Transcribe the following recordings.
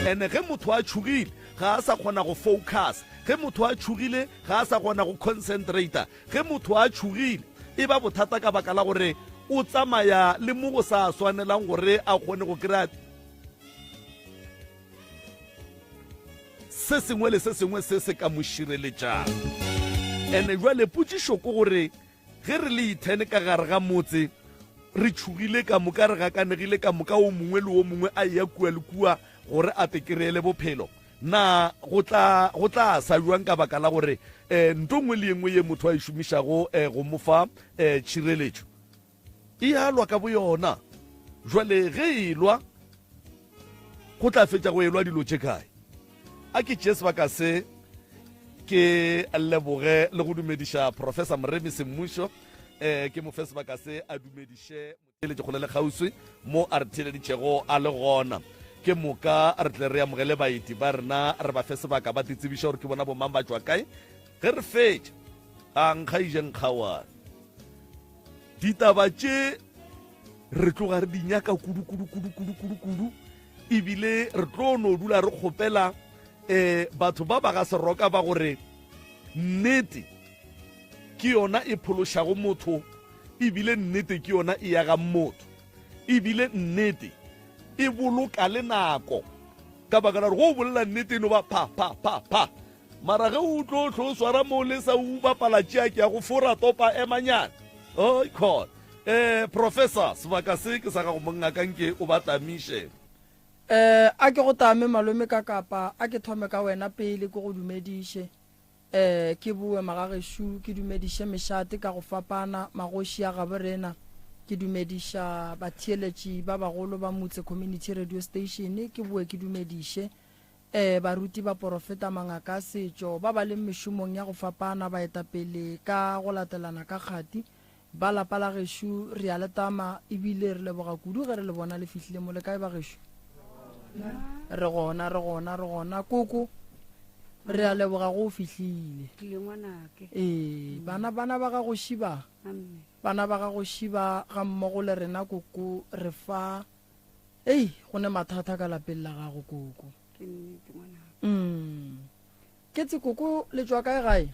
Ene ge motho a tšhogile ga a sa kgona go focus, ge motho a tšhogile ga a sa kgona go concentrata, ge motho a tšhogile e ba bothata ka baka la gore o tsamaya le mo go sa swanelang gore a kgone go kry-a se sengwe le se sengwe se se ka mo šireletšang. Ene jwale potšišo ke gore Ge re le ithene ka gare ga motse, re tšhogile ka moka, re gakanegile ka moka, o mongwe le o mongwe a eya kua le kua gore a te kry-ele bophelo, na go tla, go tla sa bjang ka baka la gore um nto nngwe le ye nngwe ye motho a e šomišago um go mo fa um tšhireletšo e a lwa ka boyona. Jwale ge e lwa, go tla fetša go elwa dilo tše kae? A ke tšee sebaka se ke leboge le go dumediša Professor Moremi Semmušo. Eh, ke mo fe sebaka se a dumediše motheeletši kgole le kgauswi mo a re theeleditšego a le gona. Ke moka re tle re amogele baeti ba rena, re ba fe sebaka ba titsebiša gore ke bona bomang ba tšwa kae. Ge re fetša, a nkga ije nkgawane. Ditaba tše re tloga re di nyaka kudu kudu kudu kudu kudu kudu ebile re tlo no dula re kgopela um batho ba ba ga seroka ba gore nnete ke yona e phološago motho ebile nnete ke yona e yagang motho ebile nnete e boloka le nako ka baka la gore go o bolela nnete e no ba pha pha pha pha Mara ge o tlo hlo swara mo le sa u bapala tšea ke ya go fora topa emanyana. Oi khona. Eh professor sebaka se ke sa gago mongaka nke o ba tamiše. Eh a ke go tame malome ka kapa a ke thome ka wena pele ke go dumediše. Eh ke boe magagešu ke dumediše mešate ka go fapana magoši a gabo rena. Ke dumediša batheeletši ba bagolo ba Mutse Community Radio Station ke boe ke dumediše Ee, baruti, baporofeta, mangaka a setšo, ba ba leng mešomong ya go fapana, baetapele ka go latelana ka kgati, ba lapa la gešo, re a le tama e bile re leboga kudu ge re le bona le fihlile mo. Le kae bagešo? Re gona, re gona, re gona. Koko, re a leboga go o fihlile. Ee, bana, bana ba gago šiba, bana ba gago šiba ga mmogo le rena koko, re fa Ei, go ne mathata ka lapeng la gago koko. Ke nnete ngwanaka. Mm. Ke tse koko le tšwa kae gae?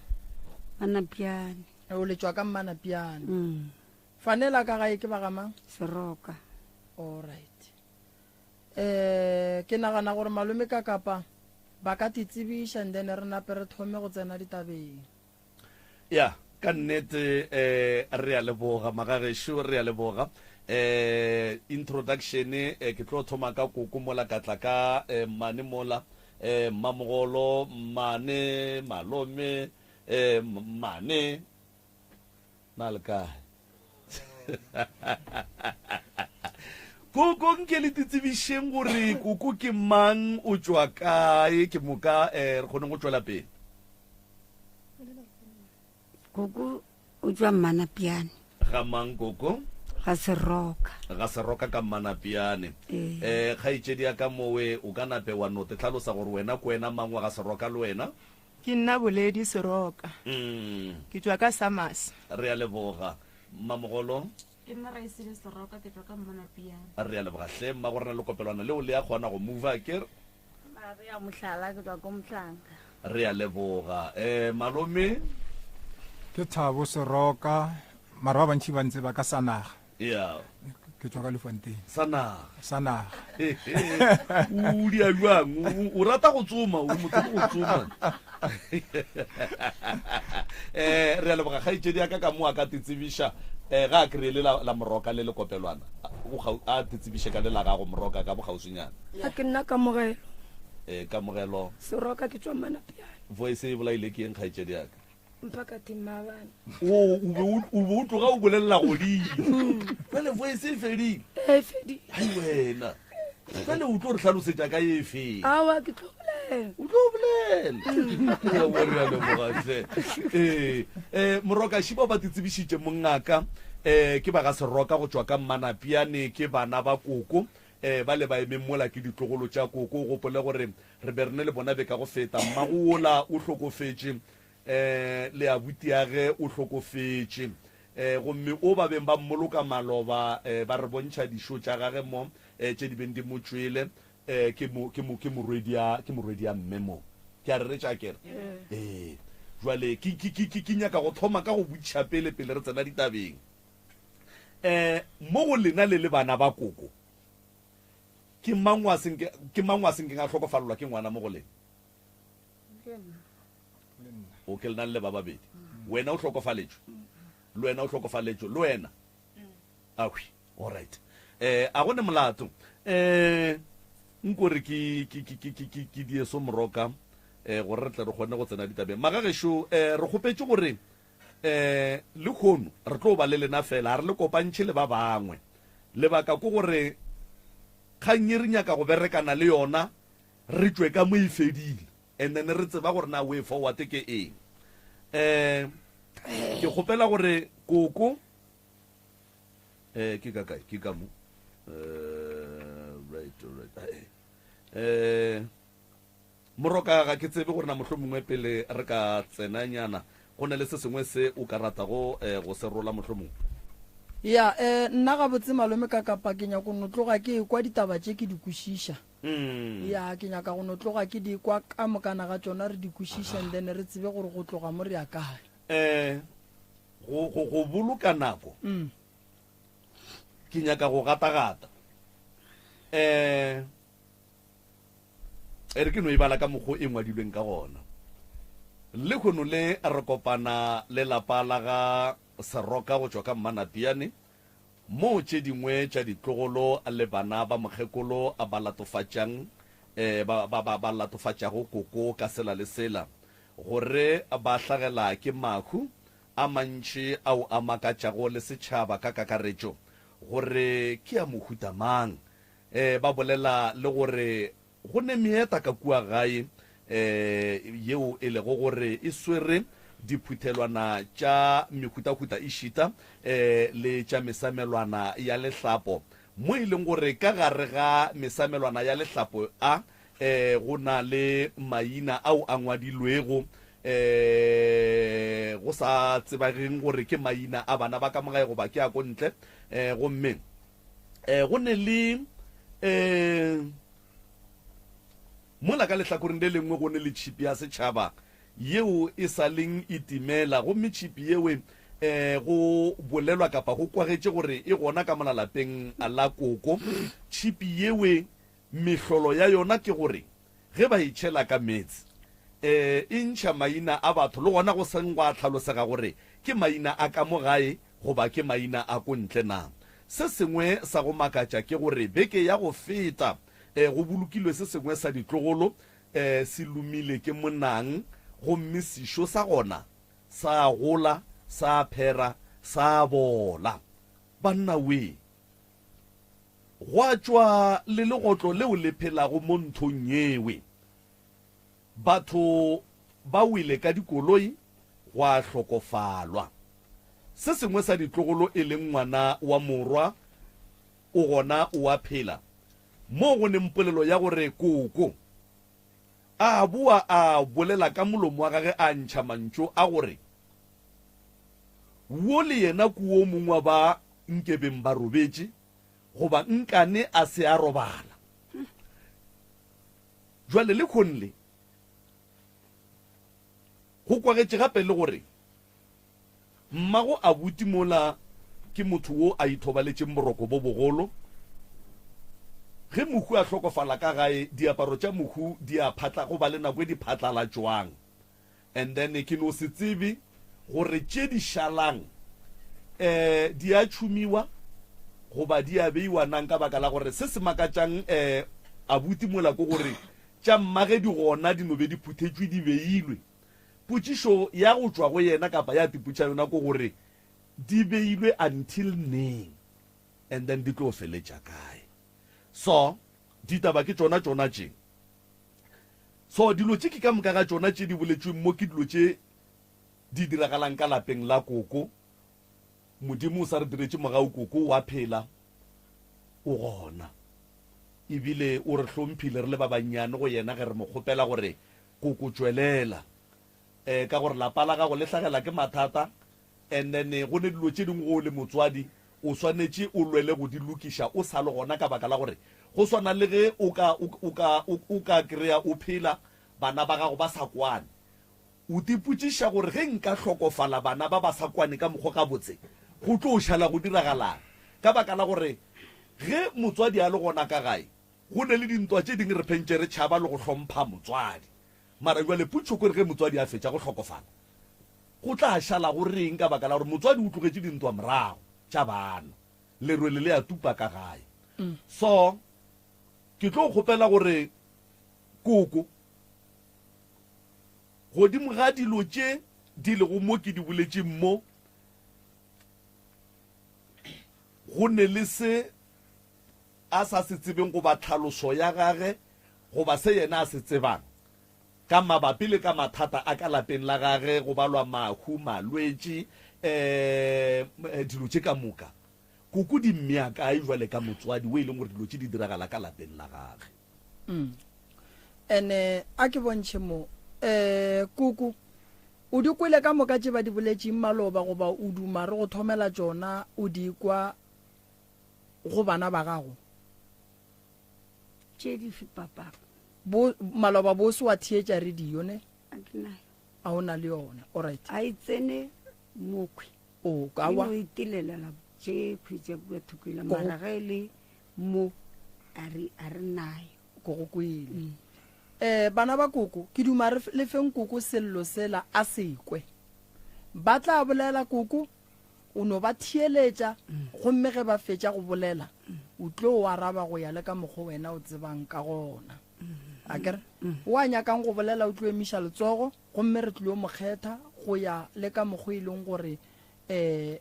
Manapiane. O le tšwa ka Mmanapiane. Mm. Fanela ka gae ke ba ga mang? Seroka. All right. Eh, ke nagana gore malome ka kapa ba ka te tsebiša and then re nape re thome go tsena ditabeng. Ya, ka nnete eh, re a leboga magagešo, re a leboga. Eh, introduction eh, ke tlo thoma ka koko mola ka tla ka eh, mmane mola eh, mmamogolo, mmane, malome, eh, mmane. Na le kae? Koko nke le titsebišeng gore koko ke mang, o tšwa kae, ke moka eh, re kgoneng go tšwela pele. Koko o tšwa Mmanapiane. Ga mang koko? Ga Seroka. Ga Seroka ka Mmanapiane. Ee. Eh, kgaetšedi ya ka mowe o ka nape wa no te hlalosa gore wena ke wena mang wa ga Seroka le wena? Ke nna Boledi Seroka. Mm. Ke tšwa ka Summers. Re a leboga. Mmamogolo? Ke nna Raesile Seroka, ke tšwa ka Mmanapiane. Re a leboga hle mmago rena lekopelwana leo le a kgona go mova akere? Maria Mohlala, ke tšwa ko Mohlanga. Re a leboga. Eh, malome? Ke Thabo Seroka, mara ba bantši ba ntseba ka Sanaga. Ya. Ke tšwa ka Lefontein. Sanaga. Sanaga. O dia bjang? O rata go tsoma, o motho go tsoma. Eh, re a leboga kgaetšedi ya ka ka mo a ka titsebiša eh ga a kry-e le la, la moroka le lekopelwana. O a titsebiše ka le la gago moroka ka bogauswinyana. A ke nna Kamogelo. Eh, Kamogelo. Seroka ke tšwa Manapiane. Voice e bolaile ke eng kgaetšedi ya ka? Mphakathi maabane. O o be o be o tloga o bolelela godimo. Jwale voice e fedile. E fedile. Hai wena. Jwale o tlo re hlalosetša ka e feng? Awa ke tlo bolela. O tlo bolela. Aowa re a leboga hle. Ee, eh Moroka Šiba ba titsebišitše mongaka. Eh ke ba ga Seroka go tšwa ka Mmanapiane ke bana ba koko. Eh ba le ba emeng mola ke ditlogolo tša koko. O gopole gore re be re ne le bona beka go feta. Mmago wola o hlokofetše. Eh, le abutiage o hlokofetše. Eh, gomme o ba beng ba mmoloka maloba, eh, ba re bontšha dišo tša gage mo, eh, tše di beng di mo tšwele. Eh, ke mo, ke mo, ke morwedi ya, ke morwedi ya mme mo. Ke a reretša akere? Ee. Jwale ke, ke, ke, ke, ke nyaka go thoma ka go botšiša pele, pele re tsena ditabeng. Eh, mo go lena le le bana ba koko, ke mang wa senke, ke mang wa senkeng a hlokofalelwa ke ngwana mo go lena? Le nna. O ke lena le le ba babedi. Wena o hlokofaletšwe? Le wena o hlokofaletšwe? Le wena? Ahwi. Alright. Eh, a go ne molato. Eh, nko re ke ke ke ke ke ke ke dieso moroka eh gore re tle re kgone go tsena ditabeng. Magagešo eh re kgopetše gore eh lehono re tlo ba le lena fela, ga re le kopantšhe le ba bangwe. Lebaka ke gore kgang e re nyaka go berekana le yona re tšwe ka mo e fedile and then re tseba gore na way forward ke eng. Eh ke kgopela gore koko Eh, ke ka kae? Ke ka mo. Eh, right, right. Eh, eh, Moroka ga ke tsebe gore na mohlomongwe pele re ka tsenanyana go na le se sengwe se o ka ratago eh, go se rola mohlomongwe. Ya, eh, nna gabotse malome ka kapa ke nyako no tloga ke ekwa ditaba tše ke di kwešiša. Mm. Ya, ke nyaka go no tloga ke di kwa ka mokana ga tšona re di kwešiša and then re tsebe gore go tloga mo re ya kae. Eh, go, go, go boloka nako mm. ke nyaka go gatagata um e re ke no e bala ka mokgo e ngwadilweng ka gona lehono le re kopana le lapa la ga seroka go tšwa ka mmanapiane moo tše dingwe tša ditlogolo le bana ba mokgekolo ba latofatšang um ba, ba, ba, ba latofatšago koko ka sela le sela gore ba hlagela ke mahu a mantši ao a makatšago le setšhaba ka kakaretšo gore ke a mohuta mang. E, ba bolela le gore go ne meeta ka kua gae e, yeo e lego gore e swere diphuthelwana tša mehutahuta ešita e, le tša mesamelwana ya lehlapo, mo e leng gore ka gare ga mesamelwana ya lehlapo a E, go na le maina ao a ngwadilwego e, go sa tsebageng gore ke maina a bana ba ka mo gae goba ke a ko ntle. E, gomme e, go ne le e, mola ka lehlakoreng le lengwe go ne le tšhipi ya setšhaba yeo e sa leng e timela, gomme tšhipi yewe e, go bolelwa kapa go kwagetše gore e gona ka mola lapeng la koko. Tšhipi yewe Mehlolo ya yona ke gore ge ba e tšhela ka meetse, e e ntšha maina a batho le gona go seng gwa hlalosega gore ke maina a ka mo gae goba ke maina a ko ntle na. Se sengwe sa go makatša ke gore beke ya go feta go bolokilwe se sengwe sa ditlogolo se lomile ke monang gomme sešo sa gona sa gola sa phera sa bola. Banna wee! Gwa tšwa le legotlo leo le phelago mo nthong yewe. Batho ba wele ka dikoloi, gwa hlokofalwa. Se sengwe sa ditlogolo e leng ngwana wa morwa o gona o a phela. Moo go neng polelo ya gore koko a boa a bolela ka molomo wa gage a ntšha mantšu a gore wo le yena ke wo mongwe wa ba nkebeng ba robetše goba nkane a se a robala. Jwale lekhong le go kwagetše gape le gore mmago abuti mola ke motho wo a ithobaletšeng boroko bo bogolo. Ge mohu a hlokofala ka gae, diaparo tša mohu di a phatla go ba le nako e di phatlalatšwang. And then ke no se tsebe gore tše di šalang um di a tšhumiwa goba di a beiwa nang, ka baka la gore se se makatšang um abuti mola ke gore tša mmage di gona di no be di phuthetšwe di beilwe. Potšišo ya go tšwa go yena kapa ya tipotša yona ke gore di beilwe until neng and then di tlo feletša kae. So ditaba ke tšona tšona tše. So dilo tše ke ka moka ga tšona tše di boletšweng mo ke dilo tše di diragalang ka lapeng la koko. Modimo o sa re diretše mogau koko o a phela, o gona. Ebile o re hlomphile re le ba bannyane go yena ge re mo kgopela gore koko tšwelela. Eh ka gore lapa la gago le hlagela ke mathata and then go ne dilo tše dingwe ge o le motswadi o swanetše o lwele go di lokiša o sa le gona ka baka la gore. Go swana le ge o ka, o, o ka, o, o ka kry-a o phela, bana ba gago ba sa kwane. O tipotšiša gore ge nka hlokofala bana ba ba sa kwane ka mokgwa gabotse, go tlo šala go diragalang? Ka baka la gore ge motswadi a le gona ka gae, go ne le dintwa tše dingwe re phentše re tšhaba le go hlompha motswadi. Mara bjale potšo ke gore ge motswadi a fetša go hlokofala, go tla šala go reng ka baka la gore motswadi o tlogetše dintwa morago tša bana. Lerwele le a tupa ka gae. So, ke tlo kgopela gore koko, godimo ga dilo tše di lego mo ke di boletšeng mo, go ne le se a sa se tsebeng goba tlhaloso ya gage goba se yena a se tsebang ka mabapi le ka mathata a ka lapeng la gage, go balwa mahu, malwetši, um dilo tše ka moka. Koko di mmea kae jwale ka motswadi o e leng gore dilo tše di diragala ka lapeng la gage? Mm. Ene a ke bontšhe mo. Eh koko o di kwele ka moka tše ba di boletšeng maloba goba o duma re go thomela tšona o di kwa go bana ba gago? Tše dife papa? Bo maloba bo se wa theetša radio ne? A ke nayo. A o na le yona. All right. A e tsene mokhwi. O ka wa. E no itilelela tše khwi tša kua thokela mara ge e le mo a re a re nayo. Ko go kwele. Mm. Eh bana ba koko ke duma re le feng koko sello sela a se kwe. Ba tla bolela koko o no ba theeletša gomme ge ba fetša go bolela o tlo o araba go ya le ka mokgwa wena o tsebang ka gona. A kere o a nyakang go bolela o tlo emiša letsogo gomme re tlilo mo kgetha go ya le ka mokgwa e leng gore um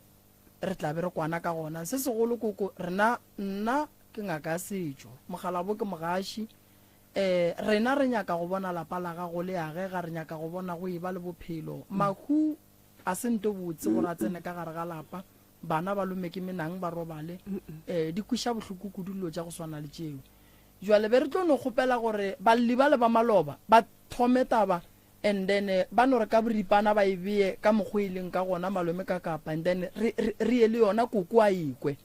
re tla be re kwana ka gona. Se segolo koko rena nna ke ngaka ya setšo, mokgalabo ke mogaši. Um rena re nyaka go bona lapa la gago le agega, re nyaka go bona go eba le bophelo. Mahu A se nto botse gore a tsene ka gare ga lapa, bana ba lome ke menang ba robale. Um di kweša bohloko kudu dilo tša go swana le tšeo. Jwale be re tlo no kgopela gore balli bale ba maloba ba thome taba and then ba no re ka boripana ba e beye ka mokgo e leng ka gona malome ka kapa and then re, re, re ye le yona koko a e kwe.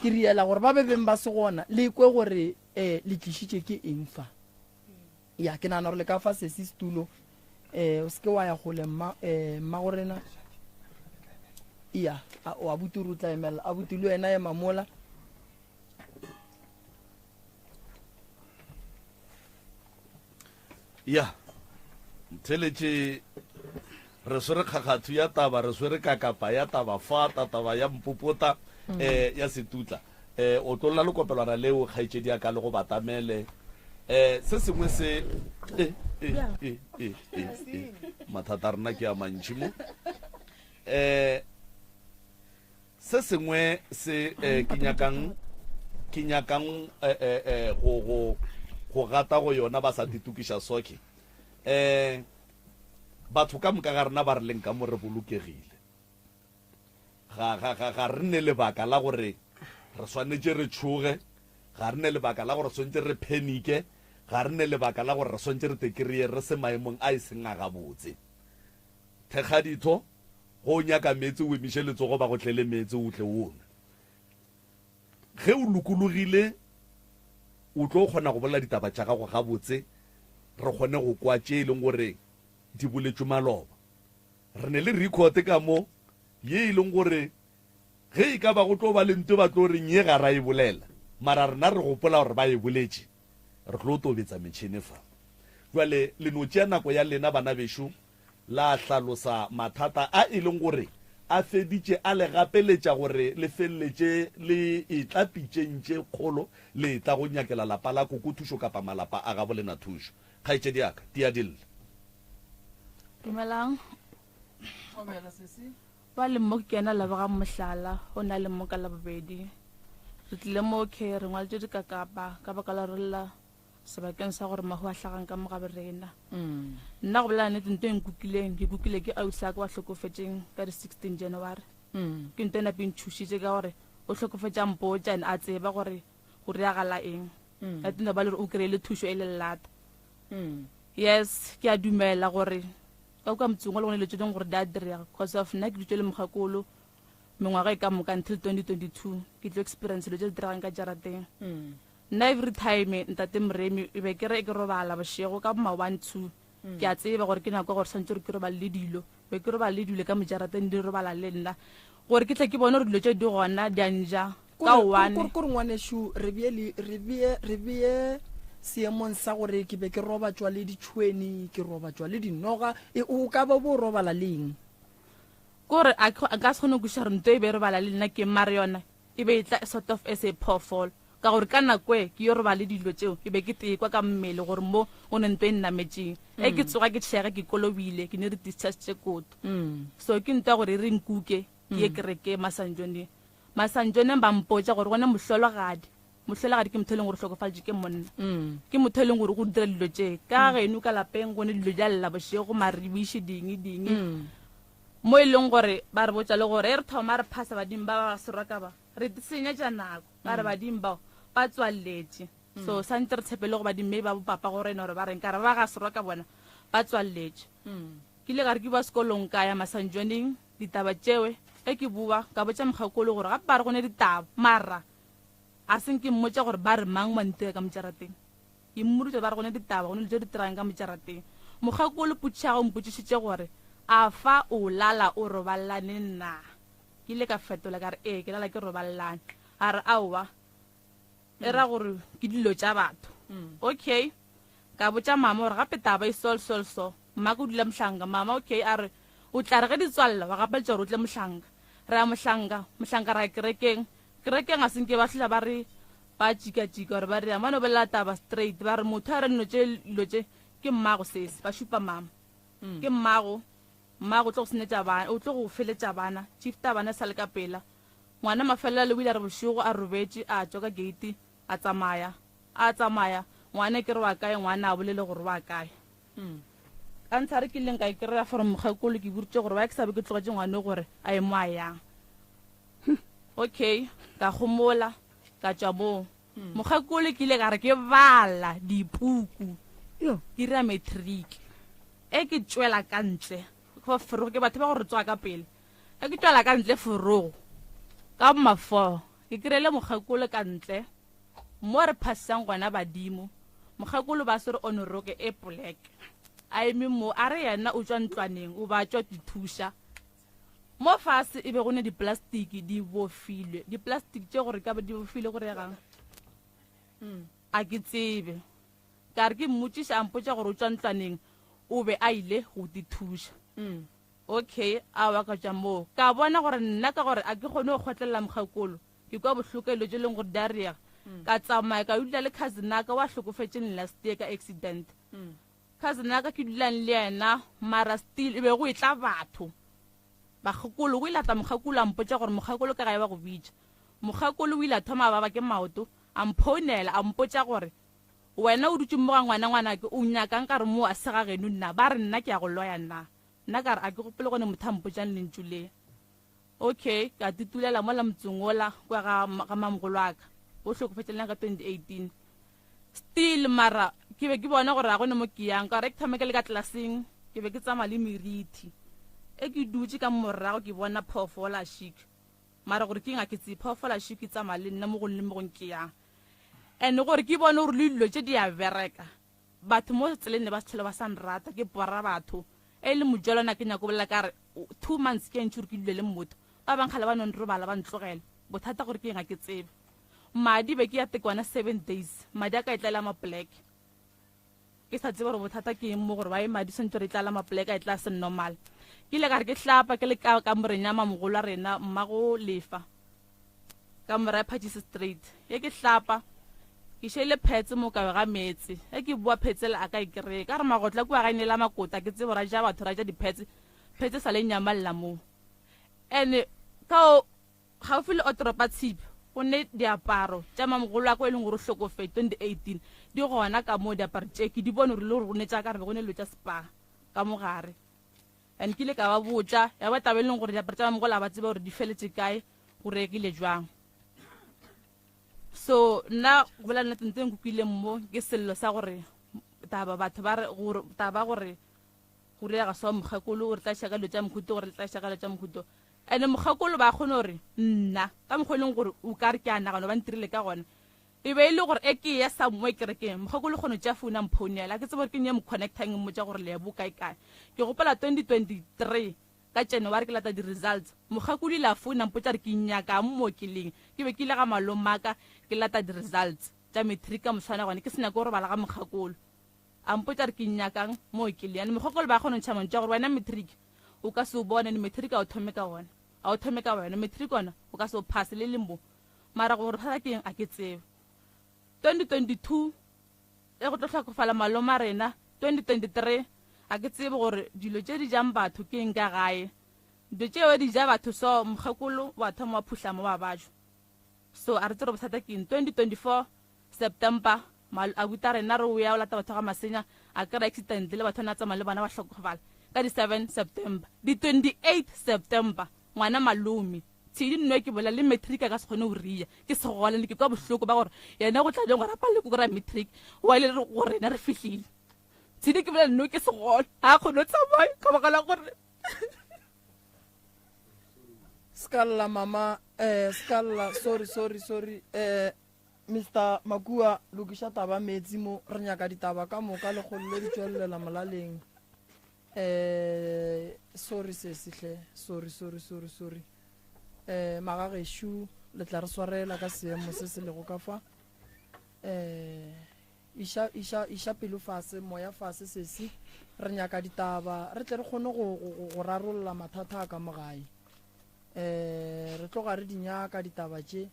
Ke riela gore ba be beng ba se gona le kwe gore um le tlišitše ke eng fa. Ya, ke nagana gore le ka fa sesi setulo. Eh, o seke wa ya gole mma, eh, mma go rena. Ya, o abuti o tla emela. Abuti le wena ema mola. Ya, ntheletše re swere kgakgathu ya taba, re swere kakapa ya taba fa, taba ya mpopota, mm. eh, ya setutla. Eh, otlolla lekopelwana leo kgaetšedi ya ka le go batamele. Eh, se sengwe se eh, eh, eh, eh, eh, eh. mathata a rena ke a mantši mo. Eh, se sengwe se eh, ke nyakang ke nyakang eh, eh, eh, go go go gata go yona ba sa titukiša soke eh batho ka moka ga rena ba re leng ka mo re bolokegile Ga, ga, ga, ga re ne lebaka la gore re swanetše re tšhoge, ga re ne lebaka la gore re swanetše re phenike, ga re ne lebaka la gore re swanetše re tekireye re se maemong a e seng a gabotse. Thekga ditho, ge o nyaka meetse o emiše letsogo ba go tlele meetse o tle o nwe. Ge o lokologile o tlo kgona go bolela ditaba tša gago gabotse, re kgone go kwa tše e leng gore di boletšwe maloba. Re ne le record ka mo ye e leng gore ge e ka ba go tlo ba le nto ba tlo reng ye ga ra e bolela, mara rena re gopola gore ba e boletše, re tlo tobetsa metšhene fa. Jwale le no tšea nako ya lena bana bešo la hlalosa mathata a e leng gore a feditše a le gapeletša gore le feleletše le etla pitšeng tše kgolo le etla go nyakela lapa la koko thušo kapa malapa a gabo lena thušo. Kgaetšedi ya ka, tia dilla. Dumelang. Ba le mo ke yena Lebogang Mohlala, o na le mo ka Labobedi. Re tlile mo ke re ngwaletše dikakapa ka baka la re lla sebakeng sa gore mahu a hlagang ka mo ga borena. Mm. Nna go bolela nnete nto e nkukileng, ke kukile ke ausi a ka wa hlokofetšeng ka di 16 January. Mm. Ke nto e nape ntšhušitše ka gore o hlokofetše a mpotša and a tseba gore go diragala eng. Mm. Ka tino ba le gore o kry-ile thušo e le lelata. Mm. Yes, ke a dumela gore ka kwa motseng o le gone dilo tse dingwe gore di a direga cause of nna ke dutse le mokgakolo mengwaga e ka moka until 2022 ke tlo experience dilo tse di diregang ka jarateng. Mm. Nna every time ntate Moremi e be ke re ke robala bošego ka bo ma 1 2 ke a tseba gore ke nako ya gore swantse gore ke robale le dilo. Be ke robala le dilo ka mojarateng di robala le nna gore ke tle ke bone gore dilo tše di gona di a nja ka one. Kore ngwanešu re bee le re bee re bee seemong sa gore ke be ke robatšwa le ditšhweni ke robatšwa le dinoga e o ka ba bo robala le eng? Kore a nka se kgone go kwešiša gore nto e be e robala le nna ke eng mare yona e be e tla sort of as a phoofolo ka gore ka nako e ke yo robala le dilo tšeo ke be ke tekwa ka mmele gore mo go ne nto e nnametšeng e ke tsoga ke tšhega ke kolobile ke ne re discharge tše koto so ke nto ya gore e re nkuke ke ye kerekeng masanjoneng masanjoneng ba mpotša gore gone mohlologadi mohlologadi ke motho e leng gore hlokofaditše ke monna ke motho e leng gore go dira dilo tše ka geno ka lapeng go ne dilo di a lla bošego maribiši ding ding Mo e leng gore ba re botša le gore ge re thoma re phasa badimo ba ba Seroka ba, re senyetša nako. Ba re badimo bao ba tswalletše. So santse re tshepe le go badimo maybe ba bo papa go rena gore ba reng ka re ba ga Seroka bona ba tswalletše. Ke ile ka re ke boa sekolong ka ya Masanjwaneng ditaba tšewe ge ke boa ka botša mokgakolo gore gape ba re go ne ditaba mara a seng ke mmotša gore ba re mang wa ntira ka mojarateng. Ke mmoditše ba re go ne ditaba, go ne dilo tše di tiragang ka mo jarateng. Mokgekolo Putšhaga o mpotšišitše gore, A fa o lala o robalane na? Ke ile ka fetola ka re, Ee, ke lala ke robalane. A re, Aowa, e ra gore ke dilo tša batho. Okay. Ka botša mama gore gape taba e so so le so. Mmaka o dula Mohlanka. Mama, okay, a re, O tla re ge di tswalela wa gapeletša gore o tle Mohlanka. Ra ya Mohlanka, Mohlanka ra ya kerekeng. Kerekeng ga se nke ba hlola ba re ba tšikatšika gore ba reang, ba no bolela taba straight, ba re motho a re nno tše dilo tše ke mmago sesi, ba šupa mama. Ke mmago, mmago o tlo go senyetša bana, o tlo go feletša bana, tšifta bana e sa le ka pela. Ngwana mafelelo o ile a re bošego a robetše a tšwa ka gate a tsamaya, a tsamaya, ngwana ke re wa kae, ngwana a bolele gore wa kae. Ka ntsha re ke ileng ka e kry-a from mokgekolo ke boditše gore why ke sa be ke tlogetše ngwana gore a ye mo a yang. Okay, ka gomola, ka tšwa moo. Mokgekolo ke ile ka re ke bala dipuku, ke dira matric. E ke tšwela ka ntle go forogo, ke batho ba go re tswa ka pele. E ke tšwela ka ntle forogo ka bo ma-four, ke kry-ile mokgekolo ka ntle mo re phasisang gona badimo. Mokgekolo ba swere on roke e poleke, a eme mo, a re yena o tšwa ntlwaneng, o ba tšwa dithuša. Mo fase e be go ne diplastiki di bofilwe. Diplastiki tše gore ka be di bofilwe go regang? A ke tsebe. Ka re ke mmotšiša a mpotša gore o tšwa ntlwaneng o be a ile go di thuša. Okay, aowa ka tšwa moo. Ka bona gore nna ka gore a ke kgone go kgotlelela mokgekolo, ke kwa bohloko ka dilo tše leng gore di a riega. Ka tsamaya ka yo dula le cousin ya ka wa hlokofetšeng last year ka accident. Cousin ya ka ke dulang le yena mara still e be go etla batho bakgekolo o ile a tla mokgekolo a mpotša gore mokgekolo ka gae ba go bitša mokgekolo o ile a thoma a baba ke maoto a mphounela a mpotša gore wena o dutše mo ga ngwana ngwanake o nyakang ka re mo a se ga geno nna ba re nna ke ya go loya nna nna ka re a ke gopole gone motho a mpotšang lentšu le Okay, ka tutulela mola motseng wola kwa ga, ga mamogolo wa ka o hlokofetše le nna ka 2018. Still mara ke be ke bona gore ga gone mo ke yang ka gore ke thoma ke le ka tlelaseng ke be ke tsamaya le merithi. E ke dutše ka morago ke bona phoofolo a šik. Mara gore ke eng ga ke tsebe, phoofolo a šik e tsamaya le nna mo gong le mo gong ke yang. And gore ke bone gore le dilo tše di a bereka. Batho mo tseleng ne ba se tlhole ba sa nrata, ke bora batho. E le mojolwana ke nyako bolela ka re 2 months ke ntši gore ke dule le motho. Ba bang kgale ba no nrobala ba ntlogela. Bothata gore ke eng ga ke tsebe. Madi be ke ya tekwana 7 days, madi a ka e tla e le a ma black. Ke sa tsebe gore bothata ke eng mo gore why madi swantse gore e tla la ma black a e tla se normal. Ke ile ka re ke hlapa ke le ka kamoreng ya mamogolo a rena mmago Lefa. Kamora ya Phatšise Street. Ge ke hlapa, ke šeile phetse mo kawe ga meetse. Ge ke boa phetse le a ka e kry-e. Ka re magotlo a kua gae ne la makota, ke tsebo ra ja batho ra ja diphetse. Phetse sa le nyamalla moo. Ene ka o gaufi le otoropa tshipi go ne diaparo tša mamogolo wa ka e leng gore o hlokofetše 2018 di gona ka moo diaparo tše ke di bone gore le gore go ne tša ka re be go ne dilo tša spa ka mo gare. And ke ile ka ba botša ya ba taba e leng gore diaparo tša mamogolo a ba tsebe gore di feletše kae go rekile jwang. So nna go bolela nnete ntse nkukwileng mo ke sello sa gore taba batho ba re gore taba gore go riega so mokgekolo o re tlaiša ka dilo tša mohuto gore le tlaiša ka dilo tša mohuto ene mokgekolo ba kgone gore nna ka mokgwa e leng gore o ka re ke a nagana ba ntirile ka gona. E be e le gore e ke eya somewhere kerekeng, mokgekolo kgono tšea phone a mphounela, a ke tsebe gore ke eng ye mo connectang e mmotša gore Lebo o kae kae. Ke gopola 2023 ka January ke lata di results, mokgekolo ile a founa a mpotša gore ke nyakang mo ke leng. Ke be ke ile ga malomaka ke lata di results tša matric ka moswana gone ke se nyake go robala ga mokgekolo. A mpotša gore ke nyakang mo ke leng. And mokgekolo ba kgona go ntšha mantšu a gore wena matric o ka se o bone and matric a o thome ka ona, a o thome ka wena, matric ona o ka se o pass le leng mo. Mara gore bothata ke eng a ke tsebe. 2022 e go tlo hlokofala malome a rena, 2023 a ke tsebe gore dilo tše di jang batho ke eng ka gae. Dilo tšeo di ja batho so mokgekolo wa thoma wa phuhlama wa bajwa. So a re tsebe gore bothata ke eng. 2024 September abuti a rena re o ya o lata batho ga Masenya a kry accident le batho a ne a tsamaya le bona ba hlokofala ka di 7 September. Di 28 September ngwana malome Tshidi nno ke bolela le matric a ka se kgone go ria ke segole ne ke kwa bohloko ba gore yena go tla jang gore a palele ke kry-a matric wa ile go rena re fihlile Tshidi ke bolela nno ke segole ga a kgone go tsamaya ka baka la gore Skalla mama eh skalla sorry sorry sorry eh Mr Makua lokiša taba meetse mo re nyaka ditaba ka moka lekgolo le di tšwelelela molaleng Eh, sorry sesi hle, sorry, sorry, sorry, sorry. Eh, magagešu le tla re swarela ka seemo se se lego ka fa. Eh, iša, iša, iša pelo fase, moya fase sesi. Re nyaka ditaba, re tle re kgone go, go, go, go rarolla mathata a ka mo gae. Eh, re tloga re di nyaka ditaba tše,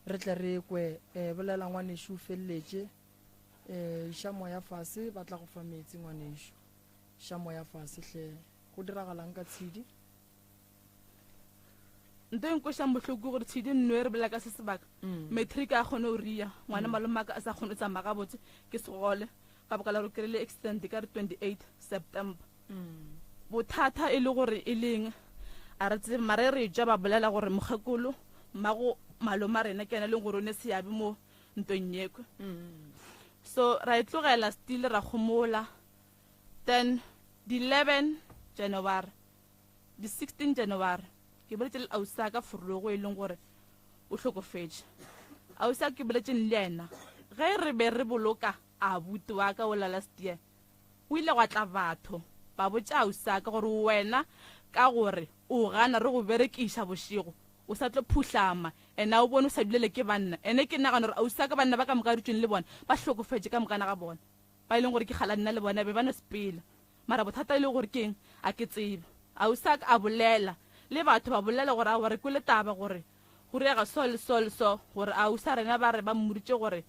re tle re kwe. Eh, bolela ngwanešu o feleletše. Eh, iša moya fase, ba tla go fa meetse ngwanešu. Iša moya fase hle. Go diragalang ka Tshidi? Nto e nkwešang bohloko ke gore Tshidi nno e re bolela ka se sebaka. Mm. Matric a kgone go ria, ngwana mm. malomaka a sa kgone go tsamaya gabotse ke segole ka baka la gore kry-ile accident ka re 28 September. Mm. Bothata e le gore e leng a re tsebe mare re tswa ba bolela gore mokgekolo mmago maloma rena ke ena e leng gore o ne seabe mo ntweng yekwe so ra e tlogela still ra gomola then di 11 January di 16 January ke boletse le ausi ka forogo e leng gore o hlokofetše ausi ke boletseng le yena ge re be re boloka abuti wa ka o la last year o ile gwa tla batho ba botša ausi ka gore wena ka gore o gana re go berekiša bošego O sa tlo phuhlama. Ene a o bone o sa dulele ke banna. Ene ke nagana gore ausi wa ka banna ba ka moka a dutšeng le bona ba hlokofetše ka mokana ga bona. Ba e leng gore ke kgala nna le bona be ba no sepela. Mara bothata e le gore keng a ke tsebe. Ausi wa ka a bolela le batho ba bolela gore aowa re kwele taba gore go direga so le so le so gore ausi a rena ba re ba mmoditše gore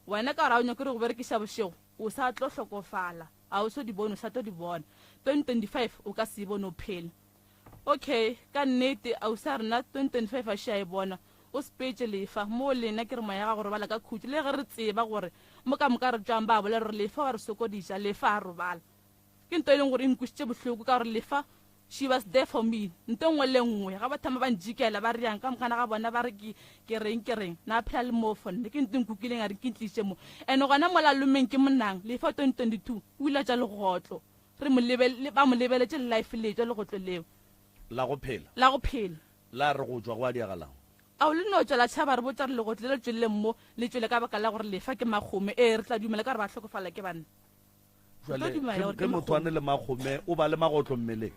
wena ka gore a o nyake re go berekiša bošego o sa tlo hlokofala a o so di bone o sa tlo di bona 2025 o ka se e bone o phela. Okay, ka nnete, ausi a rena 2025 a še a e bona. O sepetše Lefa, moo lena ke re moya gago robala ka khutšo. Le ge re tseba gore mo ka moka re tšwang ba bolela gore Lefa wa re sokodiša, Lefa a robala. Ke nto e leng gore e nkwešitše bohloko ka gore Lefa she was there for me. Nto nngwe le nngwe ga ba thoma ba njikela ba re yang ka mokana ga bona ba re ke ke reng ke reng. Na phela le moo for nna. Ke nto e nkukileng a re ke ntliše mo. And gona mola lomeng ke monang, Lefa 2022 o ile a tšwa legotlo. Re mo lebel-, ba mo lebeletše life le tšwa legotlo leo. La go phela. La go phela. La re go tšwa go a diagalang. Ao, le no tšwa la tšhaba re botša gore legotlo le le tšweleng mo le tšwele ka baka la gore lefa ke makgome. Ee, re tla dumela ka gore ba hlokofala ke banna. Re tlo Jwale dumela ge, gore ge ke motho a makgome. ne le makgome o ba le magotlo mmeleng.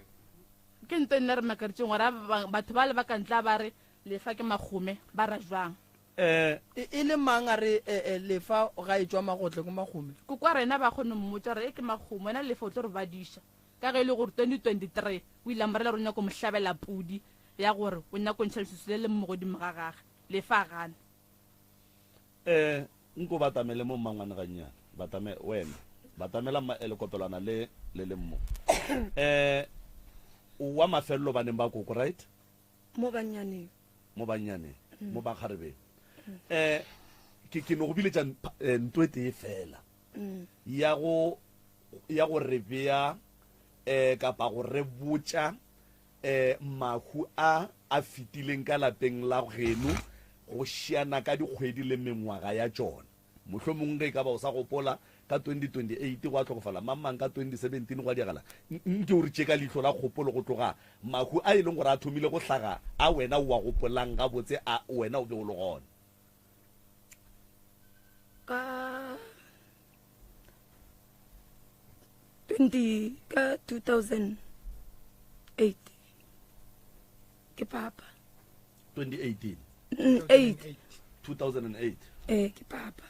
Ke nto e nna re makaretšeng gore a ba, batho bale ba ka ntle a ba re lefa ke makgome ba ra jwang. Eh. E, e le mang a re, e, e, Lefa ga e tšwa magotle ko Makgome? Kokwa rena ba kgone mmotša gore e ke Makgome, wena Lefa o tlo re badiša. Ka ge e le gore 2023 o ile a mo rela gore o nyako mo hlabela pudi ya gore o nyako ntšha leswiswi le le mo godimo ga gage. Lefa a gana. Eh, nko batamele mo mmangwane gannyane. Batame, wena. Batamela mma, eh, lekopelwana le le leng mo. Eh, o wa mafelelo baneng ba koko, right? Mo bannyaneng. Mo bannyaneng, mo bakgarebeng. Eh, ke, ke no go biletša eh, nto e tee fela ya go, ya go re bea, eh, kapa go re botša, eh, mahu a a fetileng ka lapeng la geno go šiana ka dikgwedi le mengwaga ya tšona. Mohlomongwe ge e ka ba o sa gopola, ka 2028 gwa hlokofala mang mang, ka 2017 gwa diagala. Nke o re tšee ka leihlo la kgopolo go tloga mahu a e leng gore a thomile go hlaga a wena o a gopolang gabotse a wena o be o le gona. Ka 20 ka 2008 ke papa. 2018. 8. 2008. Eh ke papa.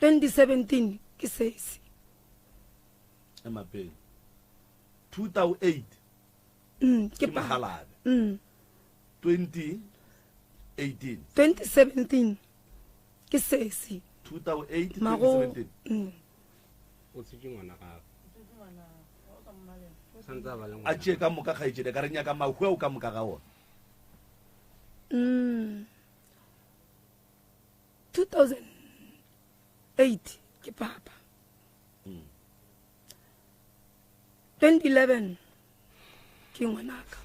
2017 ke sesi. Emapele. 2008. Ke mogalabe. 2018. 2017 ke sesi. 2008 2017. O tshetše ngwana gape. Santse a ba le A ngwana. tšee ka moka kgaetšedi ka re nyaka mahu ao ka moka ga ona. 2008 ke papa. 2011 ke ngwanaka.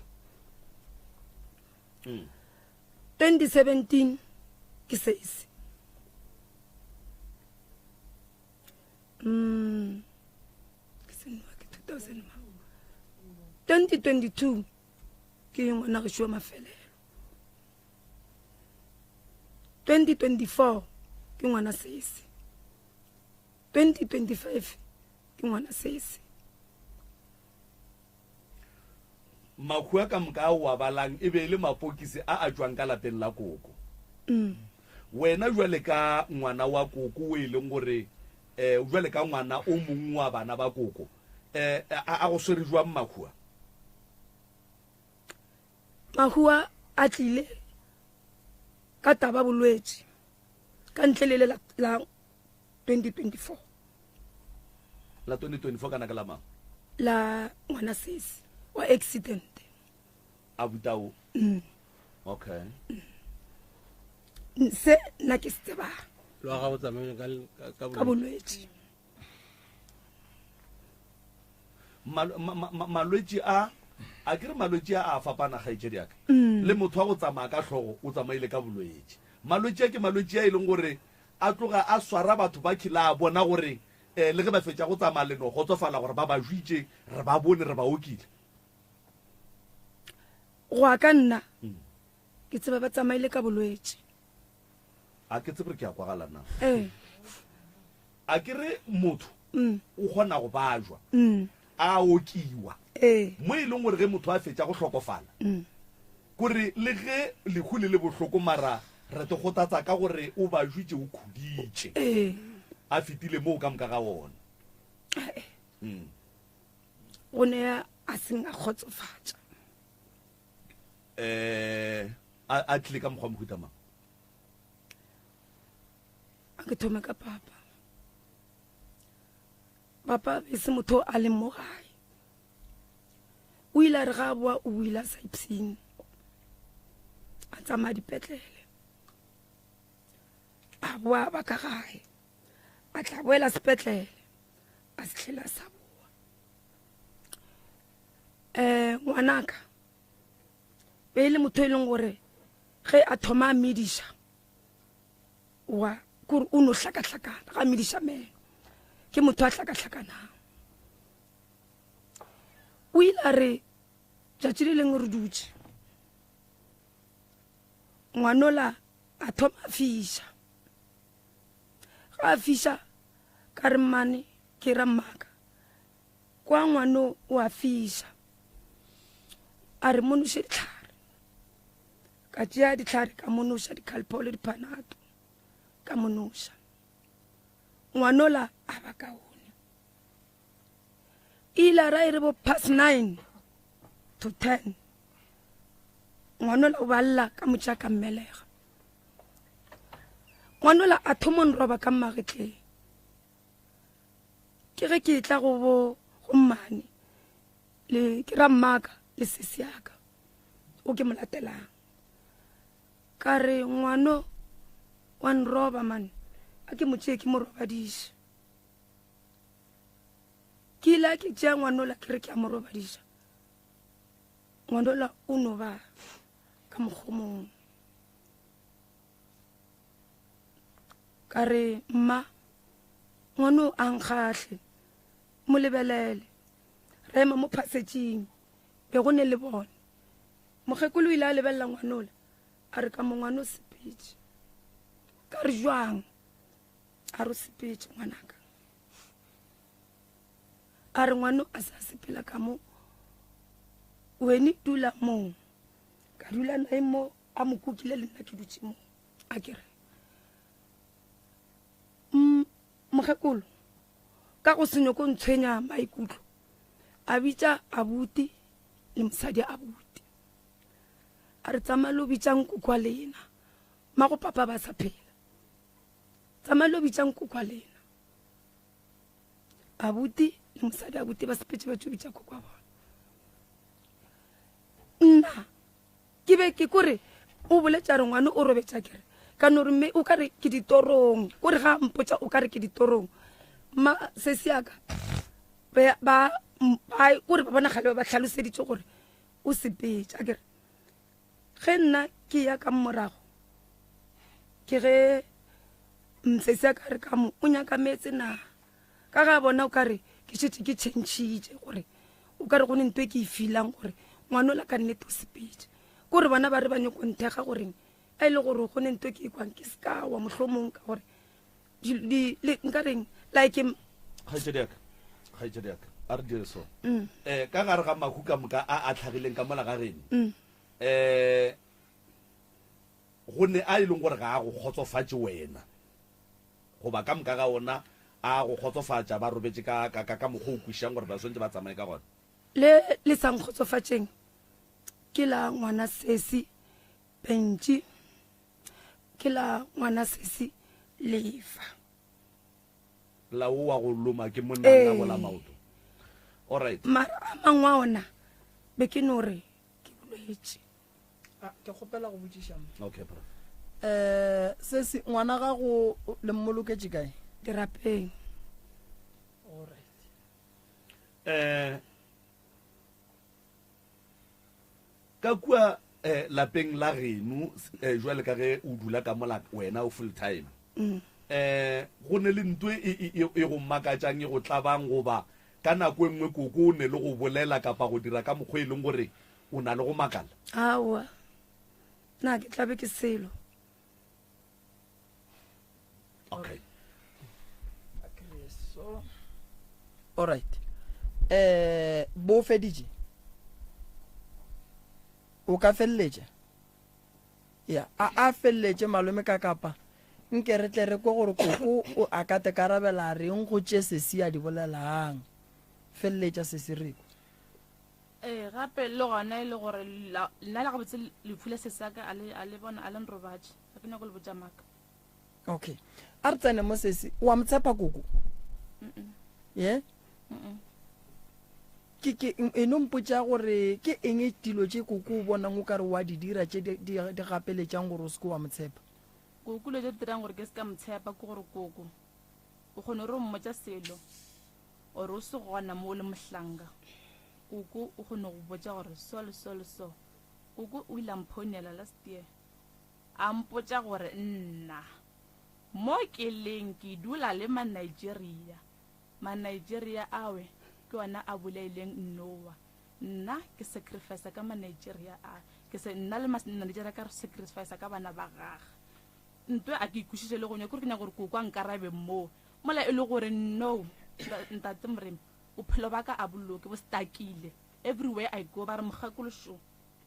2017 ke sesi. Ke senwa ke 2000 ma. 2022 ke ngwana gešo wa mafelelo. 2024 ke ngwana sesi. 2025 ke ngwana sesi. Mahu a ka moka a o a balang e be e le mapokisi a a tšwang ka lapeng la koko. Wena jwale ka ngwana wa koko o e leng gore um jwale ka ngwana o mongwe wa bana ba koko, um a go swere jwang mahu a? Mahu a a tlile ka taba bolwetši ka ntle le le la 2024. La 2024 kana ke la mang? La ngwana sesi wa accident. A butao. Okay. Se nna ke se tsebang. Lwa gago tsamaile ka ka Ka bolwetši. Malwetši a a ke re malwetši a a fapana kgaetšedi ya ka. Le motho wa go tsamaya ka hlogo o tsamaile ka bolwetši. Malwetši a ke malwetši a e leng gore a tloga a swara batho ba kile a bona gore um le ge ba fetša go tsamaya le no kgotsofala gore ba ba jwitše, re ba bone, re ba okile. Go ya ka nna, ke tseba ba tsamaile ka bolwetši. A ke tsebe gore ke a kwagala na. Ee. A ke re motho o kgona go bajwa, a okiwa. Ee. Mo e leng gore ge motho a fetša go hlokofala, kore le ge lehu le le bohloko mara re te kgothatsa ka gore o bajwitše, o khuditše. Ee. A fetile moo ka moka ga ona. Go ne a seng a kgotsofatša. Eh, a tlile ka mokgwa mohuta mang? A ke thome ka papa. Papa e se motho a leng mo gae. O ile a re ga a boa o buile a sa ipshine. A tsamaya dipetlele. A boa ba ka gae. A tla boela sepetlele. A se tlhela a sa boa. Ngwanaka be e le motho e leng gore ge a thoma a mediša wa kore o no hlakahlakana ga mediša meno, ke motho a hlakahlakanang. O ile a re tšatši le lengwe re dutše, ngwanola a thoma a fiša. Ga a fiša ka re mmane ke ra mmaka, kwa ngwano o a fiša. A re monoše dihlare. Ka tšea dihlare ka monoša, dikhalpho le diphanato ka monoša. Ngwanola a ba kaone. Ile a ra e re bo past 9 to 10. Ngwanola o balla ka motša ka mmelega. Ngwanola a thomo nroba ka mmagetleng. Ke ge ke tla go bo go mmane le ke ra mmaka le sesi yaka o ke mo latelang. Ka re ngwano wa nroba man, a ke mo tšee ke mo robadiše. Ke ile ke tšea ngwanola ke re ke a mo robadiša. Ngwanola o no ba ka mokgomong. Ka re mma ngwano a nkgahle, mo lebelele. Re ema mo phasejing, be go ne le bone. Mokgekolo o ile a lebelela ngwanola, a re ka mo ngwano sepetše. Ka re jwang? A re o sepetše ngwanaka. A re ngwano a sa sepela ka mo. Wene dula moo. Ka dula nae mo a mo kukile le nna ke dutše mo. A ke re mokgekolo ka go se nyoko ntshwenya maikutlo a bitša abuti le mosadi abuti a re tsamaya lo bitšang koko wa lena mago papa ba sa phela tsamaya lo bitšang koko wa lena abuti le mosadi abuti ba sepetse ba tso bitša koko wa bona nna ke be ke kore o boletša re ngwane o robetša kere ka no re mme o ka re ke ditorong o re ga mpotša o ka re ke ditorong ma sesi yaka ba kore ba bonagale ba ba tlhaloseditše gore o sepetša kere ge nna ke ya ka morago ke ge msesi a ka re ka mo o nyaka meetse na ka ga bona o ka re ke šetše ke tšhentšhitše gore o ka re go ne nto e ke e feelang gore ngwanola ka nnete o sepetše kore bona ba re ba nyoko nthekga goreng a e le gore go ne nto e ke e kwang ke seka wa mohlomong ka gore nka reng like kgaetšedi yaka kgaetšedi yaka a re dire so um ka gare ga mahu ka moka a a tlhagileng ka mola ga geno um go ne a e leng gore ga a go kgotsofatše wena goba ka moka ga ona a go kgotsofatša ba robetše ka, ka, ka, ka mokgwa o kwišang gore ba swantše ba tsamaye ka gona? Le le sa nkgotsofatšeng ke la ngwana sesi Bentši, ke la ngwana sesi Lefa. La wo wa go loma ke monna nna bola maoto. Alright. Mara a mangwe a ona be ke no re ke bolwetši. Ah, ke kgopela go botšiša mo. Okay, prof. Eh, sesi ngwana gago le mmoloketše kae? Dirapeng. Alright. Eh, ka kua eh, lapeng la geno eh, jwale ka ge o dula ka mola wena o full time mm. eh go ne le ntwe e, e, e, e go makatšang e go tlabang goba ka nako e nngwe koko o ne le go bolela kapa go dira ka mokgwa e leng gore O na le go makala? Aowa, na ke tla be ke selo. Okay. So, all right. Eh, bo feditše? O ka feleletša? Ya, a a feleletše malome ka kapa nke re tle re kwe gore koko o a ka te karabela a reng go tše sesi a di bolelang. Feleletša sesi re kwe. Ee, gape le gona e le gore nna le gabotse lehu la sesi ka a le a le bona a le nrobatše ga ke nyako le botša maaka. Okay, a re tsene mo sesi wa mo tshepa koko? Ye? Ke ke e no mpotša gore ke eng dilo tše koko o bonang o ka re wa di dira tše di di di gapeletšang gore o se ke wa mo tshepa? Koko dilo tše di dirang gore ke se ka mo tshepa ke gore koko o kgone gore o mmotša selo or o se gona mo o le mohlanka Koko o kgone go botša gore so le so le so. Koko o ile a mphounela last year a mpotša gore nna mo ke leng ke dula le ma-Nigeria. Ma-Nigeria awe ke ona a bolaileng Noah. Nna ke sacrifice ka ma-Nigeria a. Ke se nna le ma-Nigeria ka re sacrifice ka bana ba gage. Ntwe a ke ikwešiše le go nyaka, kore ke nyaka gore koko a nkarabe moo. Mola e le gore no ntate Moremi Bophelo ba ka a bo loke, bo stakile. Everywhere I go ba re mokgekolo šo.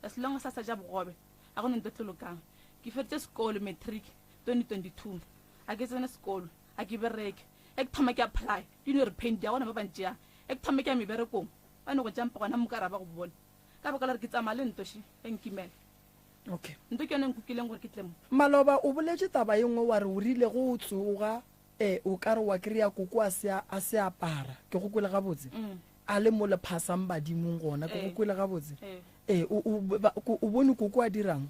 As long as a sa ja bogobe, ga go na nto e tlo lokang. Ke feditše sekolo, matric, 2022. A ke tsene sekolo, a ke bereke. Ge ke thoma ke apply, ke no re paint ya gona ba ba ntšeang. Ge ke thoma ke ya meberekong, ba no go jampa gona mo ka ra ba go bone. Ka baka la gore ke tsamaya le nto še, e nkimela. Okay. Nto ke yone e nkukileng gore ke tle mo. Maloba o boletše taba ye nngwe wa re o rile ge o tsoga E, o ka re wa kry-a koko a se a se apara, ke go kwele gabotse? A le mo le phasang badimong gona, ke go kwele gabotse? E, o, o, ba, ko, o bone koko a dirang?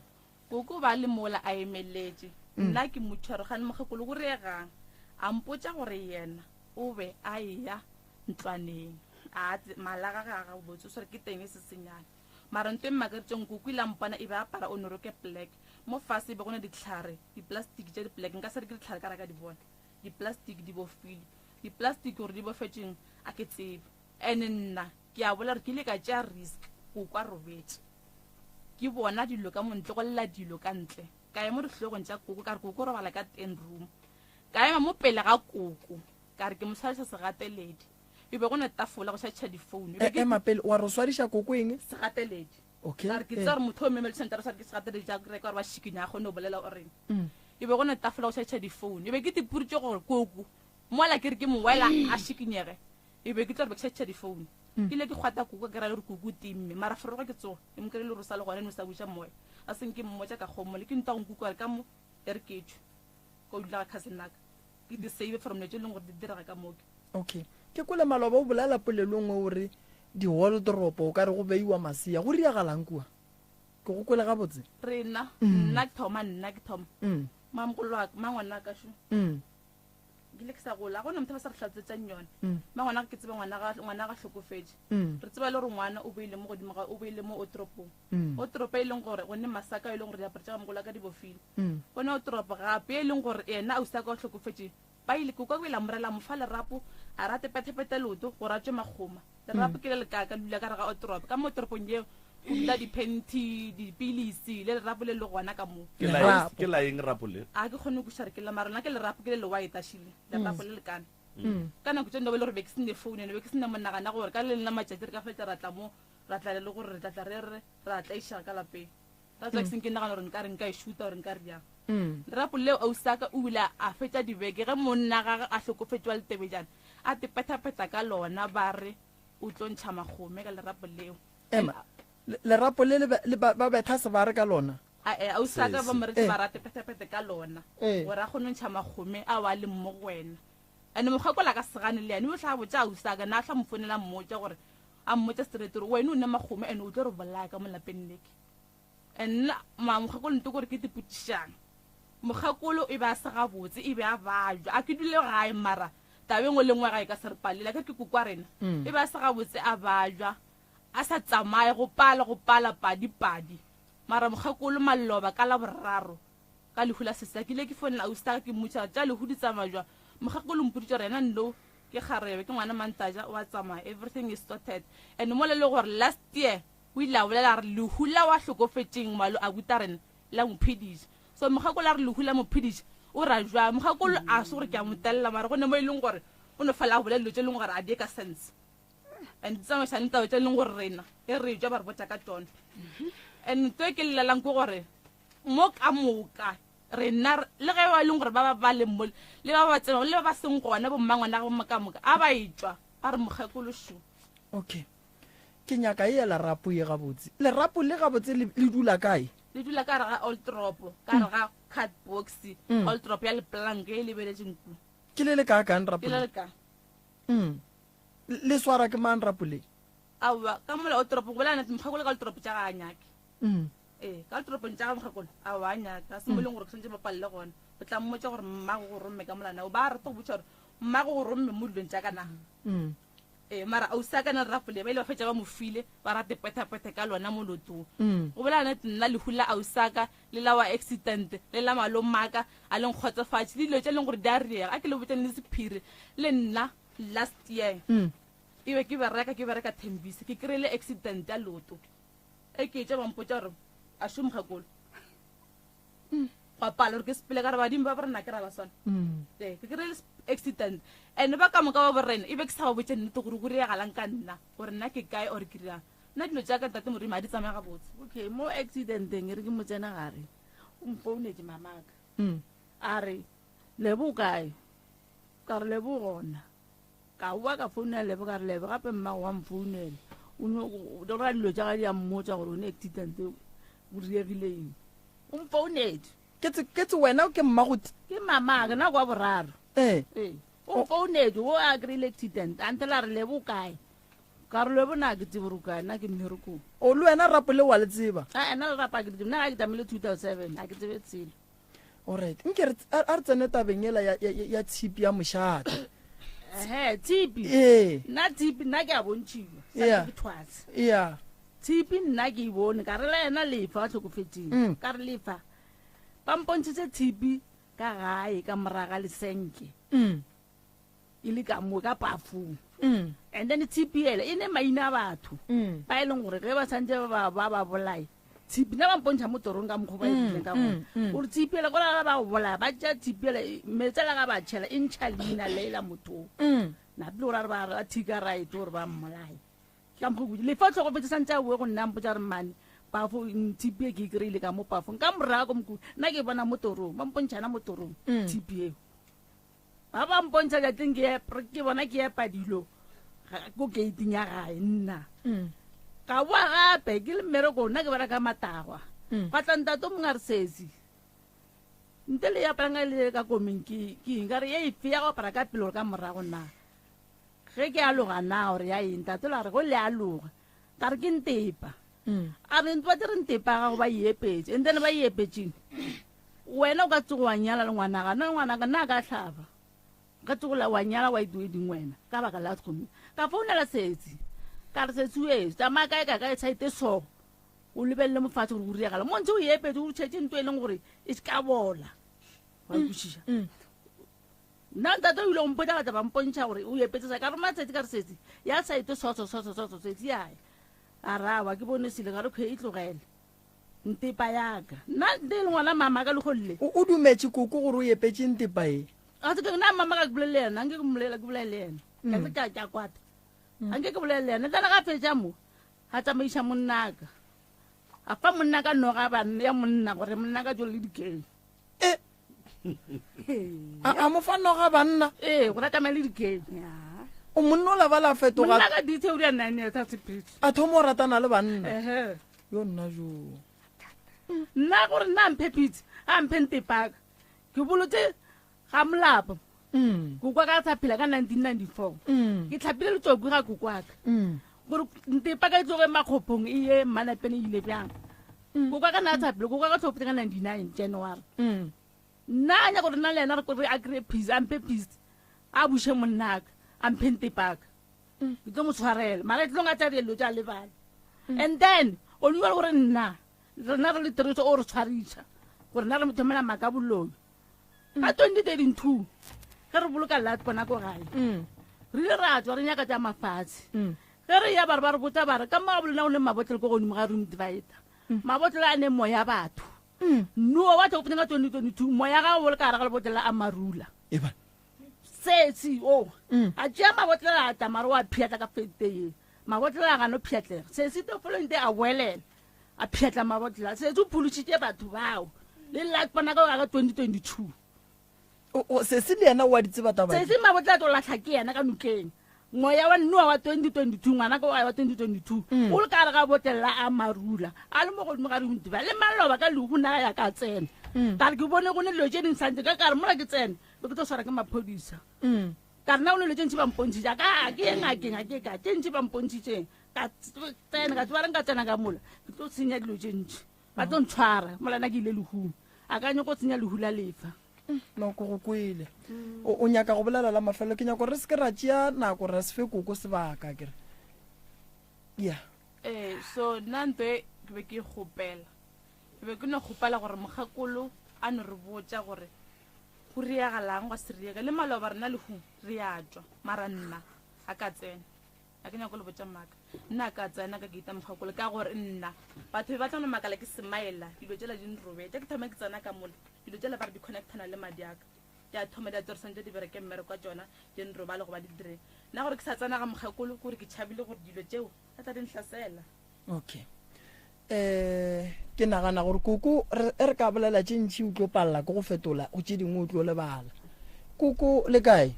Koko ba le mola a emeletše, nna ke mo tshwere gane mokgekolo go reegang? A mpotša gore yena o be a eya ntlwaneng, a tse, mala a gage a gabotse, o swere ke teng e se senyane. Mara nto e mmakaditšeng koko ile a mpona e be a apara o noroke black, mo fase e be go ne dihlare, Diplastiki tša dipoleke, nka se re ke dihlare ka ra ka di bona. Diplastiki di bofilwe. Diplastiki gore di bofetšweng a ke tsebe. And nna ke a bolela gore ke ile ka tšea risk go kwa robetše. Ke bona dilo ka mo ntle, go lla dilo ka ntle. Ka ya mo dihlogong tša koko, ka re koko o robala ka ten room. Ka ema mo pele ga koko, ka re ke mo swariša segateledi. E be go ne tafola go šatšha difounu. E be ke Ema pele, wa re o swariša koko eng? Segateledi. Okay. Ka re ke tseba gore motho o mmemele tšhelete a re sware ke segateledi tša reka gore ba šikinya a kgone go bolela o reng. E be go ne tafola go šatšha difounu. E be ke tipuritše gore koko mola ke re ke mo wela a šikinyege. E be ke tlo re be ke šatšha difounu. Ke ile ke kgwata koko ka kry-a le gore koko o timme. Mara forogo ke tsoga ke mo kry-ile gore o sa le gona ene o sa buša moya. A seng ke mmotša ka kgomo le ke ntwa go nkuka gore ka mo e re ke tšwe. Ko dula ga cousin naka. Ke di save from dilo tše e leng gore di direga ka mo ke. Okay. Ke kwele maloba o bolela polelo nngwe o re di-wardrobe o ka re go beiwa masea. Go riagalang kua? Ke go kwele gabotse? Rena, nna ke thoma, nna ke thoma. Mamogolo wa ka, mangwanaka šo. Ke ile ke sa gola, ga gona motho ba sa re hlatsetsang yone. Ma ngwana ke tseba ngwana ga ngwana ga hlokofetše. Re tseba le gore ngwana o beile mo godimo ga o beile mo otoropong. Otoropo e leng gore go ne masaka e leng gore diaparo tša ga mogolo wa ka di bofile. Go ne otoropo gape e leng gore yena ausi wa ka o hlokofetše. Ba ile ke kwa o ile a morela a mo fa lerapo a rate pethepethe leoto gore a tšwe makgoma. Lerapo ke le lekaaka le dula ka gare ga otoropo. Ka mo toropong yeo go dula diphenti, dipilisi le lerapo le le gona ka moo. Ke la ke la eng rapo le? A ke kgone go kwešiša gore ke la mara nna ke lerapo ke le le white actually. Lerapo le lekana. Ka nako tše nno be le gore be ke se ne phone ene be ke se ne monagana gore ka le leng la matšatši re ka fetša ra tla mo ra tla le gore re tla tla re re ra tlaišega ka lapeng. That's why ke seng ke nagana gore nka re nka e shoota gore nka re yang. Lerapo leo ausi wa ka o ile a fetša dibeke ge monna gagwe a hlokofetše wa Letebejana a te pethaphetha ka lona ba re o tlo ntšha makgome ka lerapo leo. Ema, lerapo le le ba betha sebare ka lona? Ae, ausi wa ka ba mo retse ba rate pethaphethe ka lona gore a kgone go ntšha makgome ao a leng mo go wena. And mokgekolo a ka se gane le yena o tla botša ausi wa ka na a tla mo founela a mmotša gore a mmotša straight gore wena o ne makgome and o tlo re bolaya ka mo lapeng leke. And nna ma mokgekolo nto gore ke tipotšišang. Mokgekolo e be a se gabotse e be a bajwa a ke dule gae mara taba e nngwe le nngwe ga e ka se re palele ka ke kokwa rena e be a se gabotse a bajwa a sa tsamaye go pala go pala padi padi mara mokgekolo maloba ka la boraro ka lehu la sesa ke ile ke fonela ausi ka ke mmotša tša lehu di tsamaya jwang mokgekolo mpoditše gore yena nno ke kgarebe ke ngwana mantaja wa tsamaya everything is sorted and mola le gore last year O ile a bolela a re lehu la wa hlokofetšeng malo abuta rena la mo phediša. So mokgekolo a re lehu la mo phediša o ra jwang? Mokgekolo a se gore ke a mo telela mara go ne mo e leng gore o no fela a bolela dilo tše e leng gore a di ye ka sense and di tsamaišana le taba tše e leng gore rena e re tšwa ba re botša ka tšona. And nto e ke llelang ke gore mo ka moka rena le ge ba e leng gore ba ba ba leng mo le ba ba tsebang le ba ba seng gona bo mmangwana go ka moka a ba e tšwa ba re mokgekolo shu. Okay. Ke nyaka e ya lerapo ye gabotse. Lerapo le gabotse le, le dula kae? Le dula ka gare ga old tropo, ka gare ga card box, old tropo ya leplanka e lebeletšeng ku. Ke le le kaakang rapo Ke le le ka. Mm. Le swara ke mang rapo le? Aowa, ka mola old tropo, go bolela nnete, mokgekolo ka old tropo tša ga a nyake. Ee, ka old tropong tša ga mokgekolo, aowa a nyake. Ga se mo e leng gore ke swanetše ba palele gona. O tla mmotša gore mmago go romme ka mola na. O ba rata go botša gore mmago go romme mo dilong tša ka na. Ee, mara ausi a ka na le rafole ba ile ba fetša ba mo file ba rate pethapethe ka lona mo lotong. Go bolela nnete nna lehu la ausi a ka le la wa accident le la malomaka a le nkgotsofatše le dilo tše leng gore di a riega a ke le botšeng le sephiri le nna last year e be ke bereka ke bereka Thembisa ke kry-ile accident ya loto e ke etša ba mpotša gore a šo mokgekolo gwa pala gore ke sepele ka re badimo ba borena ke ra ba swana ee ke kry accident and ba ka moka ba borena e be ke sa ba botse nnete gore go reagalang ka nna gore nna ke kae or ke dirang nna dilo tša ka ntate morimo ga di tsamaya gabotse okay mo accidenteng e re ke mo tsena gare o mfounetse mamaka a re lebo o kae ka re lebo o gona ka boa ka founela lebo ka re lebo gape mmago wa mfounela o dira dilo tša ga di a mmotsa gore o ne accident o diregileng O mfounetše. Ke tse, ke tse wena ke mmago. Ke mamaka, nako wa boraro. Ee. Ee. O mfounetše, o a kry-ile accident. A ntela re lebo o kae? Ka re lebo na ke tsebe gore o kae, nna ke mmerekong. O le wena rapo le wa le tseba? A ena le rapa ke le tsebe, nna ga ke tlamile 2007, ga ke tsebe selo. Alright, nke re a re tsene tabeng ela ya ya ya tshipi ya mošate. Ehe, tshipi. Ee. Nna tshipi nna ke a bontšhiwa. Sa ke thwase. Yeah. Tshipi nna ke e bone ka re le yena lefa a hlokofetšeng mm. ka re lefa ba mpontšhitše tshipi ka gae ka moraga lesenke mm. e le ka mo ka pafung mm. and then tshipi ele e ne maina a batho ba e leng gore ge ba santse ba ba ba bolae. Tshipi nna ba mpontšha mo torong ka mokgwa ba e rileng ka gona. Gore tshipi ela kora ga ba go bolaya ba tšea tshipi ela meetse la ga ba tšhela e ntšha leina le la motho. Na pele gore a re ba ba thika right gore ba mmolaye. Ke ka mokgwa ke lefa tlhokofetse santse a boe go nna mpotsa re mmane pafo tshipi e ke e kry-ile ka mo pafong ka morago moko nna ke bona mo torong ba mpontšhana mo torong tshipi eo. Ba ba mpontšha tšatšing ke ke bona ke epa dilo ko gating ya gae nna. Mm. Ka boa gape ke le mmereko nna ke bereka matagwa. Mm. Gwa tla ntate o mongwe a re sesi. Nte le aparang ka le ka komeng ke ke eng ka re ye efe ya go apara ka pele gore ka morago na. Ge ke aloga na gore ya eng ntate la re go le aloga. Ka re ke ntepa. Mm. A re ba re ntepa ga go ba e epetse. And then ba e epetseng. Wena o ka tsogo wa nyala le ngwanaka, nna ngwanaka nna a ka hlaba. Ka tsogo la wa nyala wa itueding wena ka baka la gomme ka founela setsi ka re setsi o tsamaya kae ka kae saete so o lebelele mofatshe gore o riagala mo ntse o epetse o tšhetse nto e leng gore e se ka bola wa mm, kwešiša mm. nna ntate o ile go mpotsa batla ba mpontšha gore o epetse sa ka roma setsi ka re setsi ya saete soso soso soso setsi yae a rawa ke bone sele ka re kgwe e tlogele Ntepa ya ka. Nna nte le ngwana mama ka legolle. O o dumetše koko gore o epetše ntepa e? Ga se ke nna mama ka ke bolele le yena, anke ke mmolela ke bolele le yena. Ka se ka ka kwata. Anke ke bolele le yena. Tla ga fetša mo. A tsamaisa monna ka. A fa monna ka noga ba ya monna gore monna ka tswele le dikeng. E. A a mo fa noga banna. Ee, gore a tsamaye le dikeng. O monna o la ba la fetoga. Monna ka dithe o di a nine years a sepetse. A thoma o ratana le banna. Ehe. Yo nna jo. Nna gore nna a mphe pitse, a mphe ntepaka. Ke bolotse ga molapo. Mm. Koko ka sa phela ka 1994. Mm. Ke tlhapile letsoku ga koko aka. Mm. Gore ntepa ka e tloge makgophong e ye mmanapene e ile bjang. Koko ka na sa phela, koko ka tlhopile ka 99 January. Nna a nyaka gore nna le yena re re a kry-e peace, a mphe peace. A buše monnaka, a mphe ntepaka. Ke tlo mo tshwarela. Mara e tlong a tsa dilo tša lebala. And then o dumela gore nna rena re le tiriso o re tshwariša gore nna re mo thomela maaka boloi. Ka 2032 ge re boloka lat kona ko gae mm. re ile ra tswa re nyaka tša mafatshe mm. ge re ya bare ba re botsa bare ka moga bolena go ne mabotlele ko godimo ga room divider mm. mabotlele a ne moya batho noa wa tlhokofetseng ka 2022 moya ga o le ka gare ga lebotlele a marula sesi o a tšea mabotlele a tla mare wa phiatla ka fete ye mabotlele a gano phiatlega sesi tofolong te a boelela A pšhatla mabotla. Sesi o phološitše batho bao. Le la bona ka ka 2022. O, o, sesi le yena o a di tseba taba Sesi mabotla a tlo lahla ke yena ka nokeng. Moya wa Noa wa 2022, ngwana ka wa 2022, mm. o le ka gare ga botlela a marula, a le mo godimo ga rintiba, le maloba ka lehu na ya ka tsena. Mm. Ka re ke bone go ne dilo tše ding santse ka ka re mola ke tsena, be ke tlo swara ke maphodisa. Mm. Ka re na go ne dilo tše ntši ba mpontšhitše, ka ke ye ngakeng, a ke ka tše ntši ba mpontšhitšeng. Ka tsena, ka tseba re nka tsena ka mola, ke tlo senya dilo tše ntši. Ba tlo ntshwara, mola nna ke ile lehung. A ka nyoko senya lehu la lefa. No, ke go kwele. O, o nyaka go bolela la mafelelo. Ke nyaka gore re se ke ra tšea nako ra se fe koko sebaka, ke re. Ya. Ee, so nna nto e ke be ke e kgopela. Ke be ke no kgopela gore mokgekolo a no re botša gore go riagalang gwa se riege. Le maloba rena lehung re a tšwa, mara nna a ka tsena. A ke nyako le botša maaka. Nna a ka tsena ka keita mokgakolo ka gore nna batho be ba tla no makala ke semaela dilo tšela di nrobetša ke thoma ke tsena ka mola dilo tšela ba re di connectana le madi aka di a thoma di a tsorisantse di bereke mmereko wa tšona di nrobale goba di dire nna gore ke sa tsena ga mokgekolo ke gore ke tšhabile gore dilo tšeo ka tla di nhlasela. Okay. Eh ke nagana gore koko re e re ka bolela tše ntši o tlo palela ke go fetola go tše dingwe o tlo lebala. Koko le kae?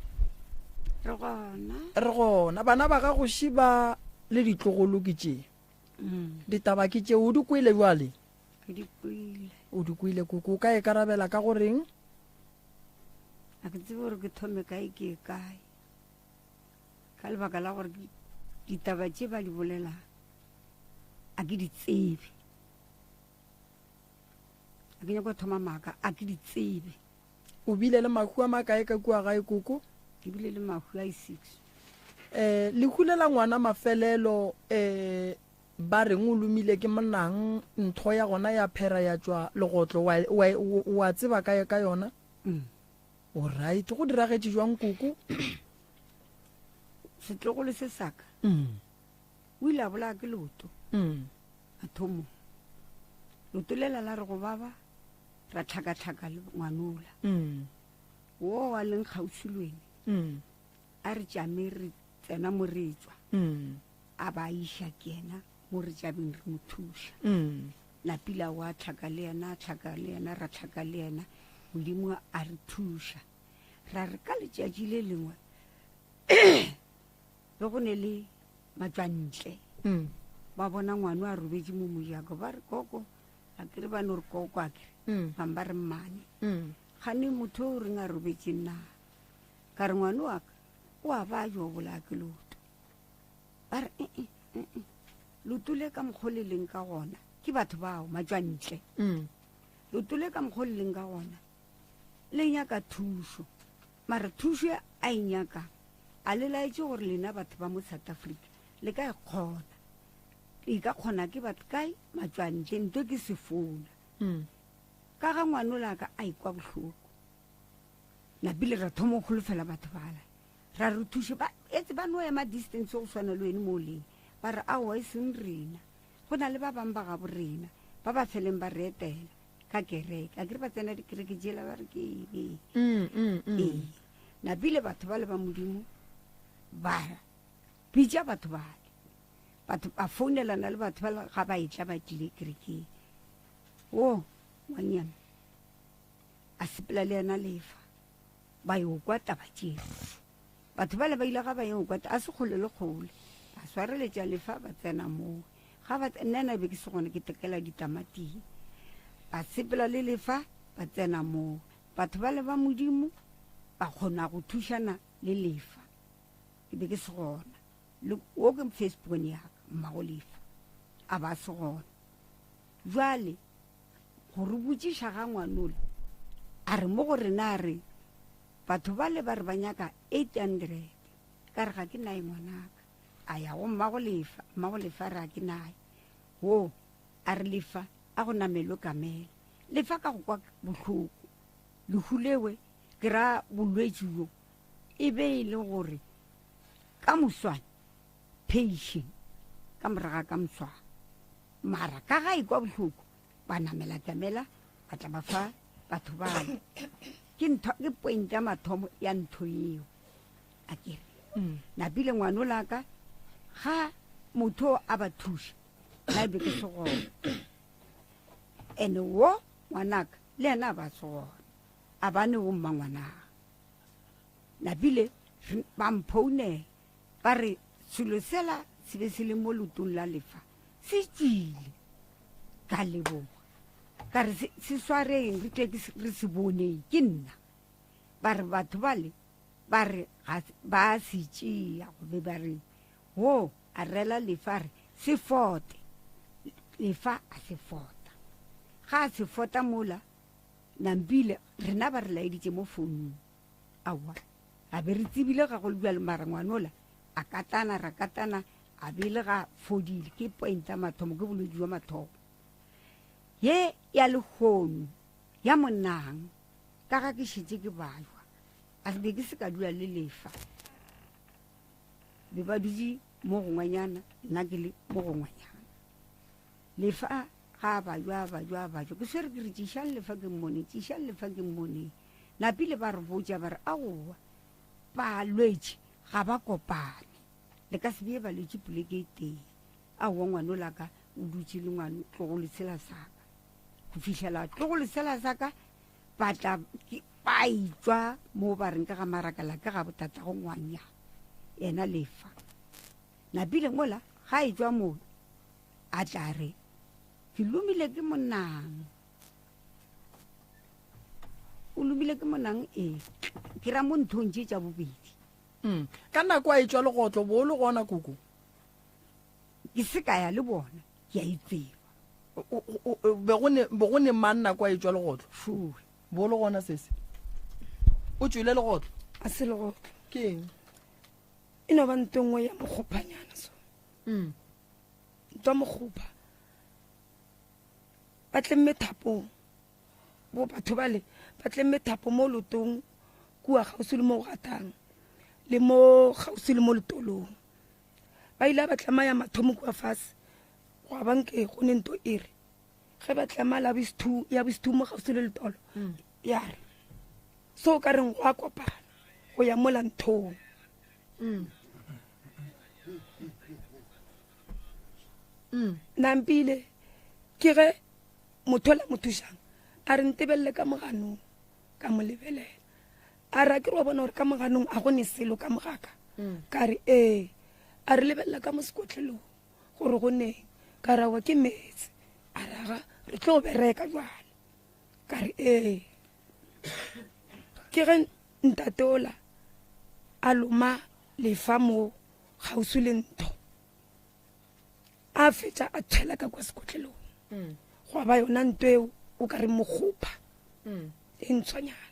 Re gona. Re gona. Bana ba gago ši ba le ditlogolo ke tše. Mm. Ditaba ke tše o di kwele jwale? Ke di kwele. O di kwele koko o ka e karabela ka goreng? A ke tsebe gore ke thome kae ke kae. Ka lebaka la gore ditaba tše ba di bolelang a ke di tsebe. A ke nyako thoma maaka, a ke di tsebe. O bile le mahu a makae ka kua gae koko? Ke bile le mahu a i-six. Eh, lehu le la ngwana mafelelo eh ba reng o lomile ke monang ntho ya gona ya phera ya tšwa legotlo wa, wa, wa tseba ka, ka yona? Mm. O right, go diragetše jwang koko? Setlogolo se saka Mm. o ile a bolaya ke leoto Mm. mathomong. Leoto lela la re go baba, ra tlhakatlhaka le ngwanola. Mm. Wo a leng kgauswi le wene. Mm. A re tšame re tsena mo re tswa. Mm. A ba iša ke yena mo re tšabeng re mo thuša. Mm. Napila wa tlhaka le yena, a tlhaka le yena, ra tlhaka le yena. Modimo a re thuša. Ra re ka letšatši le lengwe be go ne le matšwantle. Mm. Ba bona ngwano a robetše mo mojako, ba re koko, a kere ba no re koko a kere. Mm. Bang ba re mmane. Mm. Gane motho o reng a robetše nna? Ka re ngwano wa ka o a ba jo bolaya ke leoto. Ba re, eh, eh, eh, eh. Leoto le ka mokgwa o le leng ka gona ke batho bao matšwantle. Mm. Leoto le ka mokgwa o le leng ka gona le nyaka thušo, mara thušo e a e nyakang a le laetše gore lena batho ba mo South Africa le ka e kgona. E ka kgona ke batho kae? Matšwantle, nto ke sefola. Mm. Ka ga ngwanola ka a ikwa bohloko, napile ra thoma go holofela batho bala, ra re thuše ba etse ba no ema distance go swana le wene mo o leng, ba re aowa e seng rena, go na le ba bangwe ba gabo rena ba ba feleng ba re etela ka kereke, a kere ba tsena dikereke jela ba re ke eng. Mm, mm, mm. Ee, napile batho ba le ba Modimo ba bitša batho bale, batho ba founelana le batho ba ga ba etla ba tlile kerekeng. Wo ngwanyana a sepela le yena lefa, ba yo kwa taba tšeo. Batho bale ba ile ga ba yo kwa, a se kgole le kgole, ba swareletša lefa ba tsena moo. Ga ba nna ena be ke se gona ke tekela ditamating, ba sepela le lefa ba tsena moo. Batho bale ba Modimo ba kgona go thušana le lefa, ke be ke se gona. Le wo ke Facebook ya ka, mmago lefa a ba se gona. Jwale go re botšiša ga ngwanola, a re mo go rena, a re batho bale ba re ba nyaka 800, ka re ga ke nae ngwanaka. A ya go mmago lefa, mmago lefa re a ke nae. Wo a re lefa a go namelwe kamela, lefa ka go kwa bohloko lehu lewe, ke ra bolwetši bjo, e be e le gore ka moswane patient ka moraga ka moswane, mara ka ga e kwa bohloko ba namela kamela ba tla ba fa batho bale. Ke ntho, ke point ya mathomo ya ntho eo. A ke re Mm. napile ngwano la ka ga motho a ba thuša, nna e be ke se gona. Ene wo ngwanaka le yena a ba se gona, a ba ne wo mma ngwanaka. Napile ba mphounela ba re selo sela se be se le mo leotong la lefa se tšwile. Ka leboga ka re se swareng re tle re se boneng ke nna. Ba re batho bale ba re ga ba se tšea, gobe ba re wo a rela lefa re se fote, lefa a se fota. Ga a se fota mola nampile rena ba re laeditše mo founung, aowa a be re tsebile ga go le bjalo, mara ngwanola a katana ra katana a be le ga fodile. Ke point ya mathomo, ke bolwetši jwa mathomo ye ya lehono ya monang. Ka ga ke šetše ke bajwa, a be ke se ka dula le lefa, be ba dutše mo gongwenyana, nna ke le mo gongwenyana. Lefa ga a bajwa, a bajwa, a bajwa, ke swere ke re tšišang lefa ke mmone, tšišang lefa ke mmone. Napile ba re botša ba re aowa balwetši ga ba kopane, le ka se bee balwetši poleke e tee. Aowa ngwano la ka o dutše le ngwano tlogolo sela sa ka, go fihlela tlogolo sela sa ka ba tla ba itšwa mo ba reng ka ga marakala ka ga botatago ngwanya yena lefa. Napile mola ga e tšwa moo a tla re ke lomile ke monang, o lomile ke monang ee, ke ra mo nthong tše tša bobedi. Mm. Ka nako a e tšwa legotlo bo le gona koko? Ke se ka ya le bona, ke a itseba. Be go ne, be go ne mang nako a e tšwa legotlo? Fue. Bo le gona sese. O tšwele legotlo? A se legotlo. Ke eng? E no ba nto nngwe ya mokgophanyana so. Mm. Ntwa mokgopha. Ba tlemme thapong. Bo batho bale ba tlemme thapo mo lotong kua kgauswi le mo go gatang le mo kgauswi le mo letolong. Ba ile ba tlama ya mathomo kua fase, gwa ba nke go ne nto e re. Ge ba tlema la bosthu ya bosthu mo kgauswi le letolo ya re so o ka reng go a kopana go ya mola nthong. Nampile ke ge motho la mo thušang a re ntebelele ka moganong ka mo lebelela a re a ke re wa bona gore ka moganong a go ne selo ka mogaka ka re ee a re lebelela ka mo sekotlelong gore go neng ka re awa ke meetse a raga re tlo bereka jwale ka re ee ke ge ntate ola a loma lefa mo kgauswi le ntho a fetša a tshwela ka kwa sekotlelong mm. gwa ba yona nto eo o ka re mokgopha mm. e ntshwanyana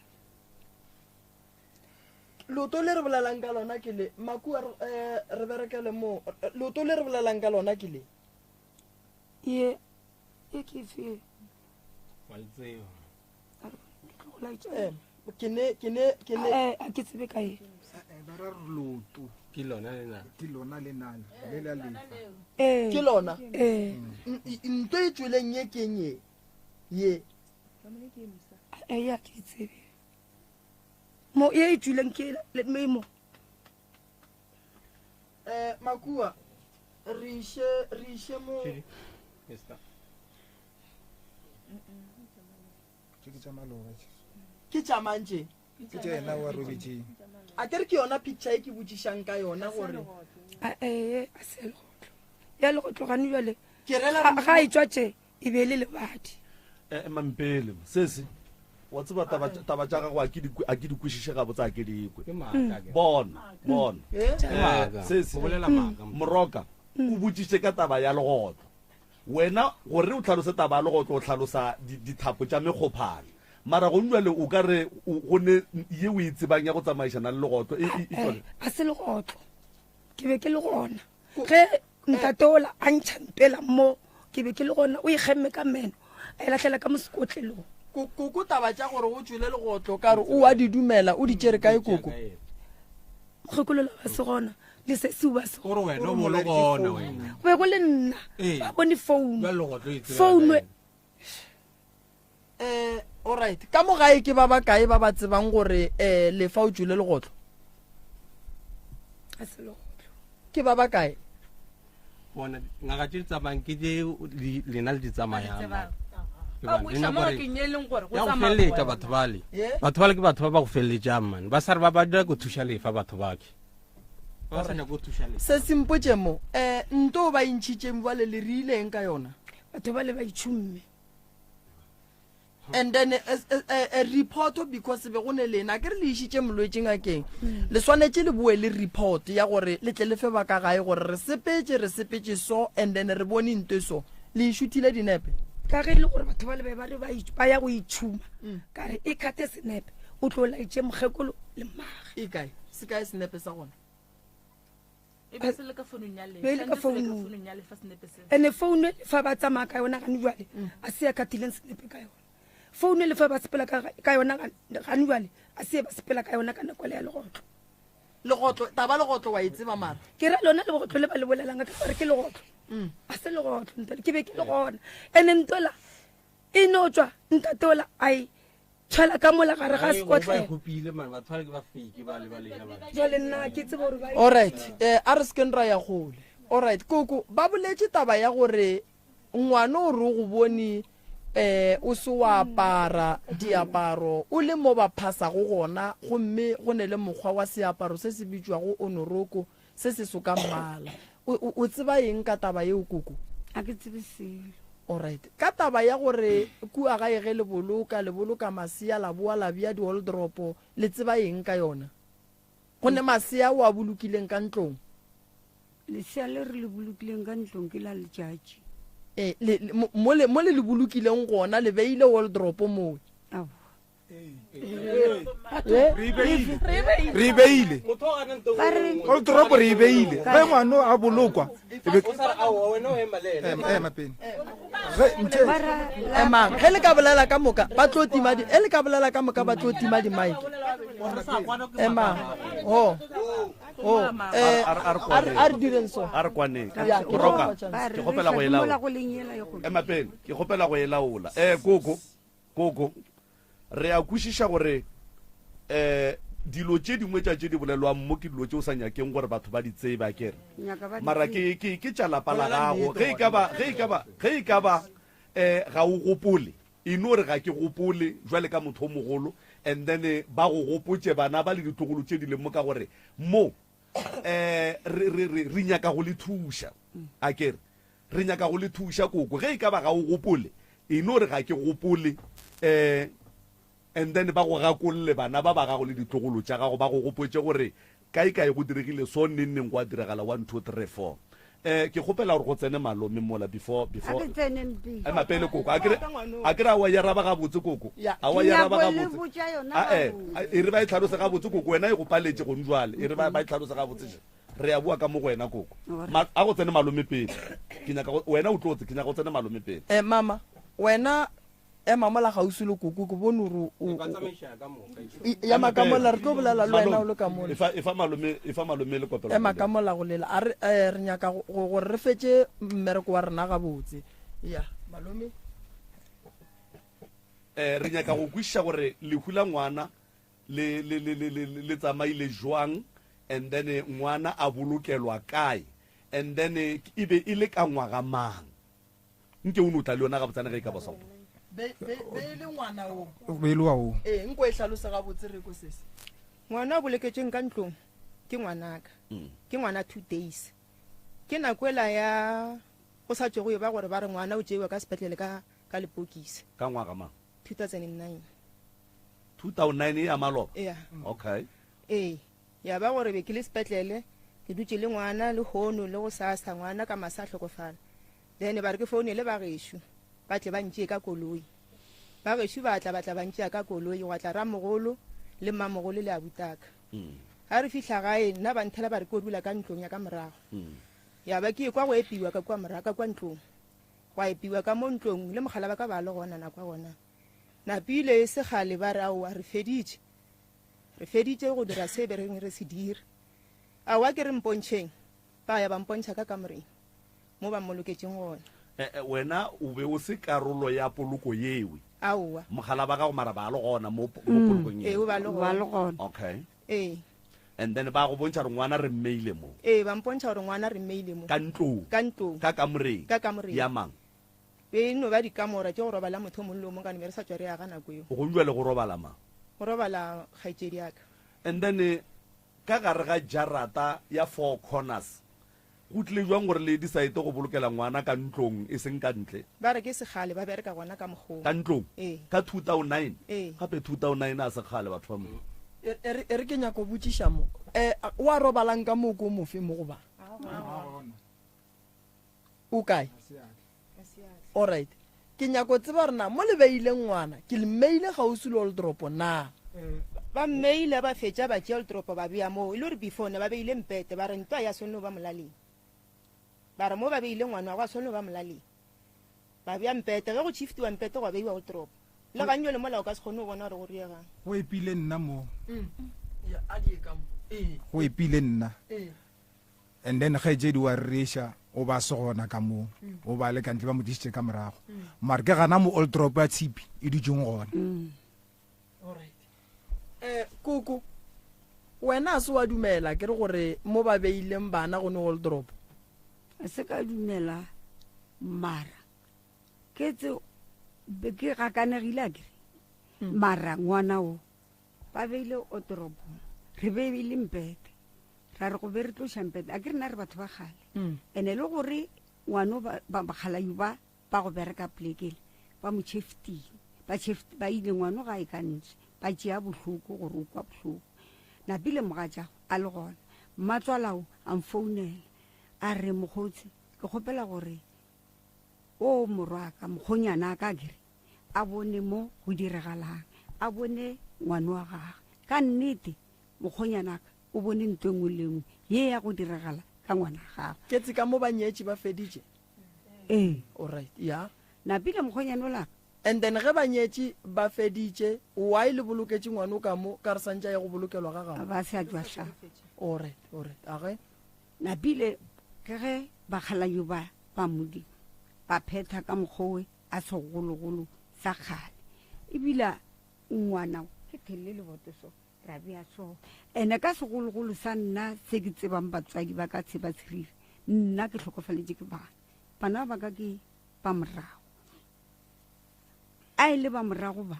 Leoto le re bolelang ka lona ke le makua re, eh, re berekele mo leoto le re bolelang ka lona ke le ye ye ke efe Wa le tseba. Ke tlo go laetša. Eh, ke ne ke ne ke ne Eh, a ke tsebe ka e Ba ra re leoto. Ke lona le na. Ke lona le nana le la lefa. Eh. Ke lona. Eh. Nto e tšweleng ye keng ye ye Eh, ya ke tsebe mo ye e tšwileng ke le me mo eh makua re iše re iše mo Tše ke tša maloba tše. Ke tša mang tše? Ke tša yena wa robetšeng. A ke re ke yona picture e ke botšišang ka yona gore. A ee a se legotlo. Ya legotlo gane jwale. Ke rela ga e tšwa tše e be e le lebadi. Eh, emang pele sese wa tseba taba taba tša gago a ke di a ke di kwešiše gabotse a ke di kwe bona bona Ke maaka. sese O bolela maaka. moroka o botšiše ka taba ya legotlo wena gore o tlhalose taba ya legotlo o tlhalosa dithapo tša mekgophana mara gong jwale o ka re go ne ye o e tsebang ya go tsamaišana le legotlo e, e, e eh, a se legotlo ke be ke le gona ge ntate ola a ntšha ntwela mo ke be ke le gona o ikgemme ka meno a e lahlela ka mosekotlelong koko taba tša gore o tšwele legotlo ka re o a di dumela o di tšere kae koko mokgekolola ba se gona le sesiu ba se gore wena o bo le gona wena go be go le nna Ee. ba bone founu Bjale legotlo e tsebela founu kae? eh alright ka mo gae ke ba ba kae ba ba tsebang gore eh lefa o tšwele legotlo a se legotlo ke ba ba kae bona ngaka tše di tsamayang ke tše li- lena le di tsamayang man. Ke Ba bane, go le iša nako mo re- ngakeng ye e leng gore go ya go tsamaya feleletša batho bale Yeah. batho bale ke batho ba ba go feleletšang man ba sa re ba ba dira go thuša lefa batho bake ba sa nyako go thuša lefa se sempotše mo um nto ba e ntšhitšeng bjale le rileng ka yona batho ba le ba itšhomme and then eh, eh, eh, eh, report because be go ne lena ke re le išitše molwetši ngakeng le swanetše le boe le report ya gore le tle le fe ba ka gae gore re sepetše re sepetše so and then re bone nto so le išuthile dinepe ka ge e le gore batho ba le be ba re ba ya go itšhuma ka re e kgate senepe o tlo laetše mokgekolo le mmage e kae se kae senepe sa gona E be se le ka founung ya Be e le ka Lefa. Tshwanetse se be ka founung. founung ya Lefa senepe seo. ene founu e lefa ba tsamaya ka yona gane jale a se ya khathileng senepe ka yona founu e lefa ba sepela ka ka yona gane jale a se ba sepela ka yona ka nako le ya legotlo legotlo taba legotlo wa e tseba mara ke ra lona legotlo le ba le bolelang ka gore ke legotlo a se legotlo ntwela ke be ke le gona ene ntwela e no tswa ntate ola a e tshwela ka mola gare ga sekotlelo jale nna ke tsebe gore ba alright eh a re sekeng ra ya gole alright koko ba boletše taba ya gore ngwana o re o go bone eh o se wa apara diaparo o le mo ba phasago gona gomme go ne le mokgwa wa seaparo se se bitšwago onoroko se se so ka mmala o, o tseba eng ka taba yeo koko a ke tsebe selo Alright. Ka taba ya gore kua gae ge le boloka, le boloka masea la boa la bea dioldropo, le tseba eng ka yona? Go ne masea o a bolokileng ka ntlong? Lesea le re le bolokileng ka ntlong ke la letšatši. E, le, le, mo le, mo le le bolokileng gona le beile wardrobe mowe? Aowa. Re e beile. Wardrobe re e beile. Ge ngwano a bolokwa, e be ema pele. Ge nthe Emang, ge le ka bolela ka moka ba tlo tima di, e le ka bolela ka moka ba tlo tima di mic. Emang. Ho. Oh, eh, a re direng so. A re kwaneng. Ya, ke Roka, tlo fa chance. ke kgopela go e laola. Mola go leng yela e go. Ema pele, ke kgopela go e laola. Eh, koko, koko, re a kwešiša gore eh dilo tše dingwe tša tše di bolelwang mo ke dilo tše o sa nyakeng gore batho ba di tsebe, a kere? Nyaka ba di Mara tsebe. ke, ke, ke tša lapa la Bolela gago. nnete Ge e ka ba, gona. ge e ka ba, ge e ka ba, eh, ga o gopole, E no re ga ke gopole jwale ka motho o mogolo and then ba go gopotše bana ba le ditlogolo tše di leng mo ka gore mo eh re re re re nyaka go le thuša. A ke re re nyaka go le thuša koko ge e ka ba ga o gopole e no re ga ke gopole eh and then ba go gakolle bana ba ba gago le ditlogolo tša gago ba go gopotše gore Kae kae go diregile so neng neng gwa diragala 1 2 3 4 eh ke kgopela gore go tsene malome mola before before A ke tseneng pele. Ema pele koko a kere a kere a wa ya raba gabotse koko a wa ya raba Ke nyako le gabotse botša yona a eh gabotse. e re ba e tlhalose gabotse koko wena e go paletše gong jwale e re ba ba e tlhalose gabotse še re ya bua ka mo go wena koko Ma, a go tsene malome pele ke nyaka go wena o tlotse ke nyaka go tsene malome pele Eh mama wena Ema mola kgauswi le koko, ke bone gore o. Ba tsamaiša ka moka. Ema ka mola, re tlo bolela le wena o le ka mola. Efa, efa malome, efa malome lekopelo. Ema ka mola go lela. A re, eh, re nyaka gore re fetše mmereko wa rena gabotse. Ya, malome. Eh, re nyaka go kwešiša gore lehu la ngwana le, le, le, le, le, le tsamaile jwang, and then ngwana a bolokelwa kae, and then e be e le ka ngwaga mang. Nke o no tla le yona gabotsana ge e ka ba sa go. Be, be, be e le ngwana o. Be e le wa o. Ee, nko e hlalose gabotse re kwe sesi. Ngwana o boloketšweng ka ntlong ke ngwanaka. Ke ngwana two days. Ke nako ela ya go sa tšwego e ba gore ba re ngwana o tšeiwa ka sepetlele ka, ka lepokisi. Ka ngwaga mang? 2009. 2009 e ya maloba? Ea. Okay. Ee, ya ba gore be ke le sepetlele, ke dutše le ngwana lehono le gosasa, ngwana ka masa a hlokofala. Then ba re ke founele ba gešo ba tle ba ntšee ka koloi. Ba gešo ba tla ba tla ba ntšea ka koloi, gwa tla ramogolo le mmamogolo le abutaka. Ga re fihla gae nna ba nthela ba re ko dula ka ntlong ya ka morago. Ya ba ke ekwa go epiwa ka kua morago ka kua ntlong. Gwa epiwa ka mo ntlong le mogala ba ka ba le gona nako ya gona. Napile e se kgale ba re aowa re feditše. Re feditše go dira se be reng re se dira. Aowa ke re mpontšheng. Ba ya ba mpontšha ka kamoreng mo ba mmoloketšeng gona. E-e, wena o be o se karolo ya poloko yewe. Aowa. Mogala ba gago mara ba le gona mo, mo polokong Ee, yeo. o ba le Ba le gona. gona. Okay. Ee. And then ba go bontšha gore ngwana re mmeile mo. Ee, ba mpontšha gore ngwana re mmeile mo. Ka ntlong. Ka ntlong. Ka kamoreng. Ka kamoreng. Ya mang? Be e no ba dikamora tše go robala motho o mongwe le o mongwe ka no be re sa tšwa re aga nako yeo. Gong jwale go robala mang? Go robala kgaetšedi ya ka. And then Ka gare ga jarata ya Four Corners, go tlile bjang gore le decide go bolokela ngwana ka ntlong e seng ka ntle? Ba re ke sekgale ba bereka gona ka mokgwa wo. Ka ntlong? Ee. Ka 2009? Ee. Gape 2009 a se kgale batho ba Modimo. E, e re, e re ke nyako botšiša mo. E, o a robalang ka moo ko mofe mo goba? O kae? Alright. Ke nyako tseba gore na mo le beileng ngwana, ke le mmeile kgauswi le oldropo na? Ba mmeile ba fetša ba tšea oldropo ba bea moo, e le gore before ne ba beile mpete, ba re ntwa ya swanne go ba molaleng. Ba re mo ba beile ngwana gwa swanne go ba molaleng. Ba bea mpete, ge go shiftiwa mpete gwa beiwa oldropo. Le gannyo le mola o ka se kgone go bona gore go riegang. Go epile nna mo. Ya, a di ye ka mo. Ee. Go epile nna. Ee. And then kgaetšedi wa rereša o ba se gona ka mo, o ba le ka ntle ba mo tlišitše ka morago. Mare ke gana mo old drop ya tshipi e dutšeng gona. Alright. Eh, koko, wena a se wa dumela ke re gore mo ba beileng bana go ne old drop? A se ka dumela mara ke tse be ke gakanegile a kere. Mara ngwana o ba beile o toropong, re beile mpete. Ra re go be re tloša mpete, a ke rena re batho ba kgale. Ene le gore ngwano ba, ba, bakgalayu ba, ba go bereka polekele, ba mo tšheftile. Ba tšheft-, ba ile ngwano gae ka ntle, ba tšea bohloko gore o kwa bohloko. Napile mogatšago a le gona, mmatswalao a mfounela, a re, Mokgotsi, ke kgopela gore o morwaka, mokgonyana ka ke re, a bone mo go diregalang, a bone ngwano wa gagwe. Ka nnete, mokgonyanaka o bone ntho e nngwe le nngwe ye ya go diragala ka ngwana gagwe. Ke tse ka mo ba nyetše ba feditše? Ee. Alright, ya. Napile mokgonyana o lapa. And then ge ba nyetše ba feditše, why le boloketše ngwano ka mo, ka re santše a ye go bolokelwa ga gabo? Ba se a tšwa hlaba. Alright, alright. Age. Napile ke ge bakgalayo ba ba Modimo ba phetha ka mokgowe a segologolo sa kgale. Ebile ngwana ke thelle leboto so ra bea so. Ene ka segologolo sa nna se ke tsebang batswadi ba ka tseba tshirile. Nna ke hlokofaletše ke bana. Bana ba ka ke ba morago. A e le ba morago ba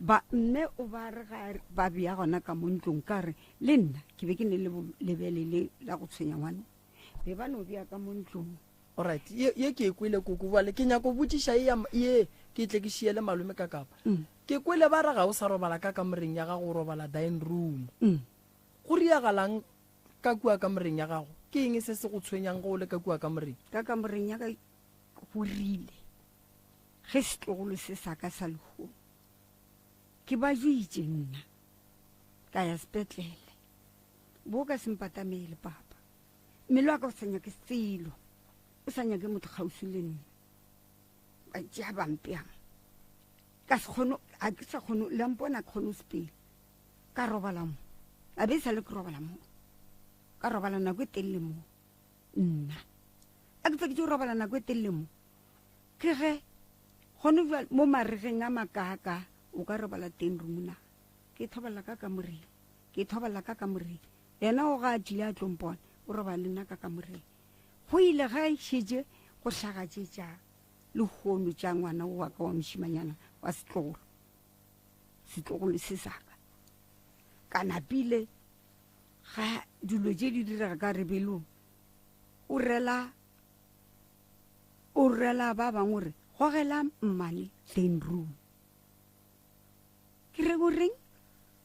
ba mme o ba re ga ba bea gona ka mo ntlong ka re le nna ke be ke ne le lebele le la go tshwenya ngwana be ba no bea ka mo ntlong. Alright, ye, ye ke e kwele koko bjale ke nyako botšiša ye ya, ye ke tle ke šiele malome ka kapa. Mm. Ke kwele ba re ga o sa robala ka kamoreng ya gago o robala dining room. Mm. Go riagalang ka kua kamoreng ya gago? Ke eng se se go tshwenyang ge o le ka kua kamoreng? Ka kamoreng ya ka go rile ge setlogolo se sa ka sa lehono ke ba joitše nna ka ya sepetlele bo ka sempatamele papa mmele wa ka o sa nyake selo o sa nyake motho kgauswi le nna ba tšea bampeang ka se kgone a ke sa kgone le mpona ke kgone o sepele ka robala mo a be e sa le ke robala mo ka robala nako e telele mo nna a ke feditše go robala nako e telele mo ke ge gone jwale mo maregeng a makaaka o ka robala teng room na ke thobala ka kamoreng ke thobala ka kamoreng yena o ga a tlile a tlompona o robala le nna ka kamoreng go ile ga e šetše go hlaga tše tša lehono tša ngwana o wa ka wa mošimanyana wa setlogolo setlogolo se saka ka napile ga dilo tše di direga ka rebelong o rela o rela ba bangwe gore gogela mmane ten room ke re o reng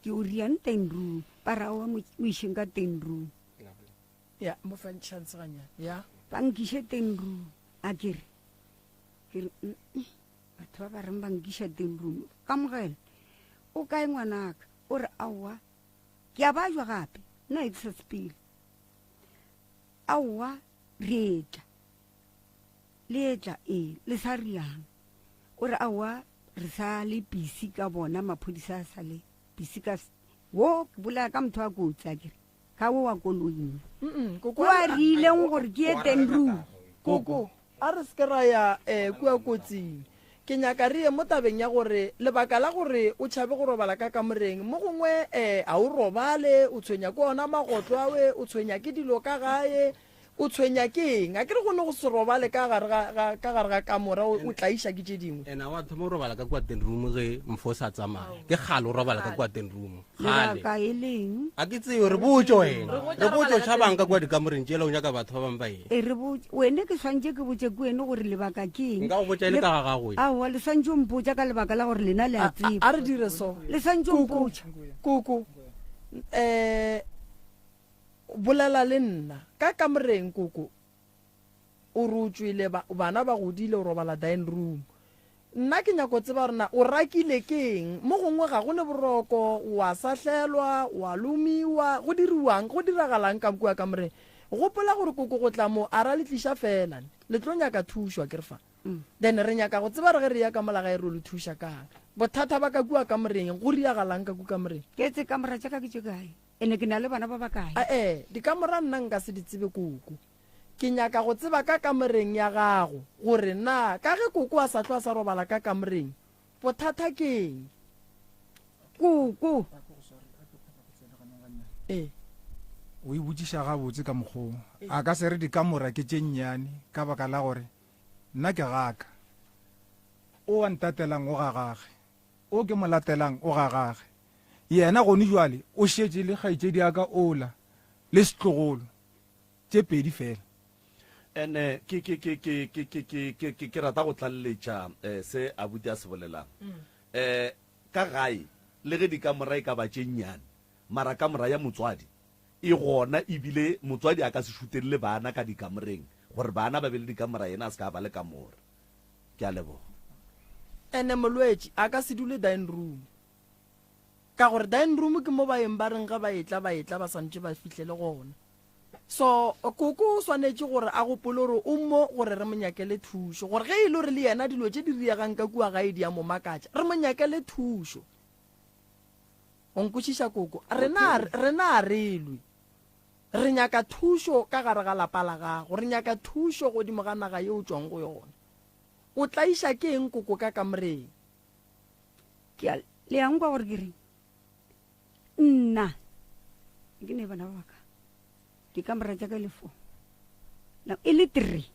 ke o riang ten room ba ra wa mo išeng ka ten room ya mo fang chance ganyane ya ba nkiše ten room a ke re ke re batho ba ba reng ba nkiša ten room kamogelo o kae ngwanaka o re aowa Ke a bajwa gape, nna e ke sa sepele. Aowa, re etla. Le etla, ee, le sa riang. O re, aowa, re sa le busy ka bona maphodisa a sa le busy ka wo ke bolaya ka motho wa kotsi a kere ka wo wa koloi nna. Mm-mm, koko Ko a a re- rileng gore ke ye ten room. Koko, A re se ke ra ya eh, kua kotsing. Ke nyaka re ye mo tabeng ya gore lebaka la gore o tšhabe go robala ka kamoreng, mo gongwe eh, ga o robale, o tshwenya ke ona magotlo awe, o tshwenya ke dilo ka gae, o tshwenya ke eng? A ke re go ne go se robale ka gare ga, ga, ka gare ga kamora, o, o tlaiša ke tše dingwe. Ena wa thoma go robala ka kua ten room ge mfo sa tsamaya. Ke kgale o robala ka kua ten room. Kgale. Lebaka e leng? A ke tsebe, re botše wena. Re botše o tšhabang ka kua dikamoreng tšela o nyaka batho ba bangwe ba eng. E re botše, wene ke swantše ke botše ke wene gore lebaka ke eng. Nka go botša e le ka ga gago. Aowa, le swantše o mpotša ka lebaka la gore lena le a tseba. A re dire so. Le swantše o mpotša. Koko, um bolela le nna. Ka kamoreng, koko, O re o tšwele, ba, bana ba godile, o robala dining room. Nna ke nyako tseba gore na o rakile ke eng. Mo gongwe ga go ne boroko, o a sahlelwa, o a lomiwa, go diriwang, go diragalang ka kua kamoreng. Gopola gore koko go tla mo, a ra le tliša feela ne. Le tlo nyaka thušo, akere fa. Then re nyaka go tseba gore ge re eya ka mola gae re yo le thuša kang. Bothata ba ka kua kamoreng, go riagalang ka kua kamoreng. Ke tse kamora tša ka ke tše kae? Ene ke na le bana ba bakae? Ae, dikamora nna nka se di tsebe koko. Ke nyaka go tseba ka kamoreng ya gago gore na ka ge koko a sa hlwe a sa robala ka kamoreng, bothata ke eng? Koko. Ee. O e botšiša gabotse ka mokgwa wo. A ka se re dikamora ke tše nnyane ka baka la gore nna ke gaka. O a ntatelang o ga gage. O ke mo latelang o ga gage. Yena gone jwale o šetše le kgaetšedi ya ka ola le setlogolo. Tše pedi fela. Ene ke, ke, ke, ke, ke, ke, ke, ke, ke, ke rata go tlaleletša eh, se abuti a se bolelang. Eh, ka gae, le ge dikamora e ka ba tše nnyane, mara kamora ya motswadi e gona ebile motswadi a ka se šutelele bana ka dikamoreng gore bana ba be le dikamora yena a se ka ba le kamora. Ke a leboga. Ene molwetši a ka se dule dining room. Ka gore dining room ke mo baeng ba reng ge ba etla ba etla ba swantše ba fihlele gona. So koko o swanetše gore a gopole gore o mo gore re mo nyakele thušo. Gore ge e le gore le yena dilo tše di riegang ka kua gae di a mo makatša, re mo nyakele thušo. O nkwešiša koko? Rena rena a re lwe. Re nyaka thušo ka gare ga lapa la gago. Re nyaka thušo godimo ga naga ye o tšwang go yona. O tlaiša ke eng koko ka kamoreng? Ke a, le a nkwa gore ke reng? Nna ke ne bana ba ka. Dikamora tša ka e le four. E le three.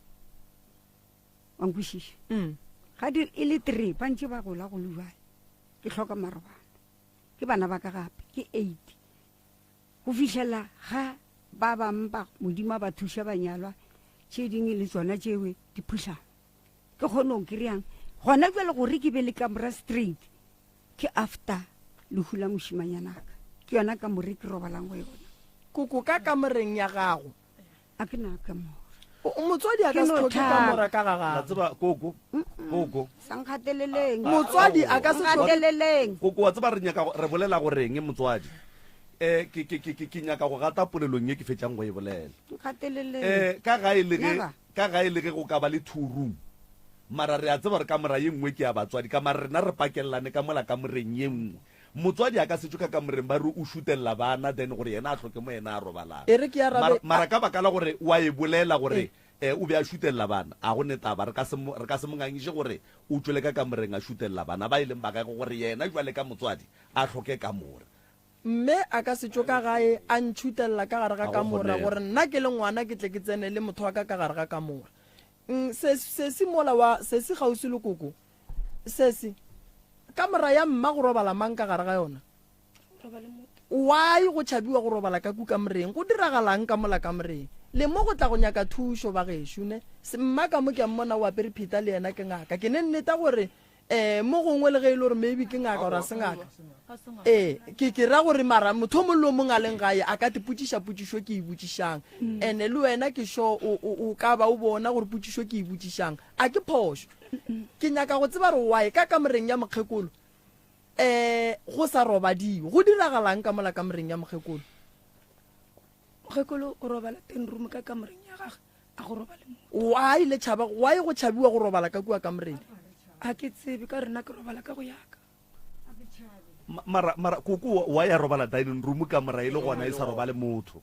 Wa nkwešiša? Mm. Ga di e le three, ba ntše ba gola go le jwale. Ke hloka marobalo. Ke bana ba ka gape, ke eight. Go fihlela ga ba bang ba Modimo a ba thuša ba nyalwa, tše dingwe le tšona tšewe di phuhlama. Ke kgone go kry-ang gona bjale gore ke be le kamora straight ke after lehu la mošimanyanaka. Ke yona kamore ke robalang go yona. Koko ka kamoreng ya gago. A ke na kamora. Motswadi a ka se hloke kamora ka ga gagwe. La tseba koko, koko. Sa nkgateleleng. Motswadi a ka se hloke. Nkgateleleng. Koko wa tseba re nyaka re bolela go reng motswadi? Eh ke ke ke ke nyaka go gata polelong ye ke fetšang go e bolela. Nkgateleleng. Eh ka gae le ge ka gae le ge go ka ba le two room. Mara re a tseba gore kamora ye nngwe ke ya batswadi ka mara rena re pakellane ka mola kamoreng ye nngwe. Motswadi a ka se tšwe ka kamoreng ba re o šutelela bana then gore yena a hloke mo yena a robalang. E re ke arabe. Mara, mara ka baka la gore o a e bolela gore eh, o be a šutelela bana, a go ne taba, re ka se mo, re ka se mo ngangiše gore o tšwele ka kamoreng a šutelela bana ba e leng ba gagwe gore yena jwale ka motswadi a hloke kamore. Mme a ka se tšwe ka gae a ntšhutelela ka gare ga Ga go kamora kgonege. gore nna ke le ngwana ke tle ke tsene le motho wa ka ka gare ga kamora. Mm, sesi, sesi mola wa, sesi kgauswi le koko. Sesi, kamora ya mma go robala mang ka gare ga yona? Why go tšhabiwa go robala ka ku kamoreng? Go diragalang ka mola kamoreng? Le mo go tla go nyaka thušo bagešo ne? Mma ka mo ke a mmona o apere pheta le yena ke ngaka. Ke ne nneta gore um mo gongwe le ge e le gore maybe ke ngaka or a se ngaka. Ee, ke ke ra gore mara motho o mongwe le o mongwe a leng gae a ka te potšiša potšišo ke e botšišang. Ene le wena ke sure o, o, o ka ba o bona gore potšišo ke e botšišang. A ke phošo? Ke nyaka go tseba gore why ka kamoreng ya mokgekolo um go sa robadiwe. Go diragalang ka mola kamoreng ya mokgekolo? Mokgekolo o robala ten room ka kamoreng ya gage, a go robale motho. Why le tšhaba, why go tšhabiwa go robala ka kua kamoreng? A ke tsebe, ka rena ke robala ka go yaka. Mara, mara koko why a robala dining room kamora e le gona e sa robale motho?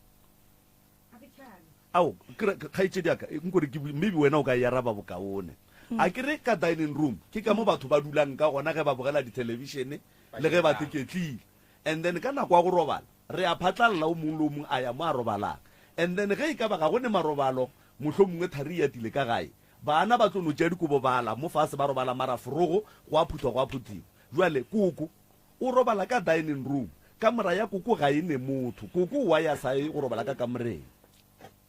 Ao, ke kgaetšedi ya ka, nkore ke maybe wena o ka e araba bokaone. A ke re ka dining room ke ka mo batho ba dulang ka gona ge ba bogela dithelebišene le ge ba teketlile. And then ka nako ya go robala re a phatlalla o mongwe le o mongwe a ya mo a robalang. And then ge e ka ba ga go ne marobalo mohlomongwe thari e atile ka gae, bana ba tlo no tšea dikobo ba ala mo fase ba robala mara forogo go a phuthwa go a phuthiwa. Bjale koko O robala ka dining room. Kamora ya koko ga e ne motho. Koko why a sa ye go robala ka kamoreng?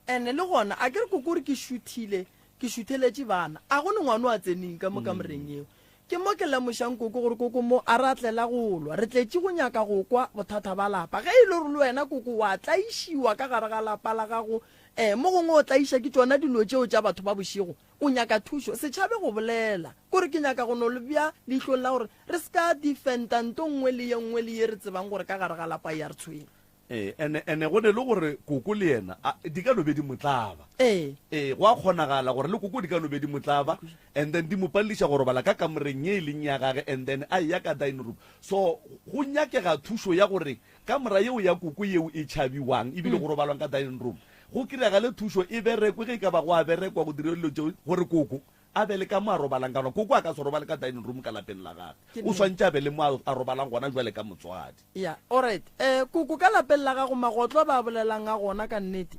Ene le gona a ke re koko o re ke šuthile, ke šutheletše bana. A go ne ngwana o a tseneng ka mo kamoreng yeo. Ke mo ke lemošang koko gore koko mo a ra tlela go lwa. Re tletše go nyaka go kwa bothata ba lapa. Ge e le gore le wena koko wa tlaišiwa ka gare ga lapa la gago, eh, mo gongwe o tlaiša ke tšona dilo tšeo tša batho ba bošego, O nyaka thušo, se tšhabe go bolela. Kore ke nyaka go no le bea leihlong la gore re se ka defenda nto nngwe le ye nngwe le ye re tsebang gore ka gare ga lapa e a re tshwenya. Ee, ene, ene go ne le gore koko le yena, a, di ka no be di mo tlaba. Ee. Ee, go a kgonagala gore le koko di ka no be di mo tlaba, and then di mo palediša go robala ka kamoreng ye e leng ya gage, and then a eya ka dining room. So, go nyakega thušo ya gore kamora yeo ya koko yeo e tšhabiwang, ebile go robalwang ka dining room, Go kiregale thušo e berekwe ge e ka ba go a berekwa go dirwe dilo tšeo gore koko a be le ka mo a robalang ka gona. Koko a ka se robale ka dining room ka lapeng la gagwe. O swantše a be le mo a robalang gona jwale ka motswadi. Ya, alright. Eh, koko ka lapeng la gago magotlo ba bolelang a gona ka nnete?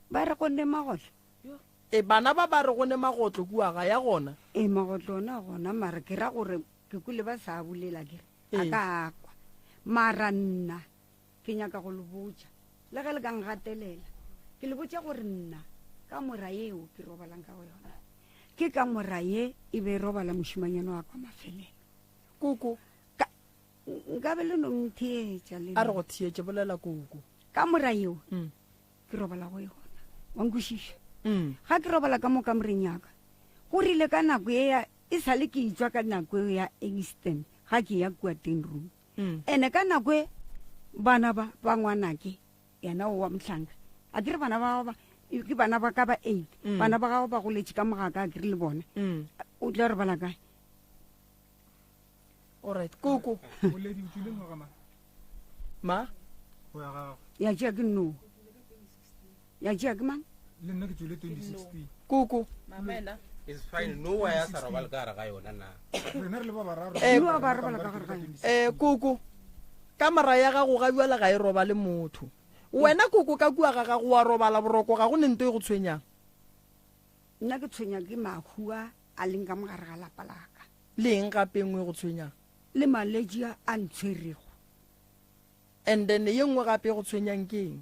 Ba re go ne magotlo. E, bana ba ba re go ne magotlo kua ga ya gona. E, magotlo ona a gona mara ke ra gore ke kwele ba sa bolela ke re a ka a kwa mara nna ke nyaka go le botša le ge le ka ngatelela ke le botša gore nna ka mora yeo ke robalang ka go yona ke ka mora ye e be e robala mošimanyana wa kwa mafelelo koko nka be le no ntheetša le a re go theetše bolela koko ka mora yeo mm. ke robala go yona wa nkwešiša mm. ga ke robala ka mo kamoreng yaka go rile ka nako e ya E sa le ke etšwa ka nako eo ya Easton ga ke ya kua ten room. Mm. Ene ka nako e bana ba ba ngwanake yena o wa mohlanka a ke re bana ba ba ke bana ba ka ba eight mm. bana ba gago ba goletše ka mogaka a ke re le bona mm. o tla re bala kae alright koko Ma? Go ya gagwe. Ya tšea ke no. Ya tšea ke mang? Le nna ke tšwele 2016. Koko. Mama ena. It's fine. No wa ya sa robala ka gare ga yona na. Rena re le ba bararo. Eh, No ba robala ka gare ga yona. Eh, koko. Kamara ya gago ga bjale ga e robale motho. Wena koko ka kua ga gago wa robala boroko ga go ne nto e go tshwenyang. Nna ke tshwenya ke mahu a a leng ka mogare ga lapa laka. Le eng gape e nngwe e go tshwenyang? Le malwetši a a ntshwerego. And then ye nngwe gape e go tshwenyang ke eng?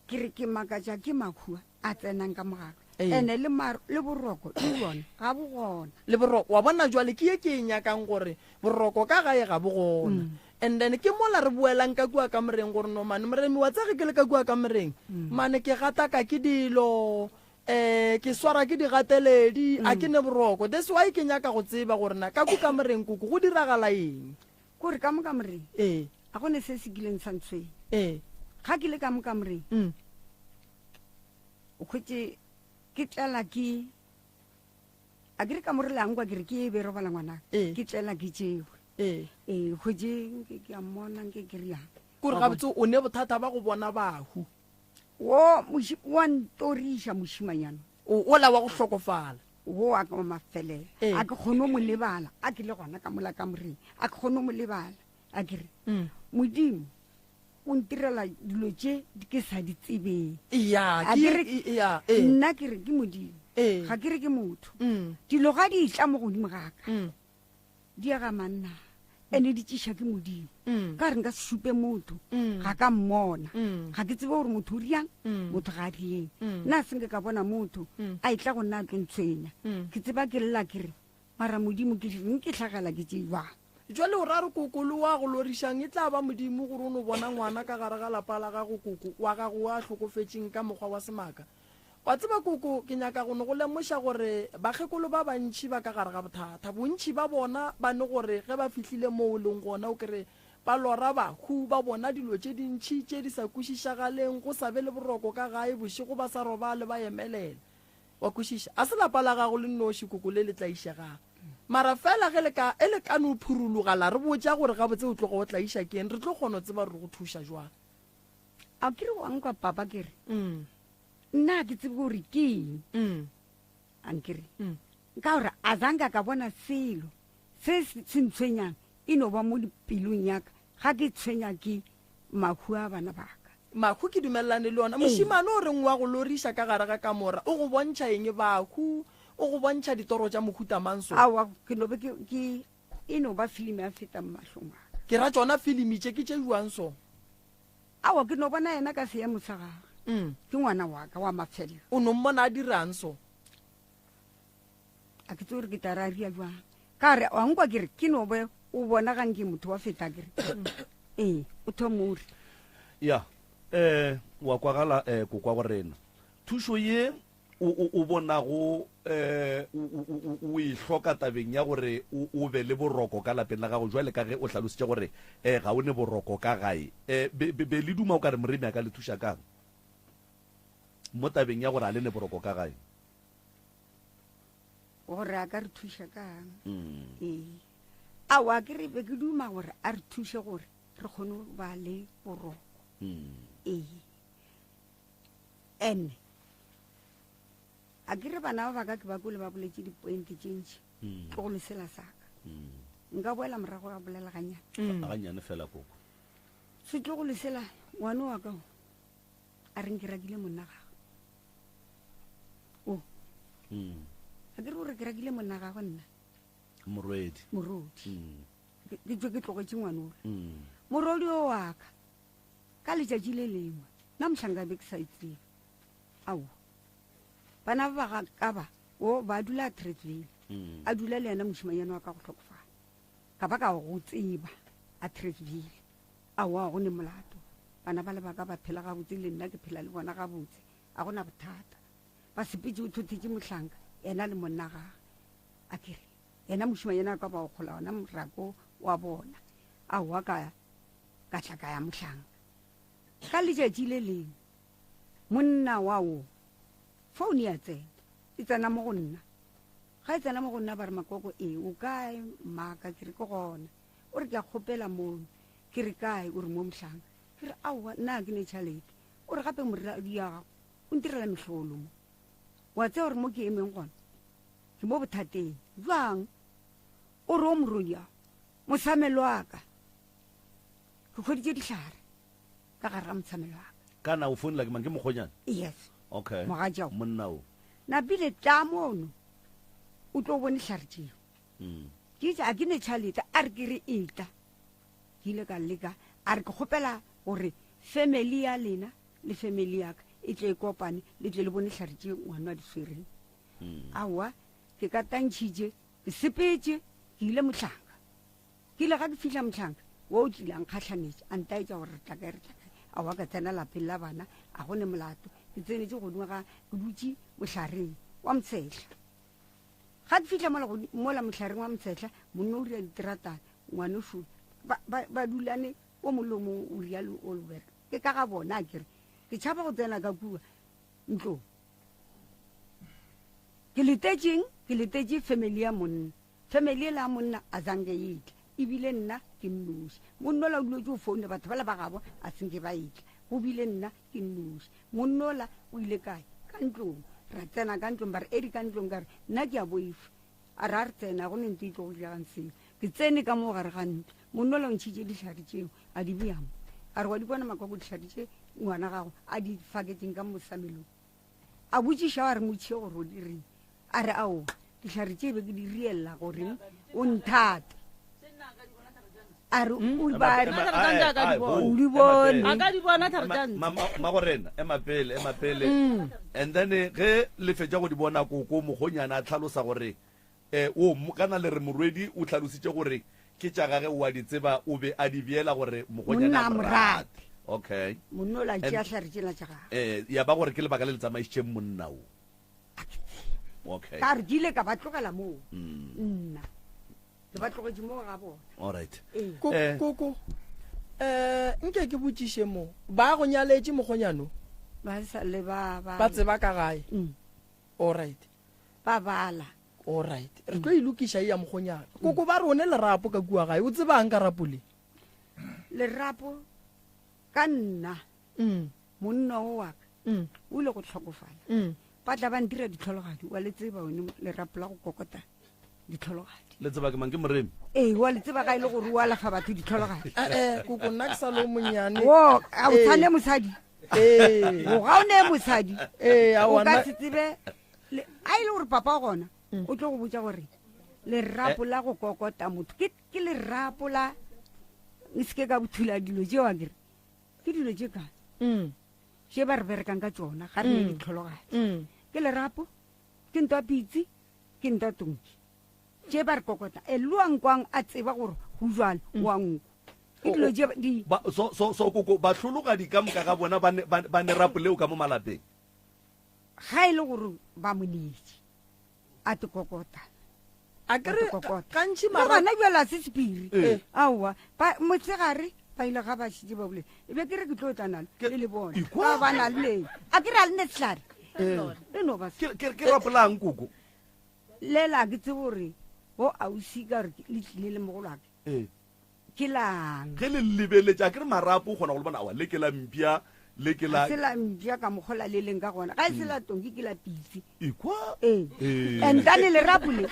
Ke re ke makatša ke mahu a tsenang ka mogare. Ee. Ene le mar le boroko le bona ga bo gona. Le boroko wa bona jwale ke ye ke e nyakang gore boroko ka gae ga bo gona. Mm. And then ke mola re boelang ka kua kamoreng gore no mane moremi wa tsa ge ke le ka kua kamoreng mm. mane ke gataka ke dilo eh ke swara ke digateledi a ke mm. ne boroko that's why ke nyaka go tseba gore na ka ku kamoreng koko go diragala eng Kore ka mo kamoreng ee a go ne se se kileng sa ntshwenya. Ee. Ga ke le ka mo kamoreng mm. o kgwetse ke tlela ke a ke re ka more langwa ke re ke e be robala ngwanaka Ee. ke tlela ke tšewe ee ee kgwetse nke ke a mmona nke ke riang kore gabotse o ne bothata ba go bona bahu wo moši- wa ntoriša mošimanyana o ola wa go hlokofala wo a ka wa mafelela Ee. a ke kgone go mo lebala a ke le gona ka mola kamoreng a ke kgone go mo lebala a ke re Mm. modimo o ntirela dilo tše ke sa di tsebeng ya A ke ke re- e- ya ee nna ke re ke modimo Ee. ga ke re ke motho Mm. dilo ga di tla mo godimo ga ka Mm. di ya ga manna ene di tšiša ke modimo Mm. ka re nka se šupe motho Mm. ga ka mmona Mm. ga ke tsebe gore motho o riang Mm. motho ga a rieng Mm. nna se nke ka bona motho Mm. a e tla go nna a tlo ntshwenya Mm. ke tseba ke lla ke re mara modimo ke reng ke tlhagela ke tše jwang jwale o ra re kokolo wa go lorišang e tla ba modimo gore o no bona ngwana ka gare ga lapa la gago koko wa gago wa hlokofetšeng ka mokgwa wa semaka wa tseba koko ke nyaka go no go lemoša gore bakgekolo ba bantši ba ka gare ga bothata bontši ba bona ba ne gore ge ba fihlile moo o leng gona o kere ba lora bahu ba bona dilo tše dintši tše di sa kwešišagaleng go sa be le boroko ka gae bošego ba sa robale ba emelela Wa kwešiša? A se lapa la gago le nnoši koko le le tlaišegang. Mara fela ge le ka, e le ka no phuruloga la re botša gore gabotse o tloga o tlaiša ke eng, re tlo kgona go tseba gore re go thuša jwang. A ke re wa nkwa papa ke re, Mm. nna ga ke tsebe gore ke eng. Mm. A nkere. Mm. Ka gore a zanka ka bona selo se se ntshwenyang e no ba mo dipelong ya ka ga ke tshwenya ke mahu a bana ba ka. Mahu ke dumelelane le ona. Mošemane o reng wa go loriša ka gare ga kamora o go bontšha eng? Bahu o go bontšha ditoro tša mohuta mang so? Aowa, ke no be ke, ke e no ba filimi ya fetang mahlong a ka. Ke ra tšona filimi tše ke tše bjang so? Aowa, ke no bona yena ka seemo sa gagwe. Mm. Ke ngwana wa ka wa mafelelo. O no mmona a dirang so? A ke tsebe gore ke tla re a ria jwang. Ka re, wa nkwa ke re, ke no be o bona ga nke motho wa feta ke re. Ee, o thoma o re. Ya, eh, wa kwagala, eh, kokwa go rena. Thušo ye o, o, o bonago, eh, o, o, o, o e hloka tabeng ya gore o, o be le boroko ka lapeng la gago, jwale ka ge o hlalositše gore, eh, ga o ne boroko ka gae. Eh, be, be, be le duma o ka re Moremi a ka le thuša kang mo tabeng ya gore a le ne boroko ka gae? Gore a ka re thuša kang? Mm. Ee. Aowa, ke re be ke duma gore a re thuše gore re kgone go ba le boroko. Mm. Ee. Ene a ke re bana ba baka ke ba kwele ba boletše dipointe tše ntši Mm. tlogolo sela sa ka. Mm. Nka boela morago ga bolela ganyane. Mm. Ganyane fela koko. Setlogolo sela ngwane wa ka o a reng ke rakile monna gagwe. O. Mm. A ke re gore ke rakile monna gagwe nna. Morwedi. Morodi. Mm. Ke tswe ke tlogetše ngwane ola. Mm. Morodi o wa ka ka letšatši le lengwe nna mohlanka be ke sa e tsebe. Aowa. Bana ba ba ka ba o ba dula Atteridgeville. Mm. A dula le yena mošimanyana wa ka go hlokofala. Ka ba ka go tseba Atteridgeville. Aowa, go ne molato. Bana ba le ba ka ba phela gabotse le nna ke phela le bona gabotse. A gona bothata. Ba sepetše o thothetše mohlanka yena le monna gagwe. A ke re yena mošimanyana wa ka ba o kgola ona morako wa bona. Aowa ka ka tla ka ya mohlanka. Ka letšatši le lengwe monna wa wo foune ya tsena, e tsena mo go nna. Ga e tsena mo go nna ba re Makoko ee o kae mmaka? Ke re ke gona. O re ke a kgopela mono. Ke re kae? O re mo mohlanga. Ke re aowa, nna ga ke ne tšhalete. O re gape moradi ya gago o ntirela mehlolo mo. Wa tseba gore mo ke emeng gona ke mo bothateng. Bjang? O re o morodi a mosamelo wa ka. Ke hweditše dihlare ka gare ga mosamelo wa ka. Kana o founela ke mang? Ke mokgonyana? Yes. Okay. Mogatšao. Monna o. Napile tla mono o tlo bone dihlare tšeo. Mm. Ke itse a ke ne tšhalete a re ke re etla. Ke ile ka leka a re ke kgopela gore family ya lena le family ya ka e tle e kopane le tle le bone hlare tše ngwana a di swereng. Mm. Aowa ke ka tantšhitše ke sepetše ke ile mohlanga. Ke ile ga ke fihla mohlanga wo o tlile a nkgahlanetše a ntaetša gore re tla kae re tla kae. Aowa ka tsena lapeng la bana a go ne molato ke tsenetše godimo ga ke dutše mohlareng wa motshehla. Ga ke fihla mola mola mohlareng wa motshehla monna o ria diteratana ngwanošo ba, ba, ba dulane o mongwe le o mongwe o ria o bereka ke ka ga bona a kere ke tšhaba go tsena ka kua ntlong ke letetšeng ke letetše family ya monna family ela ya monna a zange e tla ebile nna ke nnoši monna ola o duletse o foune batho bala ba gabo a senke ba etla go bile nna ke nnoši monnola o ile kae ka ntlong ra tsena ka ntlong ba re eri ka ntlong ka re nna ke a boifa a re a re tsena go ne ntho e tlo go diregang selo ke tsene ka mo gare ga ntlo monnola o ntšhitše dihlare tšeo a di bea mo a re wa di bona makoko dihlare tše ngwana gago a di faketseng ka mosamelong a botšiša a re motšhe gore o direng a re aowa dihlare tše be ke di rielela goreng o nthate a re o ba re o di bone A ka di bona thare tša ntshe. Magorena ema pele ema pele and then ge le fetša go di bona koko mokgonyana a tlhalosa gore eh o kana le re morwedi o tlhalositše gore ke tša gage o a di tseba o be a di beela gore mokgonyana Monna a a mo mo rate okay monna o la And- tšea hlare tšela tša gage eh ya ba gore ke lebaka le le tsamaišitšeng monna o okay ka re ke ile ka ba tlogela moo Mm. nna ke ba tlogetše moo ga bona all right Ee. Ko- Eh. koko um nke ke botšiše mo ba go nyaletše mokgonyano ba sa le ba ba tseba ka gae Mm. all right ba bala all right re tlo e lokiša e ya mokgonyana koko ba rone lerapo ka kua gae o tsebang ka rapo le lerapo ka nna Mm, monna o wa ka mm, o ile go tlhokofala mm. ba tla ba ntira ditlhologadi wa le tseba one lerapo la go kokota ditlhologadi le tseba ke mang ke moremi ee wa le tseba ga e le gore o alafa batho ditlhologadi Eh, eh, koko nna ke sa le o monnyane o a o Ee. tshwane mosadi ee o ga o ne mosadi ee o aowa ka nna se tsebe le- a e le gore papa o gona o tlo go botsa gore lerapo la go kokota motho ke ke lerapo la e seke ka bothula dilo tšeo a kere ke dilo tše kae Mm, tše ba re berekang ka tsona ga re ne ditlhologadi mm. ke lerapo ke ntwa pitse ke ntwa tonki tše ba re kokota e loa nkwang a tseba gore go jalo wa nko ke dilo tše di ba so so so koko bahlologadi ka moka ga bona ba ne ba ba ne rapo leo ka mo malapeng ga e le gore ba mo neetše a te kokota a kere Ba te kokota. gantši le mara gona bjalo a se sephiri Ee. aowa ba- motshegare ba ile ga ba šitše ba bolele e be ke re ke tlo tla nalo Ke- le le bone Ikwa. ba ba na le leng a ke re a le ne sehlare le no ba se ke ke ke rapolang koko lela ke tsebe gore bo ausi ka gore le tlile le mogolo waka ee ke lang ge le lebeletše a ke re marapo o kgona go le bona awa le ke la mpša le ke la se la mpša ka mokgola le leng ka gona ga e se la tonki ke la pitse ikwa ee Ee. entane lerapo le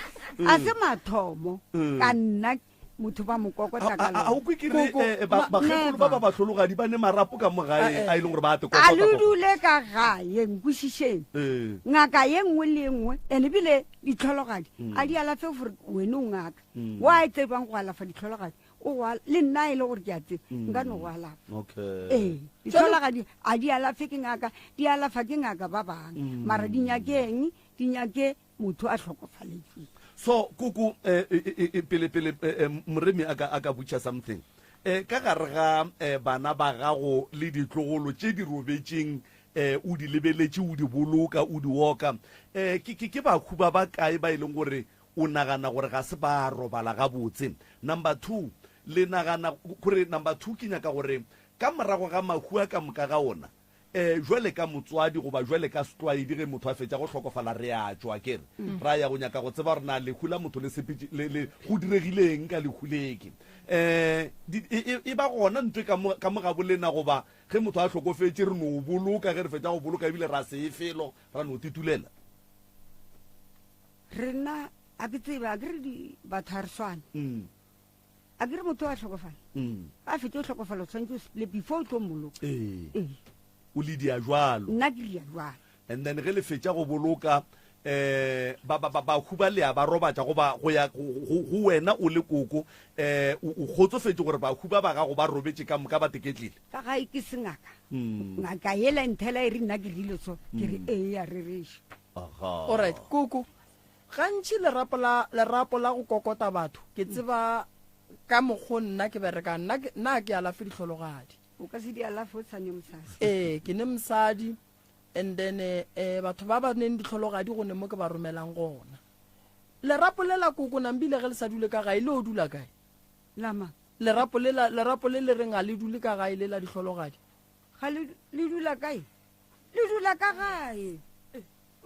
a se mathomo Mm. ka nna motho ba mo kokota ka a o lona kwe ke re Koko, eh, ba- bakgekolo ba ba bahlologadi ba ne marapo ka mo gae a e leng gore ba a te a le kokota dule ka gae nkwešišeng ee ngaka ye nngwe le ye nngwe and ebile ditlhologadi Mm. a di alafe gore wene o ngaka wa e tsebang go alafa ditlhologadi o go al- le nna e le gore ke a tseba Mm. nka no go alafa okay ee ditlhologadi a di alafe ke ngaka di alafa ke ngaka ba bangwe Mm. mara di nyakeng di nyake motho a tlhokofaletseng so koko eh, eh, eh, pele pele eh, eh, moremi a ka a ka butša something eh ka gare ga eh, bana ba gago le ditlogolo tše di robetšeng eh o di lebeletše o di boloka o di oka eh ke ke ke bahu ba ba kae ba e leng gore o nagana gore ga se ba robala gabotse number 2 le nagana gore number 2 ke nyaka gore ka morago ga mahu a ka moka ga ona Um jwale ka motswadi goba jwale ka setlwaedi ge motho a fetša go hlokofala re a tšwa ke re mm. ra ya go nyaka go tseba gore na lehu la motho le sepetše le, le go diregile eng ka lehu leke. Um e, e, e ba gona ntwe ka mo ka mo ga bolena goba ge motho a hlokofetše re no boloka ge re fetša go boloka ebile ra se e felo ra no titulela. Rena a ke tsebe a ke re batho a re swane. Mm. A ke re motho a hlokofala mm. a fetse o hlokofala o tshwanetse o sepele before o tlo mmoloka ee. ee. O le dia jwalo nna ke ria jwalo and then ge le fetša go boloka eh ba ba ba huba le a ba robatša go ba go ya go wena o le koko eh o kgotsofetše gore ba huba ba gago ba robetše ka moka ba teketlile ka gae ke sengaka mm. ngaka yela nthela e re nna ke rile so ke re mm. ee ya rereša aha alright koko Gantši lerapo la, lerapo la go kokota batho, ke tseba ka mokgo nna ke berekang. Nna ke, nna ke alafe dihlologadi. O ka se di alafe o sa ne mosadi. Ee, ke ne mosadi, and then eh, batho ba ba neng dihlologadi go ne mo ke ba romelang gona. Lerapo le la koko nambile ge le sa dule ka gae, le o dula kae? La mang? Lerapo le la, lerapo le le reng ga le dule ka gae le la dihlologadi. Ga le, le dula kae? Le dula ka gae.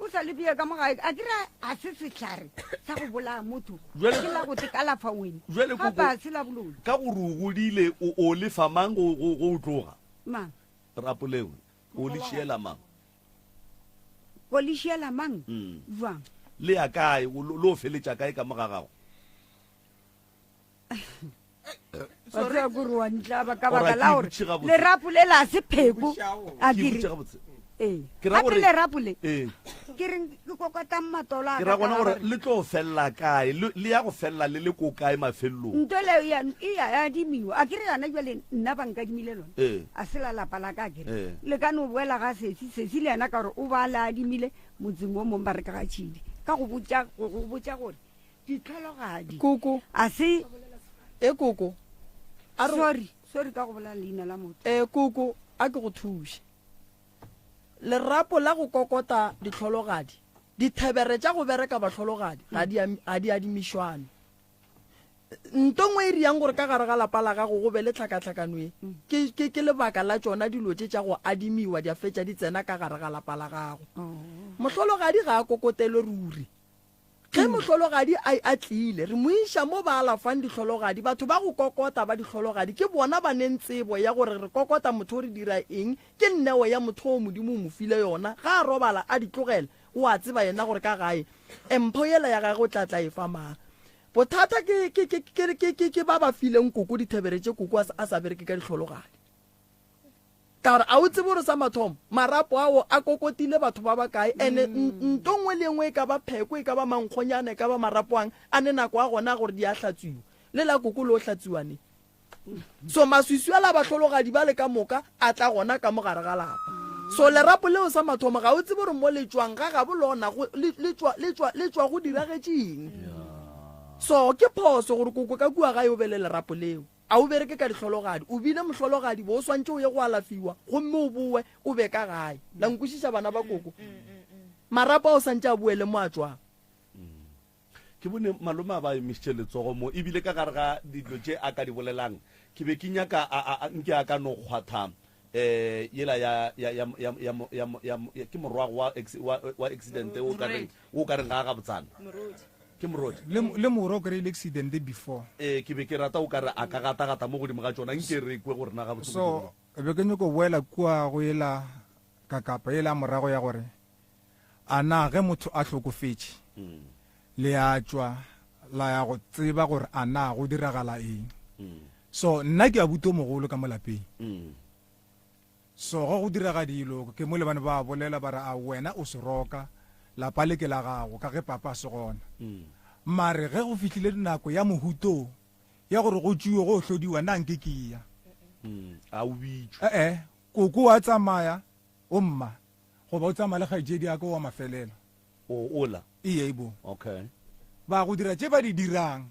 O sa le bea ka mo gae a kere a se sehlare sa go bolaya motho ke la go te kalafa wena Jwale gape koko a se la boloi. Ka gore o godile o o lefa mang go go go o tloga? Mang? Rapo leo o le šiela mang? Go le šiela mang? Jwang? Le ya kae? O lo lo feletša kae ka mo ga gago? Wa tseba kore wa ntlaba ka baka la gore lerapo le la se pheko a ke botše gabotse ee gape lerapo le ke reng ke kokotang matolo a ke ra gona gore le tlo felela kae le ya go felela le le ko kae mafelelong nto le ya e ya adimiwa a ke re yana jwale nna ba nkadimile lona a se la lapa la ka ke re le ka no boela ga sesi sesi le yena ka gore o ba le adimile motseng o mong ba re ka ga tšhidi ka go botša go botša gore Ditlhologadi. Koko. A se. E koko. A re. Sorry, sorry ka go bolela leina la motho. E koko, a ke go thuše. Lerapo la go kokota ditlhologadi, dithebere tša go bereka bahlologadi ga di ga di adimišwane. Nto nngwe e riang gore ka gare ga lapa la gago go be le tlhakatlhakano e, ke, ke, ke lebaka la tšona dilo tše tša go adimiwa di a fetša di tsena ka gare ga lapa la gago. Mohlologadi ga a kokotelwe ruri. Ge mohlologadi a, a tlile, re mo iša mo ba alafang dihlologadi. Batho ba go kokota ba dihlologadi ke bona ba neng tsebo ya gore re kokota motho re dira eng. Ke neo ya motho o Modimo o mo file yona. Ga a robala a di tlogela, o a tseba yena gore ka gae mpho yela ya gagwe o tla tla e fa mang. Bothata ke, ke, ke, ke, ke, ke, ke ba ba fileng koko dithebere tše koko a, a sa bereke ka dihlologadi. Ka gore a o tsebe gore sa mathomo marapo ao a kokotile batho ba bakae, ene nto nngwe le engwe e ka ba pheko, e ka ba mankgonyana, e ka ba marapo ang, a ne nako a gona a gore di a hlatswiwa. Le la koko le o hlatswiwa neng? So maswiswi a la bahlologadi ba le ka moka a tla gona ka mo gare ga lapa. So lerapo leo sa mathomo ga o tsebe gore mo le tšwang ga gabo lona go le le tšwa le tšwa le tšwa go diragetše eng. So ke phoso gore koko ka kua gae o be le lerapo leo. A o bereke ka dihlologadi. O bile mohlologadi, bo o swantše o ye go alafiwa, gomme o bowe, o be ka gae. La nkwešiša, bana ba koko? Marapo a o santše a boele mo a tšwang. Ke bone malome a ba emišitše letsogo mo, ebile ka gare ga dilo tše a ka di bolelang, ke be ke nyaka a, a, a, nke a ka no kgwatha um yela ya, ya, ya, ya, ya, ya, ya, ya, ke morwago wa, wa, wa accident o ka reng, o ka reng ga a gabotsana. Ke morodi. Le, le moro o kry-ile accident before. Ee, ke be ke rata o ka re a ka gata-gata mo godimo ga tšona, nke re kwe gore na gabotse So, be ke nyoko boela kua go yela kakapa yela ya morago ya gore a na ge motho a hlokofetše le a tšwa la ya go tseba gore a na go diragala eng. So nna ke abuti o mogolo ka mo lapeng. So ge go direga dilo, ke mo le bane ba bolela ba re, A wena o seroka, lapa le ke la gago, ka ge papa a se gona. Mare ge go fihlile nako ya mohuto ya gore go tšwiwe go hlodiwa, na nke ke ya? A o bitšwe? E-e, koko wa tsamaya, o mma, goba o tsamaya le kgaetšedi ya ka wa mafelelo. O ola? Ee, bo. Okay. Ba go dira tše ba di dirang.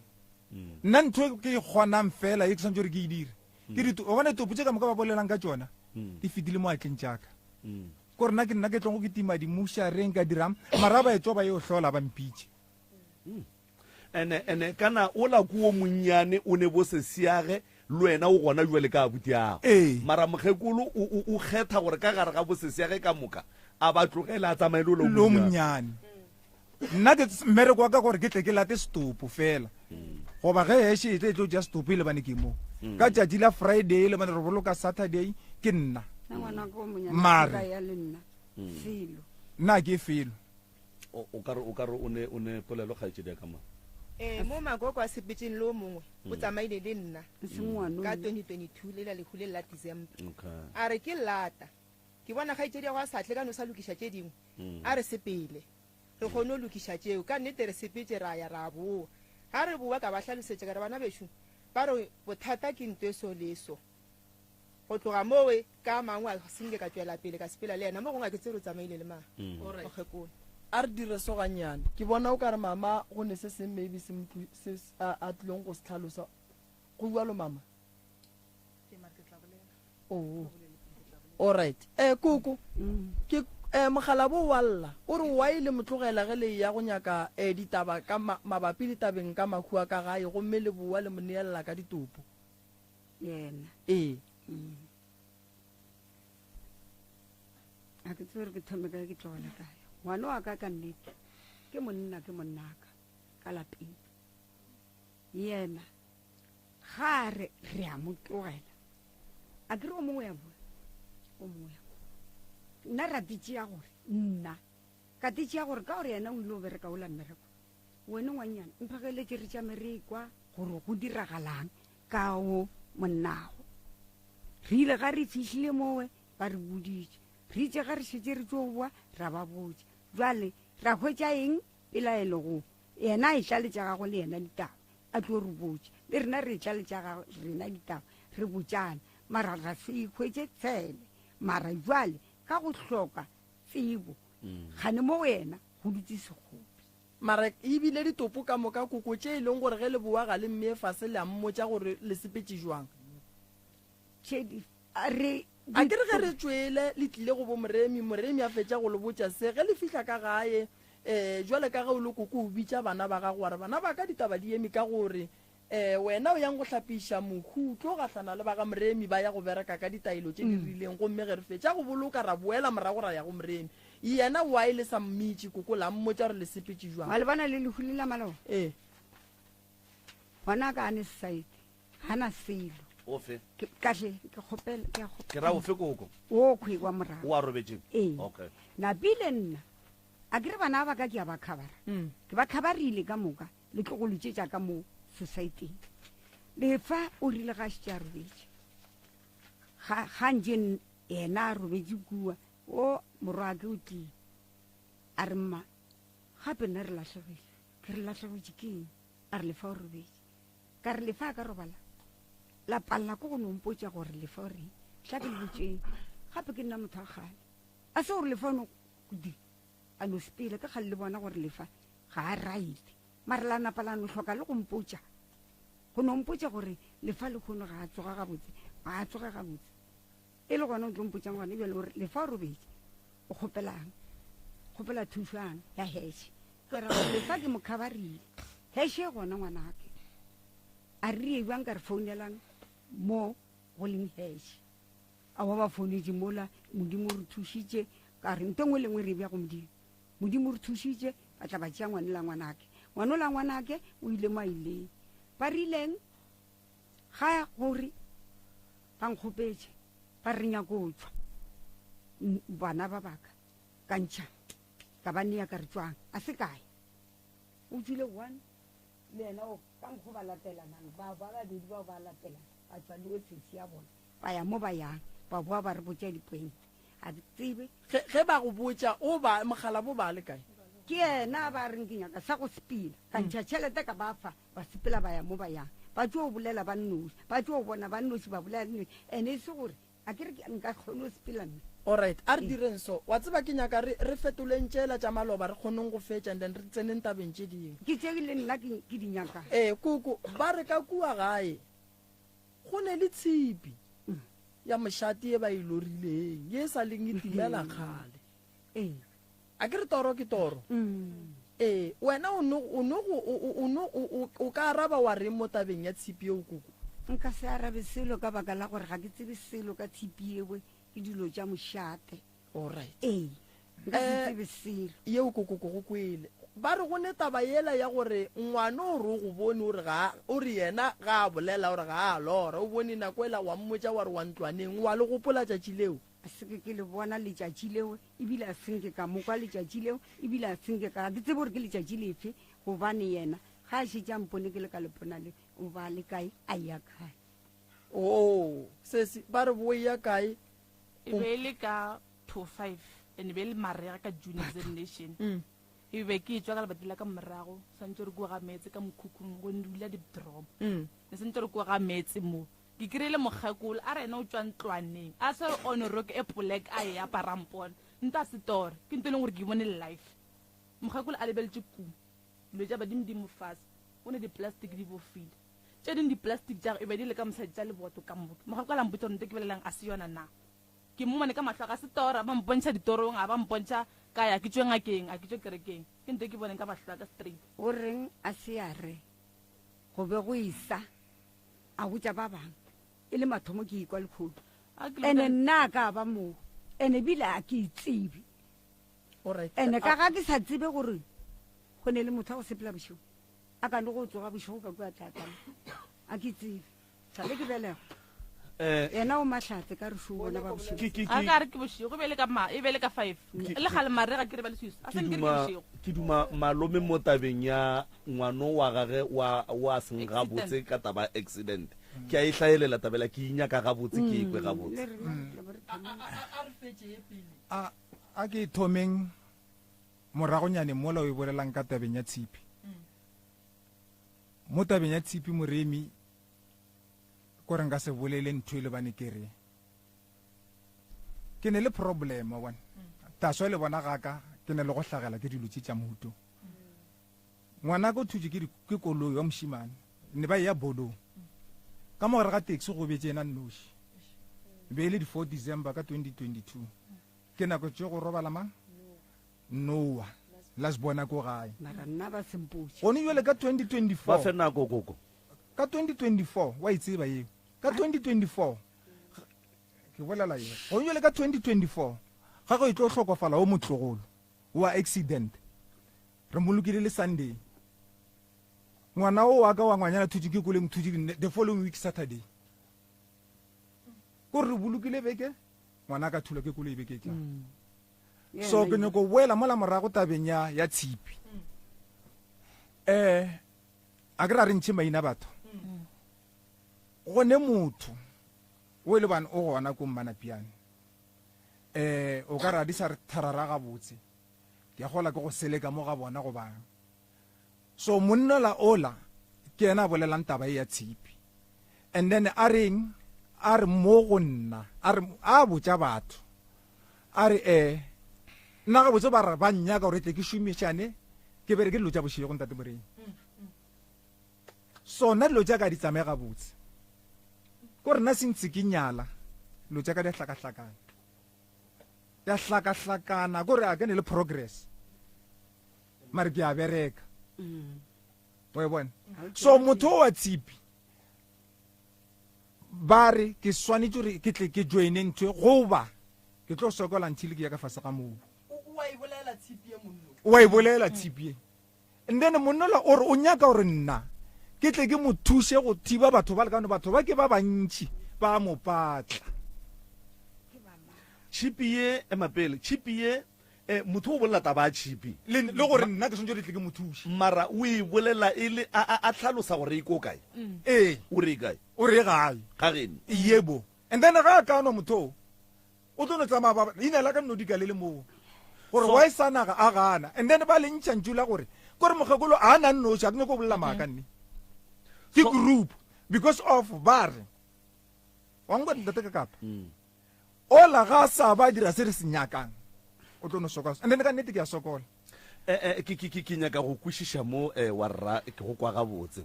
Nna ntho e ke e kgonang fela ye ke swanetše gore ke e dire, ke di, wa bona ditopo tše ka moka ba bolelang ka tšona, di fetile mo atleng tša ka. Ko re nna ke nna ke tlogo ke tima dimušareng ka dirang, mara ba etšwa ba yo hlola ba mpitše. Ene, ene kana ola ko o monnyane o ne bo sesiage. Le wena o gona bjale ka abuti ago. Ee. Mara mokgekolo o, o, o kgetha gore ka gare ga bosese ya ge ka moka a ba tlogele a tsamaye le ola o Lo monnyane. monnyane. Nna ke mmereko wa ka gore ke tle ke late setopo fela. Goba ge heshe e tle e tlo ja setopo e lebane ke mo. Ka tšatši la Friday lebane re boloka Saturday ke nna. Nna ngwana ko monyane Mare. ka ya le nna. Selo. Nna ke felo. O, o ka re, o ka re o ne, o ne polelo kgaetšedi ya ka ma. Ee, mo makoko a sepetseng le o mongwe o tsamaile le nna E seng ngwana ka o. 2022 lela lehu le la December. Okay. A re ke lata. Ke bona kgaetšedi ya go a sa tle ka no sa lokiša tše dingwe. A re sepele. Re kgone go lokiša tšeo. Ka nnete re sepetše ra ya ra boa. Ga re boa ka ba hlalosetša ka re bana bešo ba re bothata ke nto e so le so. Go tloga mowe ka a mangwe a se nke ka tšwela pele ka sepela le yena. Mo gongwe ga ke tsebe gore o tsamaile le mang. Mokgekolo. A re dire so gannyane. Ke bona o ka re mama go ne se seng maybe se mo se a, a tlilong go se hlalosa. Go bjalo mama? Oh. All right. Eh koko. Ke eh mogalabo wa lla. O re why le mo tlogela ge le eya go nyaka eh ditaba ka ma, mabapi le tabeng ka mahu a ka gae gomme le boa le mo neella ka ditopo. Yena. Ee. A ke tsebe gore ke thome kae ke tlogele kae. Ngwana wa ka ka nnete ke monna ke monnaka ka lapeng. Yena ga a re re a mo tlogela. A ke re o mongwe ya bua, o mongwe ya bua. Nna ra titšea gore nna ka titšea gore ka gore yena o ile o bereka ola mmereko. Wena ngwanyana mphageletše re tšame re kwa gore go diragalang ka o monnago. Re ile ga re fihlile mowe ba re boditše. Re itše ga re šetše re tšo boa ra ba botša. Jwale ra hwetša eng pelaelo go yena a etla le tša gagwe le yena ditaba a tlo re botša. Le rena re etla le tša gagwe rena ditaba re botšana mara ra se ikhwetše tshele. Mara jwale ka go hloka tsebo kgane mo go yena go dutše sekgopi. Mara ebile ditopo ka moka koko tše e leng gore ge le boa ga le mmee fase le a mmotša gore le sepetše jwang. Tše di a re A ke re ge re tšwele le tlile go bo Moremi, Moremi a fetša go le botša se ge le fihla ka gae. Um jwale ka ge o le koko o bitša bana ba gago wa re bana ba ka ditaba di eme ka gore um wena o yang go hlapiša mohu o tlo gahlana le ba ga Moremi ba ya go bereka ka ditaelo tše di rileng gomme ge re fetša go boloka ra boela morago ra ya go Moremi. Yena why le sa mmitše koko la mmotša gore le sepetše jwang? Wa le bona le lehu le la maloba? Ee. Ngwana ka a ne society ga na selo. Ofe? Ke kahle ke kgopela ke a kgopela. Ke ra ofe koko? O khwe wa morago. O a robetšeng? Ee. Okay. Napile nna a ke re bana ba ka ke a ba khabara. Ke ba khabarile ka moka le tlogolo tše tša ka mo society. Lefa o rile ga šetše a robetše. Ga ga nje yena a robetše kua o morwake o tlile. A re mma gape nna re lahlegile. Ke re lahlegetše ke eng? A re lefa o robetše. Ka re lefa a ka robala. La palela ko go no mpotša gore lefa o reng. Tla ke le botšeng. Gape ke nna motho wa kgale. A se gore lefa o no di a no sepela ke kgale le bona gore lefa ga a right. Mara la napa la no hloka le go mpotša. Go no mpotša gore lefa le kgono ga a tsoga gabotse. Ga a tsoge gabotse. E le gona o tlo mpotšang gona bjale gore lefa o robetše. O kgopelang? Kgopela thušo ya heshe. Ke ra gore lefa ke mo khabarile. Heshe gona ngwanake. A re re bjang ka re founelang mo go leng heshe. A wa ba founetše mola Modimo o re thušitše ka re nto nngwe le nngwe re e bja go Modimo. Modimo o re thušitše ba tla ba tšea ngwane la ngwanake. Ngwane la ngwanake o ile mo a ileng. Ba rileng ga gore ba nkgopetše ba re nyako tšwa bana ba baka ka ntšha ka ba nea ka re tšwang a se kae o tšwile one le yena o ka nkgo ba latelanang ba ba babedi bao ba latelana ba tšwa le ofisi ya bona ba ya mo ba yang ba boa ba re botša dipointe a ke tsebe Ge ba go botša o ba mogala bo ba le kae? Ke yena ba reng ke nyaka sa go sepela ka ntšha tšhelete ka ba fa ba sepela ba ya mo ba yang ba tšo bolela ba nnoši ba tšo bona ba nnoši ba bolela nnoši ene e se gore a ke re nka kgone go sepela nna. Alright, a re direng so. Wa tseba ke nyaka re re fetoleng tšela tša maloba re kgoneng go fetša and then re tseneng tabeng tše dingwe. Ke tše le nna ke ke di nyakang. Ee, koko, ba re ka kua gae go ne le tshipi ya mošate ye ba e lorileng ye e sa leng e timela kgale. Ee. A ke re toro ke toro? Ee, wena o no o no go o o no o o ka araba wa reng mo tabeng ya tshipi yeo koko? Nka se arabe selo ka baka la gore ga ke tsebe selo ka tshipi ewe, ke dilo tša mošate. Alright. Ee, nka se Eh, tsebe selo. Yeo koko ke go kwele. Ba re go ne taba yela ya gore ngwana o re o go bone o re ga o re yena ga a bolela o re ga a lora o bone nako ela wa mmotša wa re wa ntlwaneng wa le gopola tšatši leo. A se ke ke le bona letšatši leo ebile a se nke ka mo kwa letšatši leo ebile a se nke ka ga ke tsebe gore ke letšatši lefe gobane yena ga a šetše a mpone ke le ka lepona le o ba le kae a ya kae. Oo sesi ba re bo ya kae E be e le ka to five and e be e le marega ka June examination. Mm. E be ke etšwa ka lebati la ka morago, swantše re kua ga meetse ka mokhukhung go dula di-drum. Mm. Ne sentse re kua ga meetse mo. Ke kry-ile mokgekolo a re ena o tšwa ntlwaneng a swere on rock e polek a e apara mpona. Nto a se tore, ke nto e leng gore ke e bone life. Mokgekolo a lebeletše ku dilo tša badimo di mo fase, go ne di-plastic di bofile. Tše ding di-plastic tša gagwe e be di le ka mosadi tša leboto ka moka. Mokgekolo a mpotša gore nto ke bolelelang a se yona na. Ke mmone ka mahlo a ka se tora, ba mpontšha ditorong, a ba mpontšha kae, a ke tšwe ngakeng, a ke tšwe kerekeng. Ke nto ke boneng ka mahlo a ka straight. O reng a se a re go be go esa a botša ba bangwe e le mathomo ke ikwa lekhodu A ke ene le nna a ka ba moo ene ebile a ke itsebe Alright. ene ka ga ke sa tsebe gore go ne le motho a go sepela bošego a ka no go tsoga bošego ka kua tlatla a ke tsebe sa le ke belegwa Eh, yena o mahlatse ka re šo bona ba bošego ke ke A ke ka re ke bošego, e be le ka ma, e be le ka five. Le gale marega ke re ba leswiswi. A ke se nke re ke duma bošego. ke duma malome mo tabeng ya ngwano wa gage wa wa seng gabotse ka taba ya accident ke a e hlaelela tabela ke inyaka gabotse ke e kwe gabotse le rena re tla be re thomile. A re fetše ye pele. A a ke thomeng moragonyane mola o e bolelang ka tabeng ya tshipi. Mo tabeng ya tshipi moremi ko re nka se bolele ntho e lebane ke re ke ne le problem wa bona. Taswa le bona gaka ke ne le go hlagela ke dilo tše tša mohuto. Ngwana ko thutše ke ke koloi wa mošimane ne ba ya bolong. Ka mo gare ga taxi go betše yena nnoši. Be e le di 4 December ka 2022. Ke nako tše go robala mang? Noah. La se bona ko gae. Mara nna ba sempotše. Gone jwale ka ba fe 2024 nako koko ka 2024 wa e tseba yeo. Ka 2024 ke bolela yeo. Gone jwale ka 2024 ga go e tlo hlokofala o motlogolo wa accident. Re molokile le Sunday. Ngwana o wa ka wa ngwanyana thutše ke koleng thutše the following week Saturday. Ko re bolokile beke ngwana ka thulwa ke koloi beke e tlang. So ke nyako boela mola morago tabeng ya ya tshipi. Eh a ke ra re ntšhe maina batho. Gone motho o e le bane o gona ko Mmanapiane. Eh o ka ra di sa re tharara gabotse. Ke a gola ke go seleka mo ga bona go bang. So monna la ola ke yena a bolelang taba e ya tshipi. And then a reng a re mo go nna a re a botša batho a re eh nna ga botse ba re ba nnyaka gore tle ke šomišane ke bereke dilo tša bošego ntate Moremi. Sona dilo tša ka di tsamaye gabotse. Ko re nna sentse ke nyala dilo tša ka di a hlakahlakana. Ya hlakahlakana ko re a ke ne le progress. Mare ke a bereka. Wa e bona? So motho o wa tshipi ba re ke swanetše gore ke tle ke joine ntho e goba ke tlo sokola until ke ya ka fase ga mobu. O wa e bolela tshipi ye monno. O wa e bolela tshipi ye. And then monnola o re o nyaka gore nna ke tle ke mo thuse go thiba batho ba lekane batho ba ke ba bantši ba mo patla. Tshipi ye ema pele tshipi ye eh, motho o bolela taba ya tshipi Le le gore nna ke swanetše gore tle ke mo thuse. mara o e bolela e le a a a hlalosa gore e ko kae Ee, o re e kae o re gae. ga geno Yebo. And then ga a ka nwa motho o o tlo no tsamaya ba leina la ka nno dika le le moo gore So- wa e sa naga a gana and then ba le ntšha ntšu la gore kore mokgekolo a na nnoši a ke nyako bolela maaka nne ke So- group because of ba re wa nkwa ntate ka kapa ola ga a sa ba dira se re se nyakang o tlo no sokola and then ka nnete ke a sokola Eh, eh, ke, ke, ke, ke nyaka go kwešiša mo eh, wa rra ke go kwa gabotse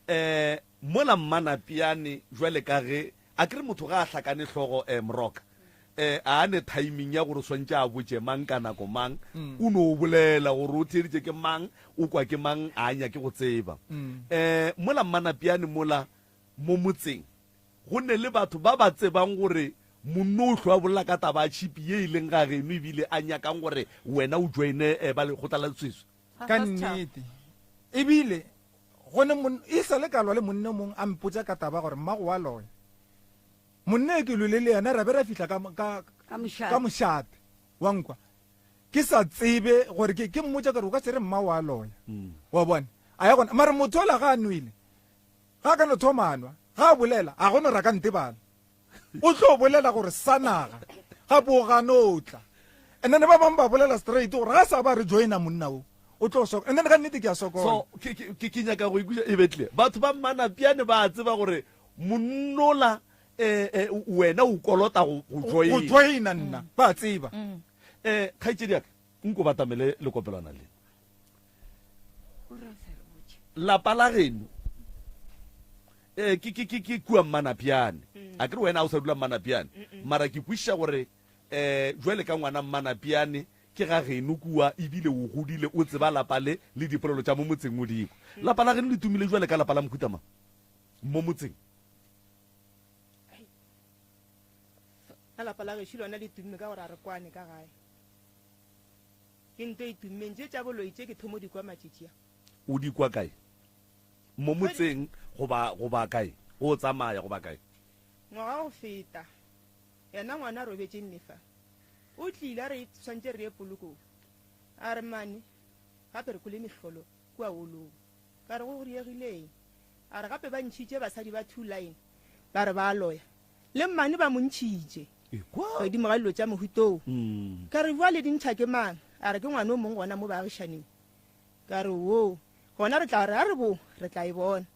eh, mola mmanapiane jwale ka ge a kere motho ga a hlakane hlogo eh, moroka eh, a ne timing ya gore o swantše a botše mang ka nako mang o no bolela gore o theeditše ke mang o kwa ke mang a nyake go tseba eh, mola mmanapiane mola. mo motseng go ne le batho ba ba tsebang gore monno o hlwa bolela ka taba ya tšhipi ye e leng ga geno ebile a nyakang gore wena o joine eh, ba lekgotla la lesweswe? Ka nnete. Ebile go ne mon, e sa le ka lwa le monne mong a mpotša ka taba gore mmago wa loya. Monne e ke lwele le yena ra be ra fihla ka, ka, ka mošate wa nkwa. Ke sa tsebe gore ke, ke mmotša ka re o ka se re mma wa loya. Wa bona? A ya gona. Mare motho ola ga a nwele, ga a ka no thoma a nwa, ga a bolela, a go no ra ka ntebala. O tlo bolela gore sa naga, gape o gano o tla. And then ba bangwe ba bolela straight gore ga sa ba re joina monna o, o tlo sokola. And then ka nnete ke a sokola. So, ke, ke, ke, ke nyaka go ikweša e be clear. Batho ba Mmanapjane ba a tseba gore monnola eh, eh, wena o kolota go, go Go joina. joina nna, ba a tseba. Eh, kgaetšedi ya ka, nko batamele lekopelwana le. Lapa la geno eh, ke, ke, ke, ke kua Mmanapjane. A ke re wena a o sa dula Mmanapjane, mara ke kwešiša gore eh, jwale ka ngwana Mmanapjane ke ga geno kua, ebile o godile o tseba lapa le le dipolelo tša mo motseng o di kwa. Lapa la geno le tumile jwale ka lapa la mohuta mang mo motseng? Ka lapa la gešo lona le tumme ka gore a re kwane ka gae. Ke nto e tummeng. Tše tša boloi tše ke thomo di kwa matšitši a. O di kwa kae? Mo motseng goba, goba kae? O tsamaya goba kae? Ngwaga go feta, yena ngwana a robetše nne fa, o tlile a re swantše re ye polokong. A re, Mane, gape re kwele mehlolo kua holong. Ka re, Go diegile eng? A re, Gape ba ntšhitše basadi ba two line ba re ba a loya. Le mmane ba mo ntšhitše godimo ga dilo tša mohutoo. Ka re, Bjale di ntšha ke mang? A re, Ke ngwana o mongwe gona mo baagišaning. Ka re, Oo, gona re tla re, a re bo, re tla e bona.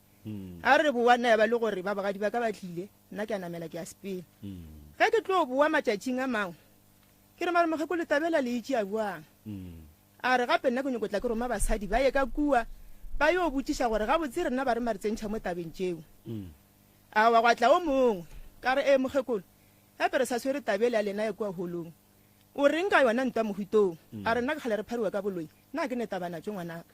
A re re boa, nna ya ba le gore ba bogadi ba ka ba tlile, nna ke a namela ke a sepela. Ge ke tlo boa matšatšing a mangwe, ke re, Mare mokgekolo taba ela le e tšea bjang? A re, Gape nna ke nyoko tla ke roma basadi ba ye ka kua ba yo botšiša gore gabotse rena ba reng ba re tsentšha mo tabeng tšeo. Aowa, gwa tla o mongwe. Ka re, Ee, mokgekolo, gape re sa swere taba ele ya lena ya kua holong. O reng ka yona ntwa mohutong? A re, Nna ke kgale re phariwa ka boloi, na ke ne taba natšo ngwanaka?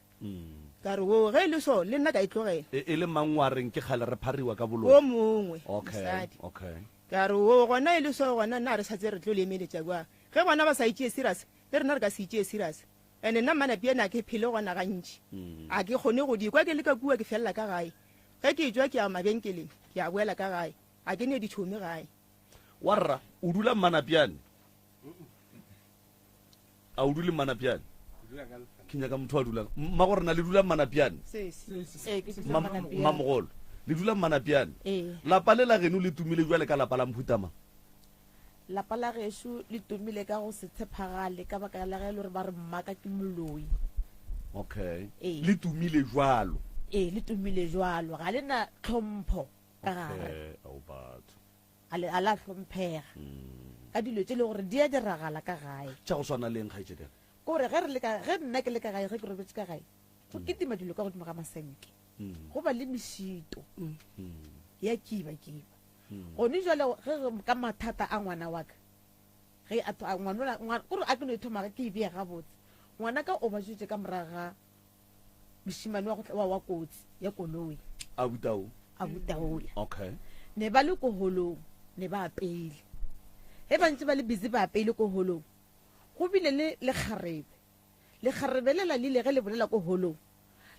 Ka re, Oo, ge e le so, le nna ka e tlogela. E, e le mang wa reng ke kgale re phariwa ka boloi? O mongwe, Okay, mosadi. okay. Ka re, Oo, gona e le so, gona nna re sa tsebe re tlo le emeletša bjang. Ge bona ba sa e tšee serious, le rena re ka se e tšee serious. And-e nna Mmanapiyane a ke phele gona gantši. A ke kgone go di kwa ke le ka kua, ke felela ka gae. Ge ke etšwa ke ya mabenkeleng, ke a boela ka gae. A ke ne ditšhomi gae. Warra, o dula Mmanapjane? A o dule Mmanapjane? Ke nyaka motho a dulang. Mmagorena le dula Mmanapjane? Mmamogolo, le dula Mmanapjane? Lapa le la geno le tumile jwale ka lapa la mohuta mang? Lapa la gešo le tumile ka go se tshephagale ka baka la ge e le gore ba re mmaka ke moloi. Okay. Ee. Le tumile jwalo. Ee, le tumile jwalo. Ga le na tlhompho ka gare. Okay, ao batho. Ga le, ga la hlomphega. Ka dilo tše e le gore di a diragala ka gae. Tša go swana le eng, kgaetšedi ya ka? Ke gore ge re le ka, ge nna ke le ka gae, ge ke robetše ka gae, go kitima dilo ka godimo ga masenke. Go ba le mešito ya kiba-kiba. Gone jwale ge re ka mathata a ngwana wa ka, ge a tho-, a ngwanola, ngwa-, kore a ke no e thoma ge ke e bea gabotse. Ngwana ka o bajutše ka morago ga mošemane wa go tla, wa, wa kotsi ya koloi. Abuti ao? Abuti aola. Okay. Ne ba le ko holong, ne ba apeile. Ge ba ntše ba le busy ba apeile ko holong, go bile le lekgarebe. Lekgarebe lela le ile ge le bolela ko holong,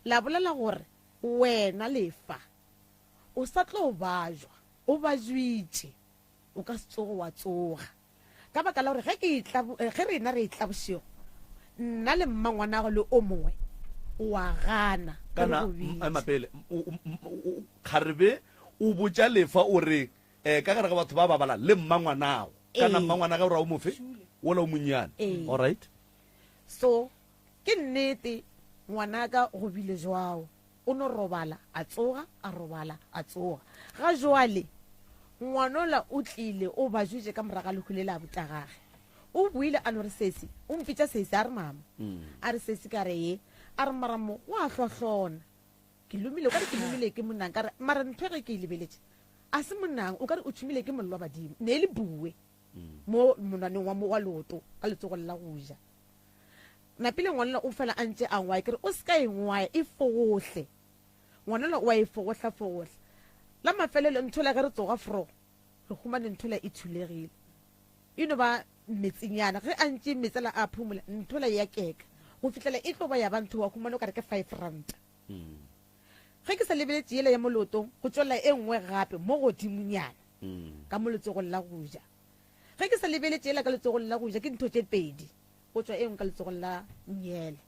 la bolela gore wena lefa O sa tlo bajwa, o bajwitše, o ka se tsoge wa tsoga. Ka baka la gore ge ke etla, ge rena re etla bošego, nna le mmangwanago le o mongwe, o a gana ge re Kana, go bitša. ema pele, kgarebe o botša Lefa o re, eh, ka gare ga batho ba ba bala le mmangwanago. Kana Ee. mmangwanage o ra o mofe? Wola o monnyane. Ee. All right. So, ke nnete, ngwanaka go bile jwao. O no robala, a tsoga, a robala, a tsoga. Ga jwale, ngwanola o tlile, o bajutše ka morago ga lehu le la botagage. O boile a no re, Sesi, o mpitša sesi, a re mama. A re, Sesi, ka re, Ee. A re, Mara mo go a hlohlona. Ke lomile, o ka re ke lomile ke monang. Ka re, Mara ntho ge ke e lebeletše, a se monang, o ka re o tšhumile ke mollo wa badimo. Ne e le bue mo monwaneng wa, wa leoto ka letsogong la go ja. Napile ngwanela o fela a ntše a ngwaya, ke re o se ka e ngwaya, e fogohle. Ngwanela o a e fogohla-fogohla. La mafelelo nthola ge re tsoga fro, re humane nthola e thulegile. E no ba metsenyana. Ge a ntše metsela a phumola, nthola ya keka. Go fihlela e tlo ba ya ba ntho wa humana o ka re ke R5. Ge ke sa lebeletše yela ya mo leotong, go tšwelela e nngwe gape mo godimonyana ka mo letsogong la go ja. Ge ke sa lebeletše yela ka letsogong la go ja, ke ntho tše pedi, go tšwa e nngwe ka letsogong la nngele.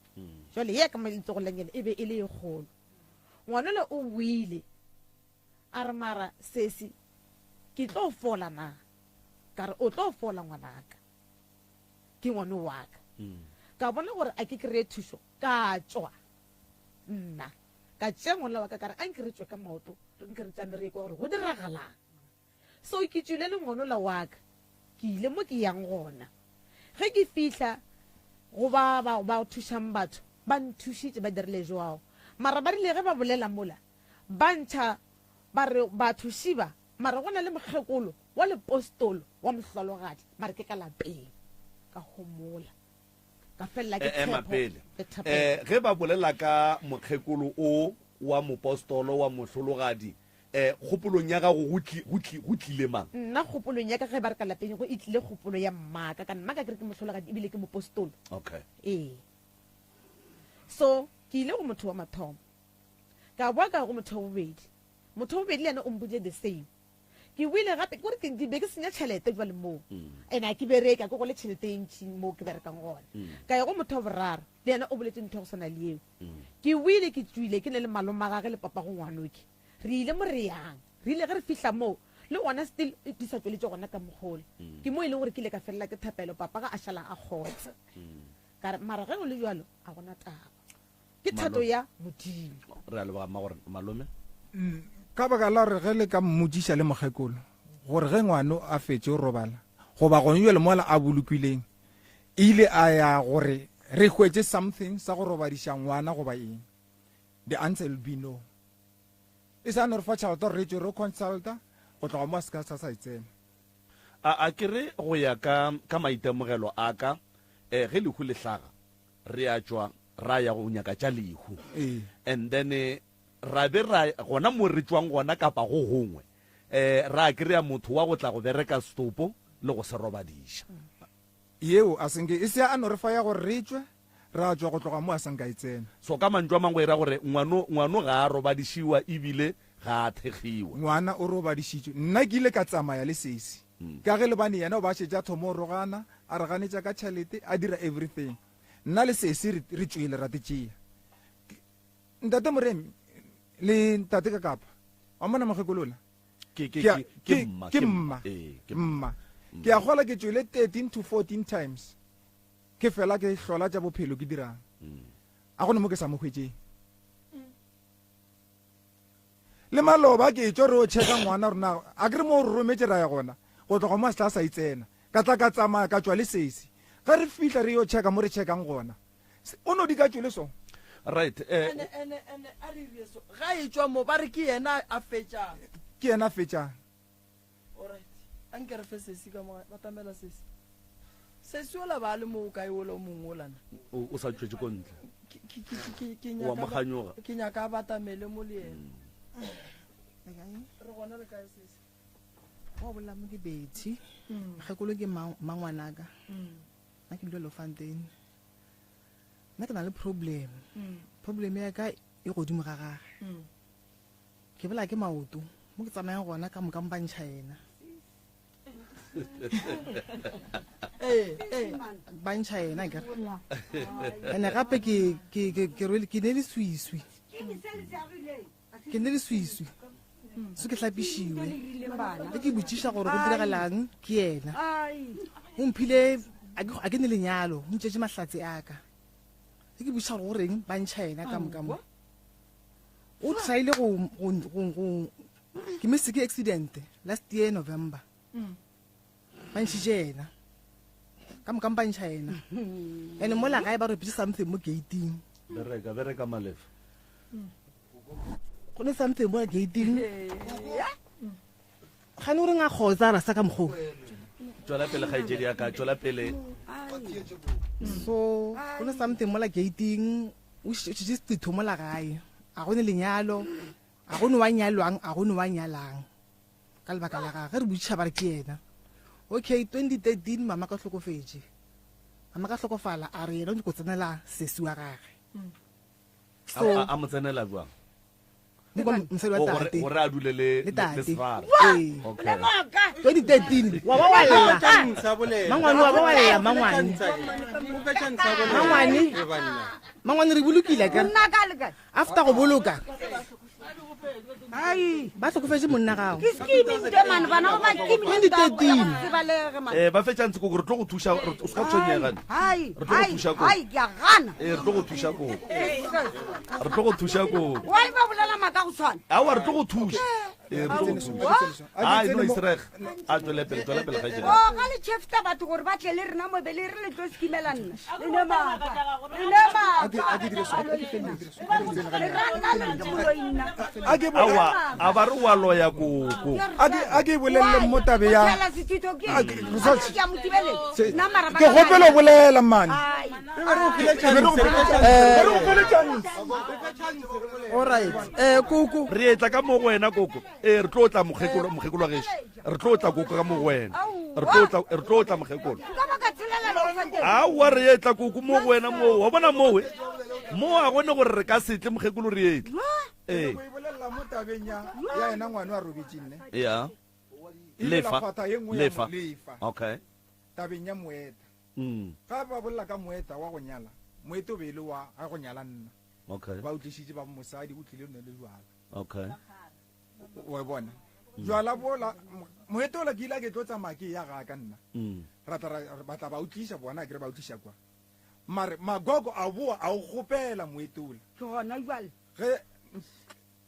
Jwale ye ka mo letsogong la nngele e be e le e kgolo. Ngwanola o boile a re, Mara sesi, ke tlo fola na? Ka re, O tlo fola ngwanaka, ke ngwano wa ka. Ka bona gore a ke kry-e thušo, ka tšwa nna ka tšea ngwana wa ka ka re, Anke re tšwe ka maoto, nke re tšame re ye kwa gore go diragalang. So ke tšwile le ngwanola wa ka, ke ile mo ke yang gona. Ge ke fihla go ba ba ba thušang batho, ba nthušitše, ba dirile jwao. Mara ba rile ge ba bolela mola, ba ntšha ba re batho šiba, mara go na le mokgekolo wa lepostolo wa mohlologadi, mara ke ka lapeng. Ka homola, ka felela ke E, ema tshepo pele. le thapelo. Eh, ge ba bolela ka mokgekolo o wa mopostolo wa mohlologadi, Eh, kgopolong ya gago go tli, go tli, go tlile mang? Nna kgopolong ya ka ge ba re ka lapeng go e tlile kgopolo ya mmaka, ka mmaka ke re ke mohlologadi ebile ke mopostolo. Okay. Ee. So, ke ile go motho wa mathomo. Ka boa ka ya go motho wa bobedi. Motho wa bobedi le yena o mpoditše the same. Ke boile gape, ke gore ke, ke be ke senya tšhelete jwale moo. And ga ke bereke, ga ke gole tšhelete e ntši moo ke berekang gona. Ka ya go motho wa boraro, le yena o boletše ntho ya go swana le yeo. Ke boile ke tšwile ke ne le malomagage le papago ngwanoke. Re ile mo re yang. Re ile ge re fihla moo, le gona still di sa tšweletše gona ka mokgola. Ke mo e leng gore ke ile ka felela ke thapelo, papa ga a šala a kgotsa. Ka re, mara ge go le bjalo, a gona taba. Ke thato ya Modimo. Re a leboga mma gore malome. Ka baka la gore ge le ka mmotšiša le mokgekolo gore ge ngwano a fetše o robala goba gone bjale mola a bolokileng ile a ya gore re hwetše something sa go robadiša ngwana goba eng, the answer will be no. E sa no re fa tšhelete gore re tšwe re consulta, go tloga mo a se ka sa sa e tsena. A a ke re go ya ka ka maitemogelo a ka, eh, ge lehu le hlaga, re a tšwa ra ya go nyaka tša lehu. Ee. And then ra be ra gona mo re tšwang gona kapa go gongwe, eh, ra kry-a motho wa go tla go bereka setopo le go se robadiša. Yeo a se nke e se a no re fa ya gore re tšwe, Ra tšwa go tloga mo a sa nka e tsena. So ka mantšu a mangwe e ra gore ngwano, ngwano ga a robadišiwa ebile ga a thekgiwa. Ngwana o robadišitšwe. Nna ke ile ka tsamaya le sesi. Ka ge lebane yena o ba a šetše a thoma go rogana, a re ganetša ka tšhalete, a dira everything. Nna le sesi re, re tšwele ra te tšea. Ntate Moremi le Ntate Kakapa, wa mmona mokgekolo ola? Ke, ke, Ke a, ke, ke ke, mma, ke ke mma, mma. Ee, ke mma. mma. Ke a kgola ke tšwele 13 to 14 times. Ke fela ke hlola tša bophelo ke dirang? A go ne mo ke sa mo hwetšeng. Le maloba ke tšo re o checka ngwana rona a ke re mo o re rometše ra ya gona go tloga mo a se tla sa itsena ka tla ka tsamaya ka tšwa le sesi ge re fihla re yo checka mo re checkang gona o no di ka tšwele so. Right eh. Ene ene ene a re rie so ga e tšwa mo ba re ke yena a fetšang. Ke yena a fetšang. Alright. A nke re fe sesi ka mo batamela sesi. Sesi ola ba le mo o kae ola o mongwe ola na? O o sa tšwetše ko ntle. Ke ke ke ke ke Wa mo nyaka kganyoga. ke nyaka a batamele mo le yena. Re gona le kae sesi? Wa bolela mo ke Betty. Mokgekolo ke mangwanaka. Nna ke dula Lofontein. Nna ke na le problem. Problem ya ka e godimo ga gage. Ke bolaya ke maoto mo ke tsamayang gona ka moka mpantšha yena. Bantšha yena ke re. Ene gape ke ke ke ke rwele ke ne leswiswi. Ke ne leswiswi. Se ke hlapišiwe. Ge ke botšiša gore go diragalang ke yena. O mphile a ke ne lenyalo, o ntšetše mahlatse a ka. Ge ke botšiša gore go reng ba ntšha yena ka moka mo. O tryile go go go go ke missed ke accident last year November. Ba ntšhitše yena. Ka moka ba ntšha yena. And mola gae ba ropile something mo gating. Bereka bereka malefa. Go ne something mo gating. Gane o reng a kgotsa ra sa ka mokgo. Tšwela pele kgaetšedi ya ka, tšwela pele. So go ne something mola gating. O šetše setho mola gae. A go ne lenyalo. A go ne wa nyalwang, a go ne wa nyalang. Ka lebaka la gagwe, ge re botšiša ba re ke yena. Okay, 2013 mama ka hlokofetše. Mama ka hlokofala, a re yena o nyako tsenela sesi wa gage. So, A, a mo tsenela jwang? Mosadi wa tate. Gore a dule le, le tate. Le Sefara. Ee. Okay. 2013 wa ba wa lla. Mangwane wa ba wa lla mangwane. Mangwane. Mangwane re bolokile ka. After go boloka. Ai. Ba hlokofetše monna gago. Ke scheme nte man bana ba ba scheme. 2013. Eh, ba fetša ntse koko re tlo go thuša re- o se ka tshwenyega. Ai. Re tlo go thuša koko. Ai ke a gana. Eh, re tlo go thuša koko. Re tlo go thuša koko. Why ba bolela maaka go tshwana? Aowa re tlo go thuša. Ee, re tlo go thuša. Ai, no Israel. A tswele pele, tswela pele kgaetšedi. O ga le chefta batho gore ba tle le rena mo be le re le tlo skimela nna. Le ne maaka. Le ne maaka. Le ra nna le ke moloi nna. Aowa, a ba re wa loya koko. A ke bolelele mo tabe ya. Fela sethito ke. Ke a mo thibelela. Nna mara ba Ke gopelo bolela mane. Ai. Alright. Eh koko. Re etla ka mo go wena koko. Ee, re tlo tla mokgekolo, mokgekolo wa gešo. Re tlo tla koko ka mo go wena. Re tlo tla, re tlo tla mokgekolo. Nka ba ka tshelela le go fa Aowa re etla koko mo go wena moo. Wa bona mowe? Mo a gone gore re ka se tle mokgekolo re etla. Ee. Go e bolelela mo tabeng ya ya yena ngwana a robetše nne. Ya. E ile la Lefa. kgwatha ye nngwe ya Lefa. mo- lefa. Okay. Tabeng ya moeta. Ga ba bolela ka moeta wa go nyala, moeta o be e le wa ga go nyala nna. Okay. Ba o tlišitše ba mosadi o tlile o ne le jwala. Okay. Wa bona. Jwala bola moeta ola ke ile ke tlo tsamaya ke ya ga ka nna. Ra tla ra ba tla ba o tliša bona ke re ba o tliša kwa. Mare magogo a boa a o gopela moeta ola. Ke gona jwale. Ge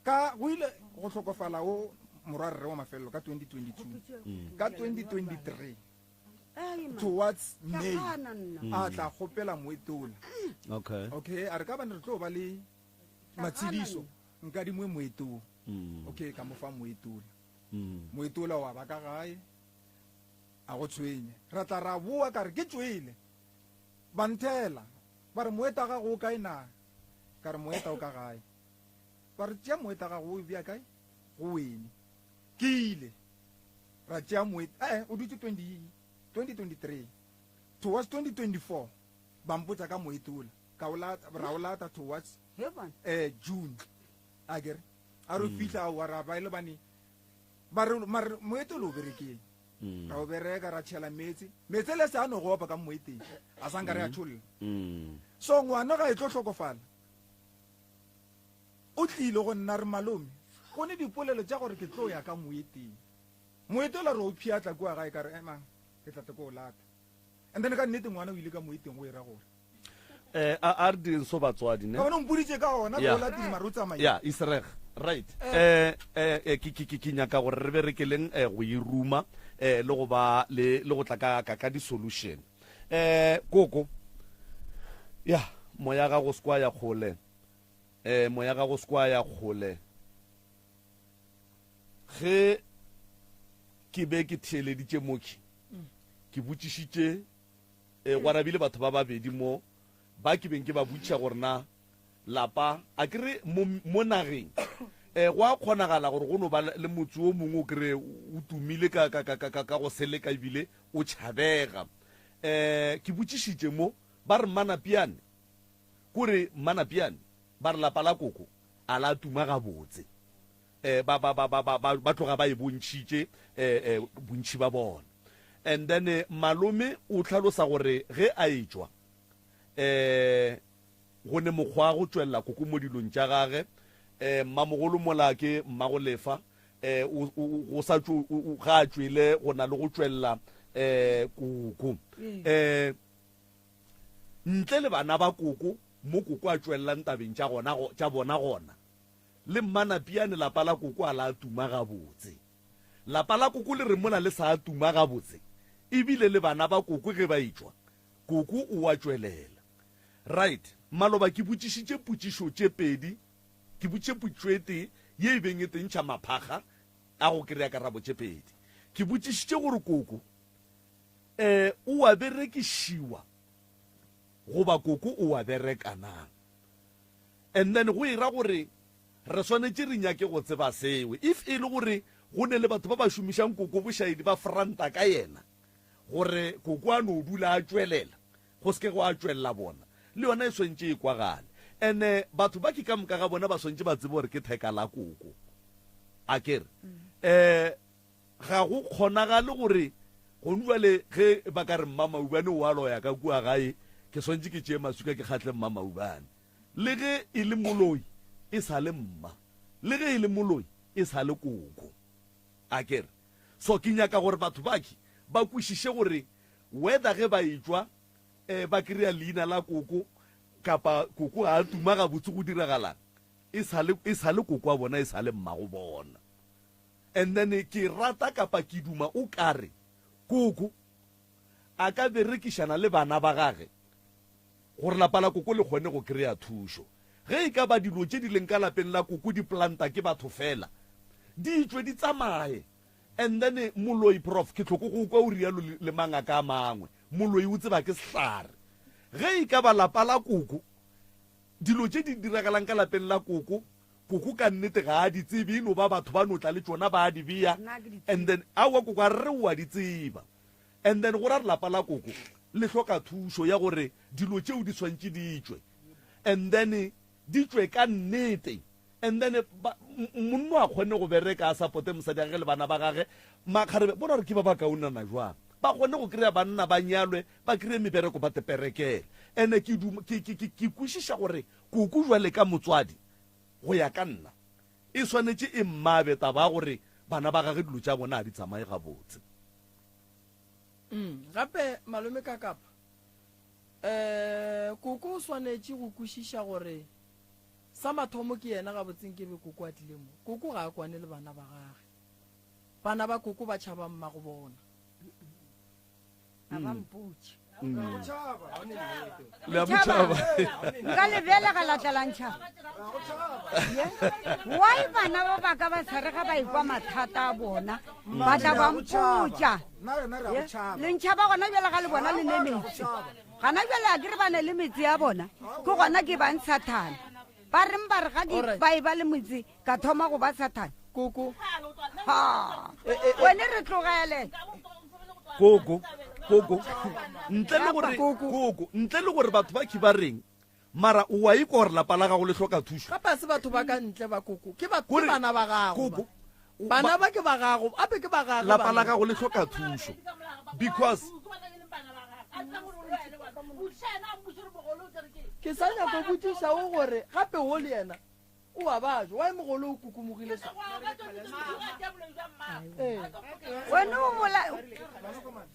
ka go ile go hlokofala o morwarre wa mafelelo ka 2022. Ka 2023 towards May a tla kgopela moetola. Okay. Okay, a re ka bane re tlo ba le matshediso nka dingwe moetong. Okay, ka mo fa moetola. Moetola wa ba ka gae a go tshwenye. Ra tla ra boa ka re ke tšwele. Ba nthela ba re moeta gago o kae na? Ka re moeta o ka gae. Ba re tšea moeta gago o e bea kae? Go wene. Ke ile ra tšea moeta eh o dutše 20 2023 towards 2024 ba mpotša ka moetola ka o lata ra o lata towards eh June a kere a re fihla wa ra ba ile bane ba re mare moetola o berekeng ra o bereka ra tšhela meetse meetse le se a no go opa ka moeteng a sa nka re a tšholla so ngwana ga e tlo hlokofala O tlile go nna re malome, go ne dipolelo tša gore ke tlo ya ka moeteng. Moete ola re o pheatla kua gae ka re emang ke tla tle ko o lata. And then ka nnete ngwana o ile ka moeteng go era gore. Eh, a a re direng so batswadi ne. Ka gona o mpoditše ka gona Yeah. o latile mare o tsamaile. Ya, Israel. Right. Eh eh eh, ke ke ke ke nyaka gore re berekeleng eh go e ruma eh le go ba le le go tla ka ka ka di solution. Eh koko. Ya, moya ga go skwa ya kgole. Ee, moya ga go se kwa ya kgole. Ge ke be ke theeleditše moki, ke botšišitše, e, go arabile batho ba babedi mo ba ke beng ke ba botšiša gore na lapa, a ke re mo, mo nageng, e, go a kgonagala gore go no ba le motse o mongwe o kry o tumile ka, ka, ka, ka, ka, ka go seleka ebile o tšhabega. E, ke botšišitše mo, ba re Mmanapiane Kore Mmanapiane ba re lapa la koko a la tuma gabotse. Eh, ba, ba, ba, ba, ba, ba, ba tloga ba e bontšhitše, eh, eh, bontši ba bona. And then eh, malome o hlalosa gore ge a etšwa, eh, go ne mokgwa go tšwelela koko mo dilong tša gage, eh, mmamogolo mola ke mmagolefa, eh, o, o, go sa tšo, o, o, ga a tšwele go na le go tšwelela, eh, koko. Eh, Ntle le bana ba koko, mo koko a tšwelelang tabeng tša gona, tša bona gona. Le Mmanapiane lapa la koko a la tuma gabotse. Lapa la koko le re mola le sa tuma gabotse, ebile le bana ba koko ge ba etšwa, koko o a tšwelela. Right, maloba ke botšišitše potšišo tše pedi, ke botšiše potšišo e tee ye e beng e tentšha maphakga a go kry-a karabo tše pedi. Ke botšišitše gore koko E, o a berekišiwa goba koko o a bereka na? And then go e ra gore Re swanetše re nyake go tseba seo. If e le gore go ne le batho ba ba šomišang koko bošaedi ba franta ka yena gore koko a no dula a tšwelela, go se ke gwa tšwelela bona, le yona e swantše e kwagale. Ene batho ba ke ka moka ga bona ba swantše ba tsebe gore ke theka la koko. A ke re? Um ga go kgonagale gore gonu bjale ge ba ka re Mmamaubane o a loya ka kua gae, ke swantše ke tšee maswika ke kgahle Mmamaubane. Le ge e le moloi e sa le mma, le ge e le moloi e sa le koko. A ke re? So ke nyaka gore batho baki ba kwešiše gore whether ge ba etšwa eh, ba kry-a leina la koko kapa koko ga a tuma gabotse go diragalang, e sa le, e sa le koko wa bona, e sa le mmago bona. And then ke rata kapa ke duma o kare koko a ka berekišana le bana ba gage gore lapa la koko le kgone go kry-a thušo. Ge e ka ba dilo tše di leng ka lapeng la koko di planta ke batho fela, di tšwe di tsamaye. And then moloi, Prof, ke hloko go kwa o rialo le mangaka a mangwe, moloi o tseba ke sehlare. Ge e ka ba lapa la koko, dilo tše di diragalang ka lapeng la koko, koko ka nnete ga a di tsebe, e no ba batho ba no tla le tšona ba di bea, and then aowa koko a re o a di tseba. And then go ra re lapa la koko le hloka thušo ya gore dilo tšeo di swantše di tšwe, and then di tšwe ka nnete, and then ba, monno a kgone go bereka a supporte mosadi wa gage le bana ba gage, makgarebe bona gore ke ba ba kaonana jwang, ba kgone go kry-a banna ba nyalwe, ba kry-e mebereko ba teperekele. And ke duma, ke, ke, ke, ke kwešiša gore koko jwale ka motswadi, go ya ka nna, e swanetše e mmabe taba ya gore bana ba gage dilo tša bona ga di tsamaye gabotse. Mm, gape malome ka kapa um koko o swanetše go kwešiša gore sa mathomo ke yena gabotseng ke be koko a tlile mo. Koko ga a kwane le bana ba gage. Bana ba koko ba tšhaba mmago bona. A ba mpotše. Le a mo tšhaba. Nka le belega la tla la ntšhaba. Why bana ba ba ka ba sa re ga ba ikwa mathata a bona ba tla ba mpotša. Le ntšhaba gona bjale ga le bona le ne metse. Gona bjale a ke re ba ne le metse ya bona ke gona ke bang sathane. Ba reng ba re ga ke ba e ba le metse ka thoma go ba sathane. Koko. Ha. Wene re tlogele. Koko, koko. Ntle le gore koko, ntle le gore batho ba ba reng, mara o wa ikwa gore lapa la gago le hloka thušo. Gape a se batho ba ka ntle ba koko, ke ba ke bana ba gago. Koko. Bana ba ke ba gago, ape ke ba gago. Lapa la gago le hloka thušo because Ke sa nyako botšiša o gore gape wo le yena O a bajwa. Why mogolo o kukumogile so? Ee. Wena o bola.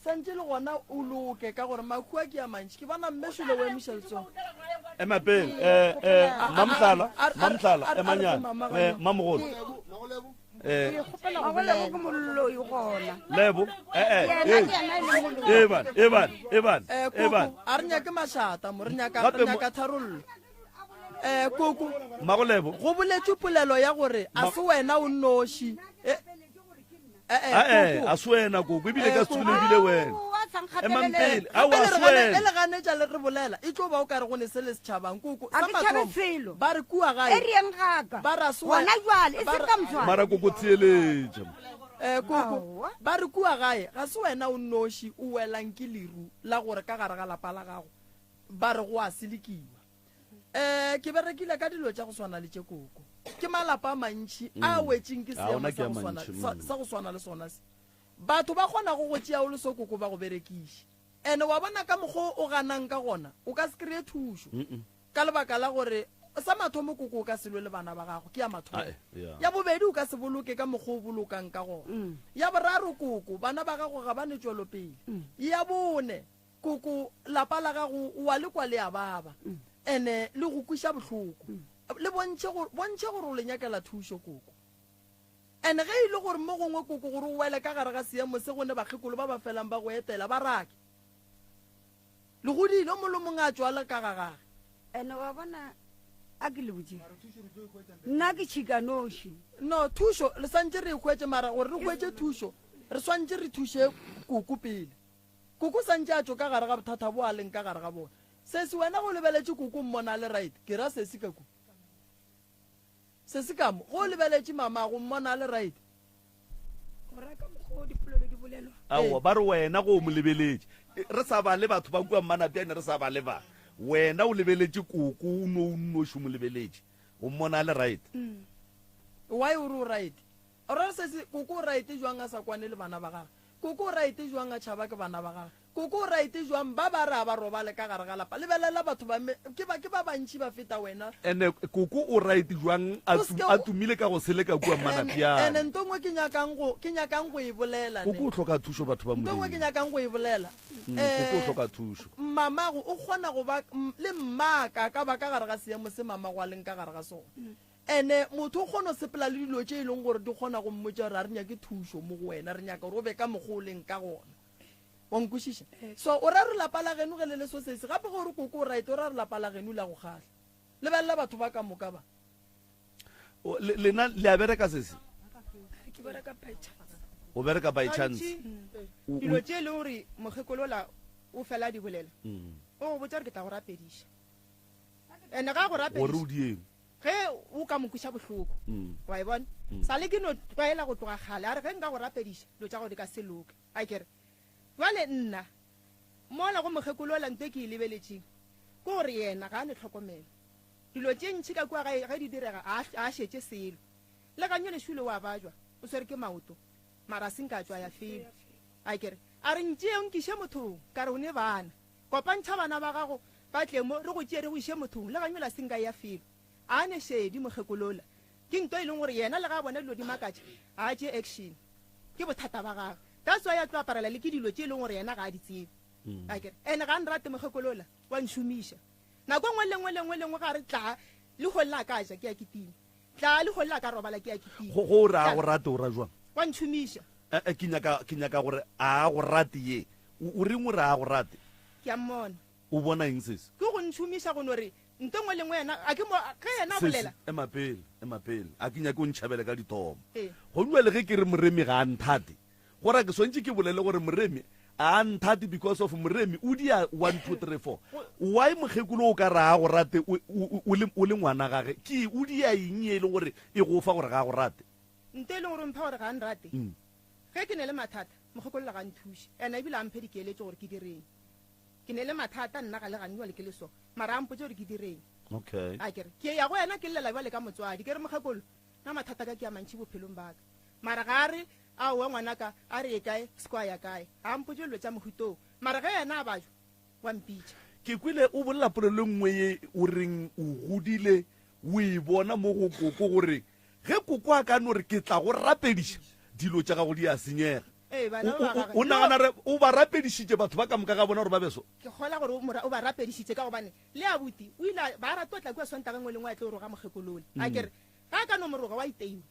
Santše le gona o loke ka gore mahu a ke a mantši. Ke bona mme šole o emiša letsogo. Ema pele. Eh eh Mamtlala, Mamtlala, emanyana. Eh Mamogolo. Eh Ke kgopela go bolela ke moloi gona. Lebo. Eh eh. Eban, eban, eban. Eh Eban. A re nyake mašata mo re nyaka re nyaka tharollo. Eh, koko. Mmagolebo. Go boletšwe polelo ya gore a se wena o nnoši. Eh, eh, eh, a se wena koko ebile ka setsule ebile wena. Emang pele. Aowa, a se wena. E le ganetša le re bolela e tlo ba o ka re go ne se le setšhabang koko. Sa mathomo ba re kua gae. E reng gaka. Ba ra se wena. Gona jwale e se ka moswana. Mara koko theeletša. Eh, koko ba re kua gae ga se wena o nnoši o welang ke leru la gore ka gare ga lapa la gago ba re go a selekiwa. Um ke berekile ka dilo tša go swana le tše koko. Ke malapa a mantši a mm. wetšeng ke seemo sa go swana, mm. sa go swana le sona se. Batho ba kgonago go tšea o le so koko ba go berekiše. Ene wa bona ka mokgwa o ganang ka gona, o ka se kry-e thušo. Ka lebaka la gore sa mathomo koko o ka se lwe le bana ba gago, ke ya mathomo. Ya bobedi o ka se boloke ka mokgwa o bolokang ka gona. Mm. Ya boraro koko, bana ba gago ga ba ne tšwelopele. Ya bone, Koko, lapa la gago o a le kwa le a baba, ene le go kweša bohloko. Le bontšhe gore, bontšhe gore o le nyakela thušo, Koko. Ene ge e le gore mo gongwe, Koko, gore o wele ka gare ga seemo se go ne bakgekolo ba ba felang ba go etela, ba rake. Le godile, o mongwe le o mongwe a tšwa le ka ga gage. Ene wa bona, a ke le botše, nna ke tšhikanoši. No, thušo, le santše re e hwetše, mara gore re hwetše thušo, re swantše re thuše Koko pele. Koko santše a tšo ka gare ga bothata bo a leng ka gare ga bona. Sesi wena ge o lebeletše koko o mmona a le right, ke ra sesi ka ku. Sesi ka mo, ge o lebeletše mamago, o mmona a le right? O ra ka mokgwa o dipolelo di bolelwa? Aowa, ba re wena ge o mo lebeletše. Re sa bale batho ba kua Mmanapjane, re sa bale ba. Wena o lebeletše koko, o no o nnoši o mo lebeletše. O mmona a le right? Why o re o right? O ra re sesi, koko o right jwang a sa kwane le bana ba gagwe? Koko o right jwang a tšhaba ke bana ba gagwe? Koko o right jwang ba ba re a ba robale ka gare ga lapa? Lebelela batho ba me, ke ba, ke ba bantši ba feta wena. Ene koko o right jwang a O se tu, ke a o- tumile ka go seleka kua Ene, Mmanapjane? ene nto nngwe ke nyakang go, ke nyakang go e bolela ne. Koko o hloka thušo batho ba Nto nngwe ke Modimo. nyakang go e bolela. Mm, koko o Eh, hloka thušo. mamago o kgona go ba, m- le mmaka a ka ba ka gare ga seemo se mamago a leng ka gare ga sona. Ene motho o kgona go sepela le dilo tše e leng gore di kgona go mmotša gore a re nyake thušo mo go wena, re nyaka gore o be ka mokgwa o leng ka gona. Wa nkwešiša? So o ra re lapa la geno ge le le so sesi, gape ge o re koko o right, o ra re lapa la geno la go kgahla. Lebelela batho ba ka moka ba. O, le, lena le a bereka sesi? Ke bereka by chance. O bereka by chance? Gantši O, o, dilo tše e leng gore mokgekolola o fela a di bolela, mm. o go botša gore ke tla go rapediša. And ga a go Gore rapediša, o dieng? Ge o ka mo kweša bohloko, wa e bona? Sa le ke no tlwaela go tloga kgale, a re ge nka go rapediša, dilo tša gago di ka se loke. A ke re, Bjale nna, mola go mokgekolo ola nto e ke e lebeletšeng, ke gore yena ga a ne tlhokomelo. Dilo tše ntši ka kua gae ge di direga, ga a, ga a šetše selo. Le gannye lešilo o a bajwa, o swere ke maoto, mara a se nka a tšwa a ya felo. A ke re, A re ntšee o nkiše mothong, ka re o ne bana. Kopantšha bana ba gago ba tle mo, re go tšee re go iše mothong, le ganywe la se nka ya felo. A ne šedi mokgekolola. Ke nto e leng gore yena le ga a bona dilo di makatša, ga a tšee action. Ke bothata ba gagwe. That's why a tlo aparela le ke dilo tše e leng gore yena ga a di tsebe. Akere? And ga a nrate mokgekolola, wa nšomiša. Nako e nngwe le nngwe le nngwe le nngwe ga a re tlaa lehono la ka ja, ke a kitima. Tlaa lehono la ka robala, ke a kitima. Go, go o re a go rate o ra jwang? Wa ntšhomiša. Eh, eh, ke nyaka, ke nyaka gore a go rate ye. O, o reng o re a go rate? Ke a mmona. O bona eng sesi? Ke go ntšhomiša go no re nto nngwe le nngwe yena, a ke mo, ge yena a Sesi, bolela. ema pele, ema pele. A ke nyake o ntšhabele ka dithomo. Ee. Go bjale ge ke re Moremi ga a nthate, go ra ke swantše ke bolele gore Moremi a a nthate because of Moremi o dia 1 2 3 4. Why mokgekolo o ka re a go rate o, o, o le, o le ngwana gage? Ke o dia eng ye e leng gore e go fa gore ga a go rate? Nto e leng gore o mpha gore ga a nrate, ge ke ne le mathata, mokgekolola ga a nthuše, ena ebile a mphe dikeletšo gore ke direng. Ke ne le mathata nna ga le gane jwale ke le so, mara a mpotše gore ke direng. Okay. A ke re, ke ya go yena ke llela bjale ka motswadi, ke re mokgekolo, nna mathata ka ke a mantši bophelong ba ka. Mara ga a re, aowa ngwanaka, a re ye kae, se kwa ya kae. Ga a mpotše dilo tša mohuta wo. Mara ge yena a bajwa, wa mpitša. Ke kwele o bolela polelo e nngwe ye o reng o godile o e bona mo go koko gore Ge koko a ka no re ke tla go rapediša, dilo tša gago di a senyega. Ee, bana ba ba gagwe. O nagana re o ba rapedišitše batho ba ka moka ga bona gore ba be so? Ke kgola gore o ba rapedišitše ka gobane le abuti o ile a ba rata o tla kua Sontaga e nngwe le nngwe a tlo roga mokgekolole. A ke re ga a ka no mo roga wa iteiwa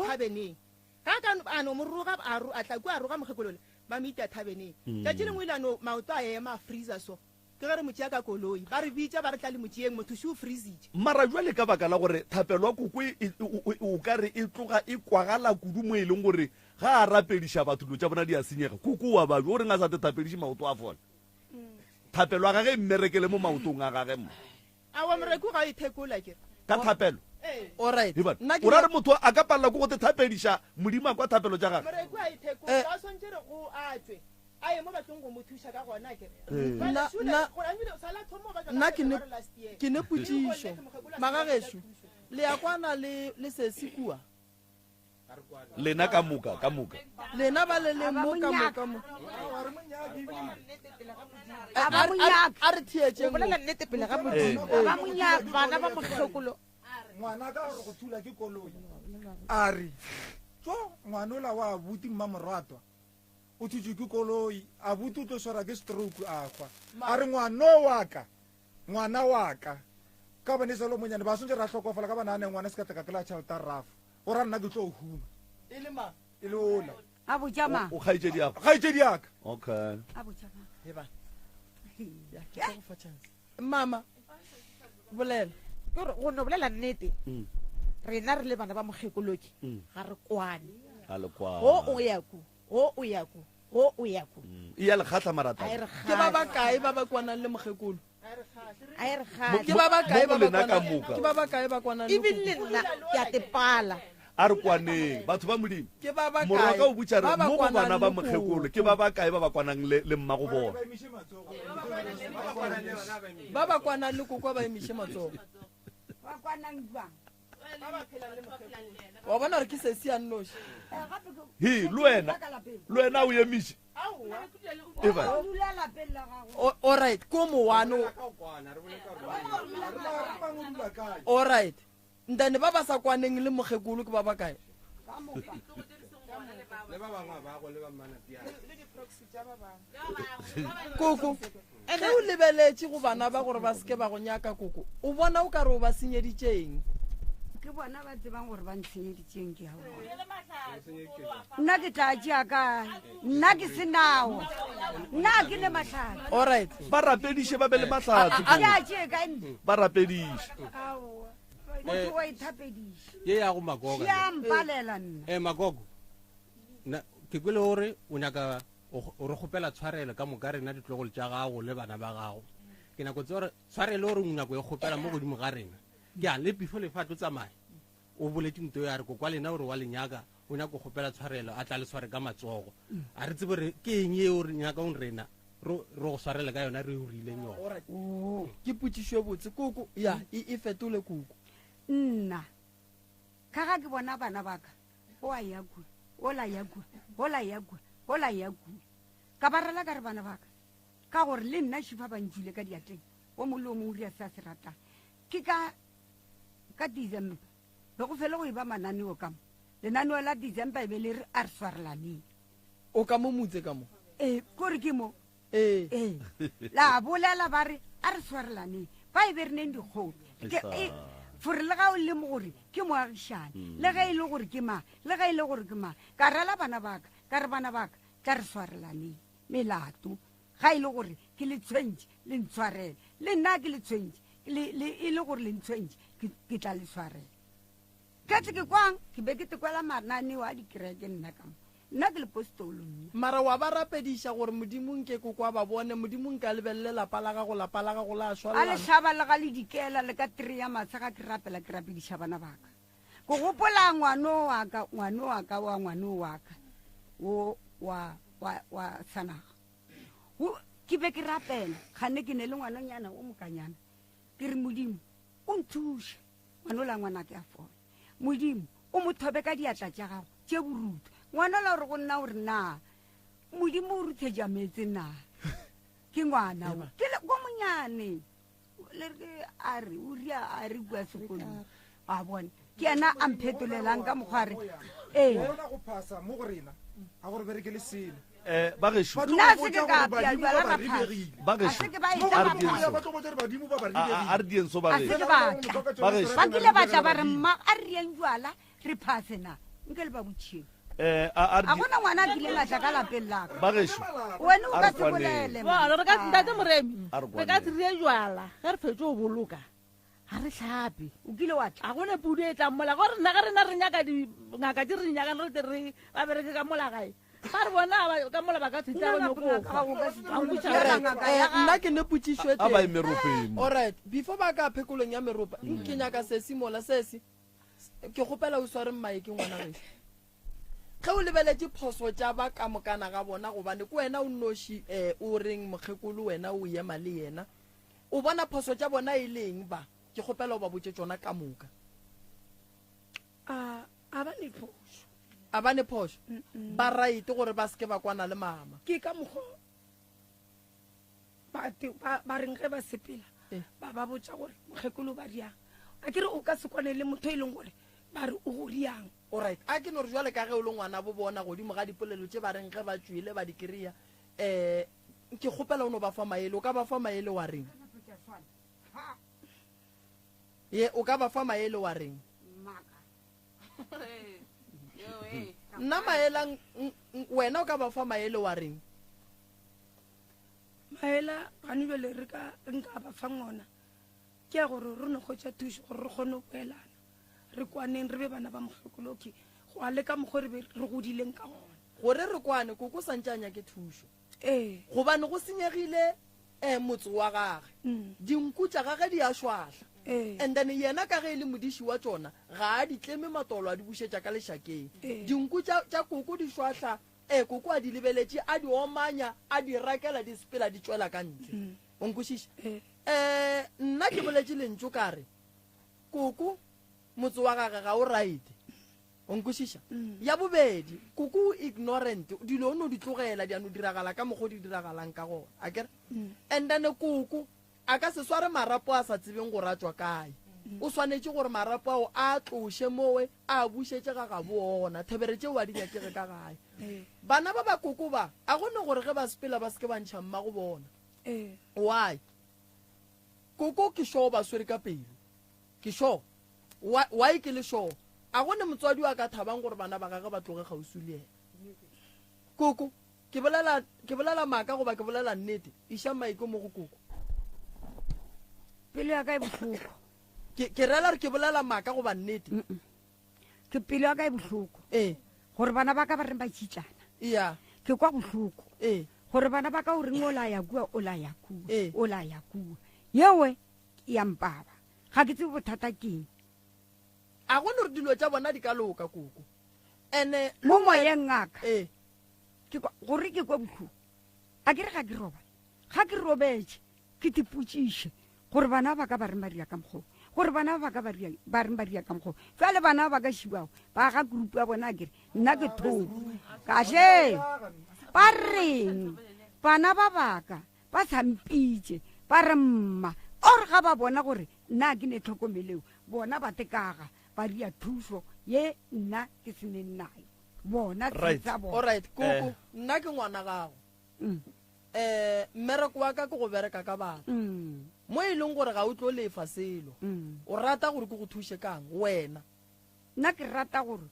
thabeneng. Ga a ka a no mo roga a tla kua a roga mokgekolole ba mo itea thabeneng. Tšatši lengwe o ile a no maoto a ema a freezer so. Ke ge re mo tšea ka koloi. Ba re bitša ba re tla le mo tšeeng, motho šo o freezitše. Mara bjale ka baka la gore thapelo ya koko e, e, o, o ka re e tloga e kwagala kudu mo e leng gore ga a rapediša batho dilo tša bona di a senyega, koko o a babja, o reng a sa te thapediše maoto a fole? Thapelo ya gage e mmerekele mo maotong a gage mo. Aowa moreku ga o ithekola ke re. Ka thapelo? Ee. Alright. Ebane, Nna ke o ra re motho a ka palela ke go te thapediša Modimo a kwa thapelo tša gage? Moreku a ithekola, o swantše re go a tšwe a ye mo ba tlong go mo thuša ka gona ke re. Jwale Nna, Shule, nna, gore a nwele, sa la thomo ba tšwa ka nna ke ne, February last year. ke ne Le potšišo. lehono mokgekolo a sa Magagešo, thušo. le ya kwana le, le sesi kua? Lena ka moka, ka moka. Lena ba le leng mo ka moka mo. A ba mo nyaka. A re theetšeng. O bolela nnete pele ga Modimo. Ee. A ba mo nyaka. Bana ba mokgekolo. Ngwana ka gore go thula ke koloi. A re, Tso, ngwanola wa abuti Mmamoratwa o thutšwe ke koloi, abuti o tlo swara ke stroke a hwa. A re, Ngwano wa ka, ngwana wa ka, ka gobane e sa le o monyane, ba swantše ra hlokofala ka gobane a ne ngwana se ka tla ka kry-a tšhelete ya rafo. O ra nna ke tlo huma. E le mang? E le ola. A botša mang? O kgaetšedi ya gago? Kgaetšedi ya ka. Okay. A botša mang? Eba. Ya, ke tlo go fa chance. Mama, bolela. Ke gore go no bolela nnete, rena re le bana ba mokgekoloki ga re kwane. Ga le kwane. Go o ya ku, go o ya ku, go o ya ku. E ya le kgahla mara A e taba. re Ke ba kgahle. bakae ba ba kwanang le mokgekolo? A e re kgahle. Ke ba bakae Mo ba go ba lena ka kwana- moka. Ke ba bakae ba kwanang le Even le koko? nna ke a tepala. A re kwaneng, batho ba Modimo. Ke ba bakae Morwa ka o botša re ba ba mo go kwanang bana ba le mokgekolo koko? ke ba bakae ba ba kwanang le le mmago bona. Ba ba kwanang le koko ba emiše matsogo. Ba kwanang jwang? Wa bona gore ke sesi a nnoši. He, le wena, le wena o emiše. Eba. Alright, ko mowane. Alright. Ntane ba ba sa kwaneng le mokgekolo ke ba bakae? Koko, ge o lebeletše go bana ba gore ba se ke ba go nyaka, koko, o bona o ka re o ba senyeditše eng? Ke bona ba tsebang gore ba ntshenyeditšeng ke ya bona. Nna ke tla tšea kae? Nna ke se nao. Nna ke ne mahlatse. Alright. Ba rapediše ba be le mahlatse. Ke a tšee kae nna? Ba rapediše. Aowa. Motho wa ithapediša. Ye ya go Magogo. Ke a mpalela nna. Eh Magogo. Na ke kwele gore o nyaka o re kgopela tshwarelo ka moka rena ditlogolo tša gago le bana ba gago. Ke nako tse gore tshwarelo gore o nyako e kgopela mo godimo ga rena. Ke a le before lefa tlo tsamaya. O boletše nto ya re kokwa lena gore wa le nyaka o nyaka go kgopela tshwarelo a tla le sware ka matsogo. A re tsebe re ke eng eo re nyakang rena re go swarele ka yona re o rileng yona. Alright. Ke potšišo e botse koko. Ya e e fetole koko. Nna ka ga ke bona bana ba ka o a ya kua, ola ya kua, ola ya kua, ola ya kua. Ka ba rela ka re bana ba ka ka gore le nna šifa ba ntšwile ka diatleng o mongwe le o mongwe o ria se a se ratang. Ke ka ka December be go fele go e ba mananeo ka mo. Lenaneo la December e be le re a re swarelaneng. O ka mo motse ka mo? Ee, kore ke mo. Ee. Ee. La bolela ba re a re swarelaneng. Ba e be re neng dikgomo. Ke, e, fore le ga o le mo gore ke moagišane, le ge e le gore ke mang, le ge e le gore ke mang. Ka rela bana ba ka, ka re bana ba ka, tla re swarelaneng melato. Ga e le gore ke le tshwentše, le ntshwarele. Le nna ke le tshwentše, le, le, e le gore le ntshwentše, ke, ke tla le tshwarela. Ka tle ke kwang, ke be ke tekwela mananeo a dikereke nna ka mo. Nna ke lepostolo nna. Mara wa ba rapediša gore Modimo nke ko kwa ba bone, Modimo nke a lebelele lapa la gago, lapa la gago la A šwalelana. le hlaba le ga le dikela le ka three ya masa ga ke rapela ke rapediša bana ba ka. Ke gopola ngwano wa ka, ngwano wa ka wa ngwano wa ka wo wa, wa, wa sanaga. Wo, ke be ke rapela, kgane ke ne le ngwanonyana o mokanyana. Ke re Modimo, o nthuše, ngwanola ngwanake a fole. Modimo, o mo thobe ka diatla tša gago tše borutho. Ngwanola o re go nna o re na, Modimo o ruthetša meetse na? Ke ngwana o. Ke le ko monyane. Le re a re o ria a re kua sekolong. A bona. Ke yena a mphetolelang ka mokgwa re. Ee. Bona go phasa mo go rena a gore berekele selo. Eh, ba gešo. Ba tlo Nna go se ke botša ka gore apea badimo jwala ba ba ra phasa. ribegile. Ba A gešo. se ke ba Mo etla A re ba dieng phasa. so. Ba tlo botša gore badimo ba ba A, a, a ribegile. re dieng so ba A se gešo. ke ba tla. Ba gešo. Ba kile ba tla ba re mma a re yeng jwala re phase na. Nke le ba botšheng. Eh, a, a re A di- gona ngwana a kileng a tla ka lapeng la ka. Ba gešo. Wena o A ka re se kwaneng. bolele. Bona, re ka ntate Moremi, A re re ka kwaneng. se rie jwala ge re fetše go boloka. Ga re hlape. O kile wa tla? Ga gona pudu e tlang mola. Gore nna ge rena re nyaka dingaka di re nyakang re tle re ba bereke ka mola gae. Ba re bona ba ka mola ba ka se tla ba nyoko hwa. Ba nkuša Alright, gore ngaka ya eh, nna ke ne potšišo e A ba ye tee. meropeng. Alright, before ba ka phekolong ya meropa, ke nyaka sesi mola sesi. Ke kgopela o sware mmae ke ngwana gešo. Ge o lebeletše phoso tša ba ka mokana ga bona, gobane ke wena o nnoši, eh, o reng mokgekolo wena o ema le yena. O bona phoso tša bona e le eng ba? Ke kgopela o ba botše tšona ka moka. A, a ba ne phošo. A ba ne phošo? Ba right gore ba se ke ba kwana le mama. Ke ka mokgwa ba te, ba, ba reng ge ba sepela, Eh. ba ba botša gore mokgekolo ba riang. A ke re o ka se kwane le motho e leng gore ba re o go riang. Alright, a ke no re jwale ka ge o le ngwana bo bona godimo ga dipolelo tše ba reng ge ba tšwele ba di kry-a, eh, ke kgopela o no ba fa maele. O ka ba fa maele wa reng? Ye, o ka ba fa maele wa reng? Nna maela, wena o ka ba fa maele wa reng? Maela gane bjale re ka nka ba fa ngona ke ya gore re no hwetša thušo gore re kgone go boelana, re kwaneng, re be bana ba mokgekolo, okay, go a le ka mokgwa re be re godileng ka gona. Gore re kwane, koko santše a nyake thušo. Ee. Gobane go senyegile um motse wa gage dinku tša gage di a šwahla and then yena ka ge e le modiši wa tšona ga a di tleme matolo a di bušetša ka lešakeng dinku tša tša koko di šwahla e koko a di lebeletše a di omanya a di rakela di sepela di tšwela ka ntle o nkwešiša um nna ke boletše lentšu ka re koko motse wa gage ga o right O nkwešiša? Ya bobedi, koko o ignorant, dilo o no di tlogela di a no diragala ka mokgwa o di diragalang ka gona, akere? And then koko a ka se sware marapo a sa tsebeng gore a tšwa kae. O swanetše gore marapo ao a a tloše mowe a a bušetše ga gabo ona. Thebere tšeo a di nyakege ka gae. Bana ba ba koko ba, a go ne gore ge ba sepela ba se ke ba ntšha mmago bona. Why? Koko ke sure o ba swere ka pelo. Ke sure. Why, why ke le sure? A go ne motswadi a ka thabang gore bana ba gagwe ba tloge kgauswi le yena? Koko, ke bolela, ke bolela maaka goba ke bolela nnete? Iša maiko mo go koko. Pelo ya ka e bohloko. Ke, ke rela gore ke bolela maaka goba nnete? Mm -mm. Ke pelo ya ka e bohloko. Ee. Gore bana ba ka ba reng ba tšitlana. Iya. Ke kwa bohloko. Ee. Gore bana ba ka o reng o la ya kua, o la ya kua, Ee. o la ya kua. Yewe ya mpaba. Ga ke tsebe bothata keng. A go no re dilo tša bona di ka loka, koko. Ene mo moyeng ngaka. Ee. Ke kwa gore ke kwa bohloko. A ke re ga ke robale. Ga ke robetše ke tipotšiše gore bana ba ka ba reng ba dira ka mokgwa o. Gore bana ba ka ba ria ba reng ba dira ka mokgwa o. Jwale bana ba ka šibago ba ga group ya bona a ke re nna ke thoko. Kahle ba reng bana ba baka Ba sa mpitše, ba re, Mma, or ga ba bona gore nna ke ne tlhokomeleo, bona ba tekaga, ba ria thušo ye nna ke se neng nayo. Bona Right. tsa bona. Alright, koko, Eh. nna ke ngwana gago. Mm. Eh, mmereko wa ka ke go bereka ka batho. Mm. Mo e leng gore ga o tlo lefa selo. Mm. O rata gore ke go thuše kang wena? Nna ke rata gore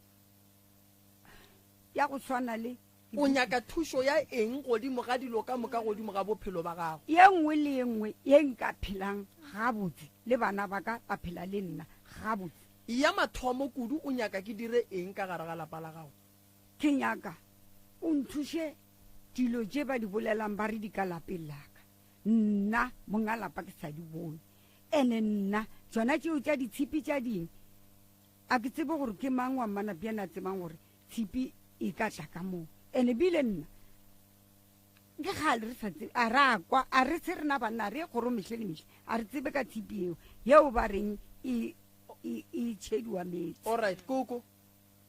ya go swana le O nyaka thušo ya eng godimo ga dilo ka moka godimo ga bophelo ba gago? Ye nngwe le ye nngwe ye nka phelang gabotse le bana ba ka ba phela le nna gabotse. Ya mathomo kudu o nyaka ke dire eng ka gare ga lapa la gago? Ke nyaka o nthuše dilo tše ba di bolelang ba re di ka lapeng la ka nna monga lapa ke sa di bone. Ene nna tšona tšeo tša ditshipi tša ding a ke tsebe gore ke mang wa Mmanapjana a tsebang gore Tshipi e ka tla ka moo. Ene bile nna ke kgale re sa tsebe, a ra kwa, a re se rena banna, a re ye kgorong mehle le mehle, a re tsebe ka tshipi eo, yeo ba reng e, e, e tšhediwa meetse. Alright, koko,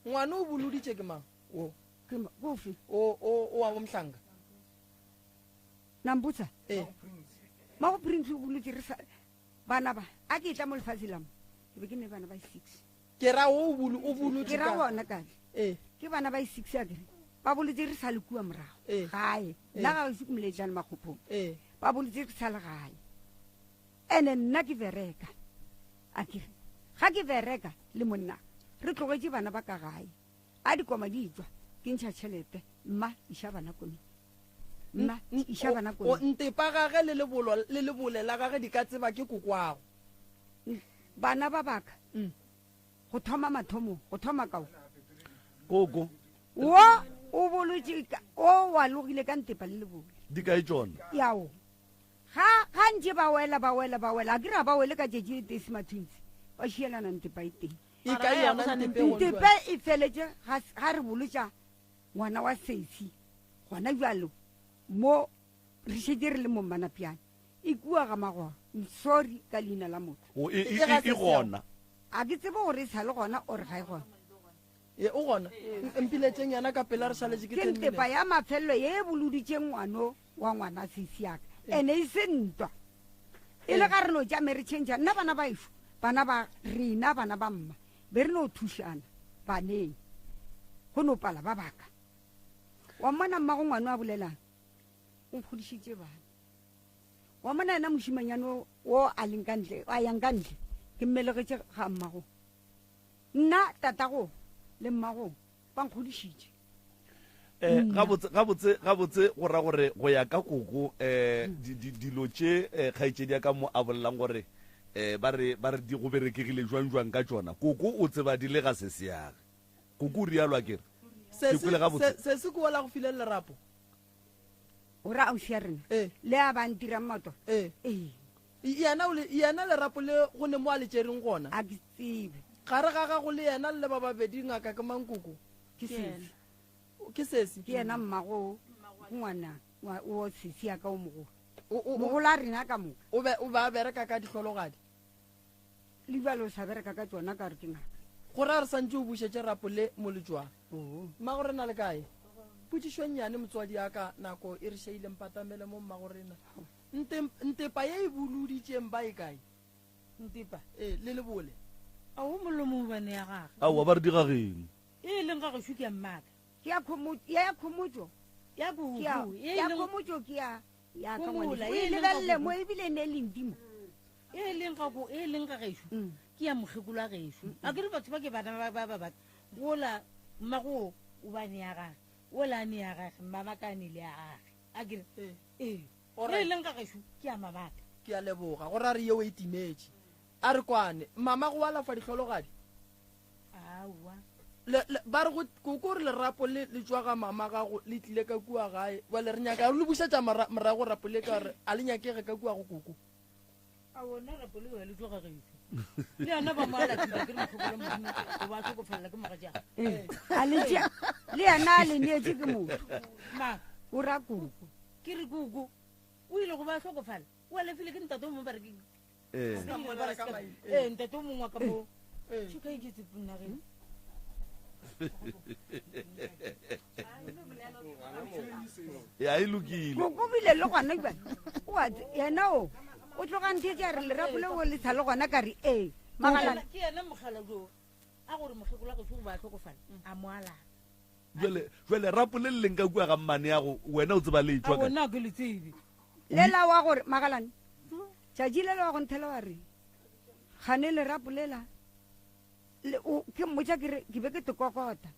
ngwana o boloditše ke mang? Wo. Ke ma, kofe? O, o, o wa bomhlanka. Nambotsa? Ee. Mago Prince o bolotše re sa, bana ba, a ke tla mo lefatshe la mo, ke be ke ne bana ba six. Ke ra wo o bulu, o bulutše Ke ra ka. bona kae? Ee. Ke bana ba six a kere. Ba bolotse re sa le kua morago. Ee. Gae. Ee. Nna ga se ke moletlane makgophong. Ee. Ba bolotse re sa le gae. Ene nna ke bereka. A kere. Ga ke bereka le monna re tlogetše bana ba ka gae. A dikoma di tšwa ke ntšha tšhelete mma iša bana komeng. Mma iša bana O komeng. ntepa gage le lebolo le lebole la gage di ka tseba ke kokwago. Bana ba baka go thoma mathomong, go thoma kao. Koko. Wo o bolotše ka, o wa logile ka ntepa le lebole. Di kae tšona? Yao. Ga, ga ntše ba wela, ba wela, ba wela, a ke re ga ba wele ka tšatši le tee Semathwintsi, ba šielana ntepa e tee. E kae yona ntepe go Ntepe e feletše ga, ga re bolotša ngwana wa sesi gona bjalo mo re šetše re le mo Mmanapjane. E kua ga Magoro. I'm sorry ka leina la motho. O, e, e, e, e gona. A ke tsebe gore e sa le gona or ga e gona. E, o gona. Mpiletšeng yena ka pela re šaletše ke Ke ten ntepa minutes. ya mafelelo ye e boloditše ngwano wa ngwana sesi ya ka. Ene e se ntwa. E le ga re no tšame re tšhentšha. Nna bana ba ešo, bana ba rena, bana ba mma, be re no thušana baneng. Go no pala ba baka. Wa mmona mmago ngwano a bolelang? O nkgodišitše bana. Wa mona yena mošimanyane o, wo a leng ka ntle, a yang ka ntle, ke mmelegetše ga mmago. Nna, tatago le mmago ba nkgodišitše. Eh, gabotse, gabotse, gabotse go ra gore go ya ka koko, eh, di, di, dilo tše, eh, kgaetšedi ya ka mo a bolelang gore, eh, ba re, ba re di go berekegile jwang jwang ka tšona. Koko o tseba di le ga sesiage. Koko o rialo a ke re? Ke Sesi, kwele gabotse. se, sesi ke wola go file lerapo. O ra ausi ya rena? Ee. Le a ba ntirang maoto? Ee. Ee. Yena o le, yena lerapo le go ne mo a le tšereng gona? A ke tsebe. Gare ga gago le yena le le ba babedi ngaka ke mang koko? Ke sesi. Ke sesi? Ke yena mmago ngwana o sesi ya ka o mogolo. Mogolo a rena ka moka. O be o ba bereka ka dihlologadi? Le bjale o sa bereka ka tšona ka re ke ngaka. Go ra re santše o bušetše rapo le mo letšwang. Mmago rena le kae? Potšišo e nnyane motswadi ya ka nako e re šeile mpatamele mo mmago rena. Nte, ntepa ye e boloditšeng ba e kae? Ntepa? Ee, le lebole. A o molomo bane ya gage. Aowa ba re di gageng. E leng ga gešo ke ya mmaka. Ke ya khomotšo, ya khomotšo. Ya kuku, Ke ya, e ya leng khomotšo ke ya ya ka Phomola, ngwanešu. O e e leng ga lebelele kuku. mo ebile ne le ndimo. E leng ga ko, e leng ga gešo. Ke ya mokgekolo wa gešo. A ke re batho ba ke bana ba ba ba ba. Gola mmago o ba ne ya gage. Ola ne ya gage, mmama ka ne le ya gage. A ke re? Ee. Alright. E leng ga gešo ke ya mamaka. Ke a leboga. Go ra re yeo e timetše. A re kwane. Mama go alafa dihlologadi? Aowa. Le, le, ba re go, koko re lerapo le le tšwa ga mama gago le tlile ka kua gae. Bjale re nyaka le bušetša mora, morago rapo le ka gore a le nyakege ka kua go koko. A wona rapo le le tšwa ga gešo. Le yena ba mo alafile ke re mokgekolo Modimo o ba hlokofalela ke mogatša. Ee, a le tšea, le yena a le neetše ke motho. Ma. O ra koko. Ke re koko o ile go ba hlokofala, o alafile ke ntate o mongwe ba re ke Ee. Ee, ntate o mongwe wa ka mo. Tšho ka iketse nageng. Ya e lokile. Koko bile le gona jwale. O a tse- yena o o tloga ntheetše a re lerapo leo le sa le gona ka re ee. Magalane. Ke yena mogala jo a gore mokgekolo wa gešo go ba hlokofala a mo alafa. Jwale, jwale rapo le le leng ka kua ga mmane ya go wena o tseba le etšwa A kae? wona ke le tsebe. Lela wa gore magalane tšatši lela wa go nthela wa re gane lerapo lela le o ke mmotša ke re ke be ke te kokota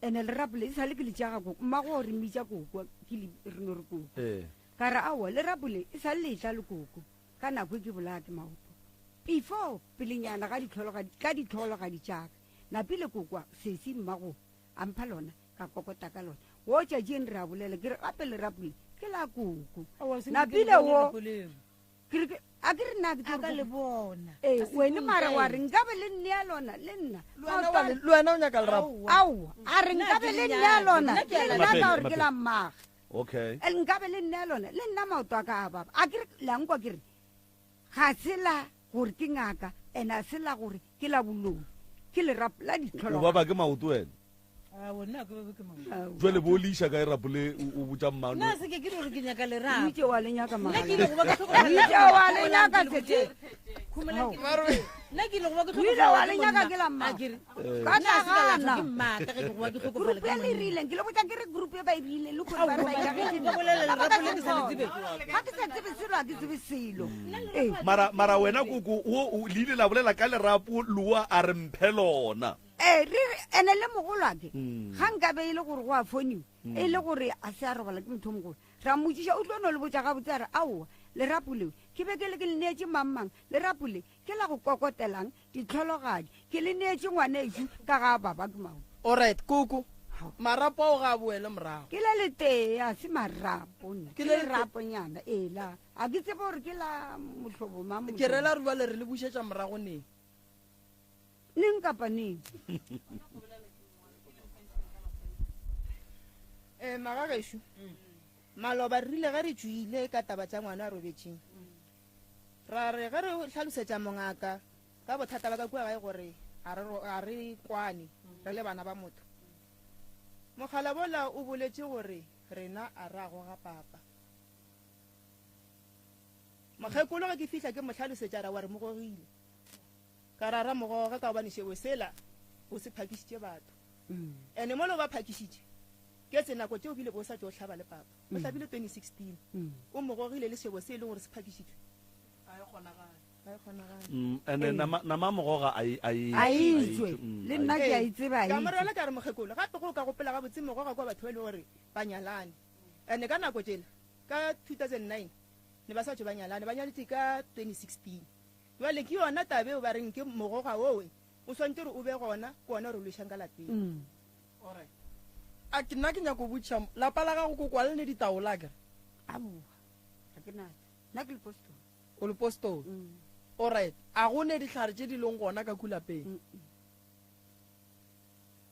ene lerapo le e sale ke le tšea ga koko mmago o re mmitša koko ke le re no re koko Ee. ka re aowa lerapo le e sale le etla le koko ka nako e ke bolaya ke maoto before pelenyana ga ditlhologadi ka ditlhologadi tšaka napile kokwa sesi mmago a mpha lona ka kokota ka lona wo tšatši eng re a bolela ke re gape lerapo le ke la koko Aowa, se napile ke le wo lerapo leo. ke re ke- a ke re nna ke tlo A ka re le bona. Ee, A se wene mara wa nkae. re nkabe le nnea lona le nna. Le wena wa le- le wena o nyaka lerapo? Aowa, a re Nna nkabe ke le le nnea nyake. lona Nna ke a le le nna ka nyaka. gore ke la mmaga. Okay. Eh, nkabe le nnea lona le nna maoto a ka a baba. A ke re la nkwa ke re ga se la gore ke ngaka and a se la gore ke la boloi. Ke lerapo la O ditlholo. baba ke maoto wena. Aowa, nna ke be ke maoto. Jwale bo o le iša kae rapo le o botša mmano? Nna se ke ke re ke nyaka lerapo. O itše wa le nyaka Nna ke ile go ba ke O itše wa le nyaka tshetse. Nna ke ile go ba ke O ile wa le nyaka ke la mma. A ke re. Ka Nna se ka lahlwa nagana. ke mmaka ge ke go ba ke hlokofala Group ya ke le monna. rileng ke le botša ke re group e ba e rileng le gore ba re ba Aowa, ikagetse nka bolela Ka baka lerapo le ke sa le tsebeng. Ga ke sa tsebe selo ga ke tsebe selo. Ee. Mara mara wena koko wo o le ile la bolela ka lerapo loa a re mphe lona. Ee, re re, ene le mogolwake, ga nka be e le gore go a foniwa, e le gore a se a robala ke motho o mogolo, ra mmotšiša, o tlo no le botša gabotse a re, Aowa, lerapo leo ke be ke le ke le neetše mang-mang, lerapo le ke la go kokotelang ditlhologadi, ke le neetše ngwanešu ka ga a baba ke maoto. Alright, koko, marapo ao ga a boele morago. Ke le letee, a se marapo nna, Ke ke le lete- leraponyana, ee, la, a ke tsebe gore ke la mohlobo mang, Ke mohlobo. rela re bjale re le bušetša morago neng? Neng kapa neng. Eh, magagešo, maloba re rile ge re tšwile ka taba tša ngwana a robetšeng, ra re ge re hlalosetša mongaka ka bothata ba ka kua gae gore ga re ro-, ga re kwane re le bana ba motho. Mogala bola o boletše gore rena a ra goga papa. Mokgekolo ge ke fihla ke mo hlalosetša ra wa re mo gogile. Ka ra ra mogoga ka gobane šebo sela o se phakišitše batho. Ene mola o ba phakišitše, ke tse nako tše o bile bo sa tšo hlaba le papa. O hlabile 2016. O mo gogile le šebo se e leng gore se phakišitšwe. Ga e kgonagale. Ga e kgonagale. Ene nama, nama mogoga a e, a e, A a e itšwe. tšwe. Le nna ke a e tseba, a Ka mo itšwe. rela ka re mokgekolo, gape go ka gopola gabotse mogoga kwa batho ba e le gore ba nyalane. Ene ka nako tšela, ka 2009, ne ba sa tšo ba nyalane, ba nyaletše ka 2016. Bjale ke yona taba eo ba reng ke mogoga owe o swantše gore o be gona, ke wona o re lwešang ka lapeng. Alright. A ke nna ke nyako botšiša, lapa la gago koko a le ne ditaola akere? Aowa, ga ke natšo. Nna ke lepostoli. O lepostoli? Mm. Alright, a go ne dihlare tše di leng gona ka kua lapeng? Mm -mm.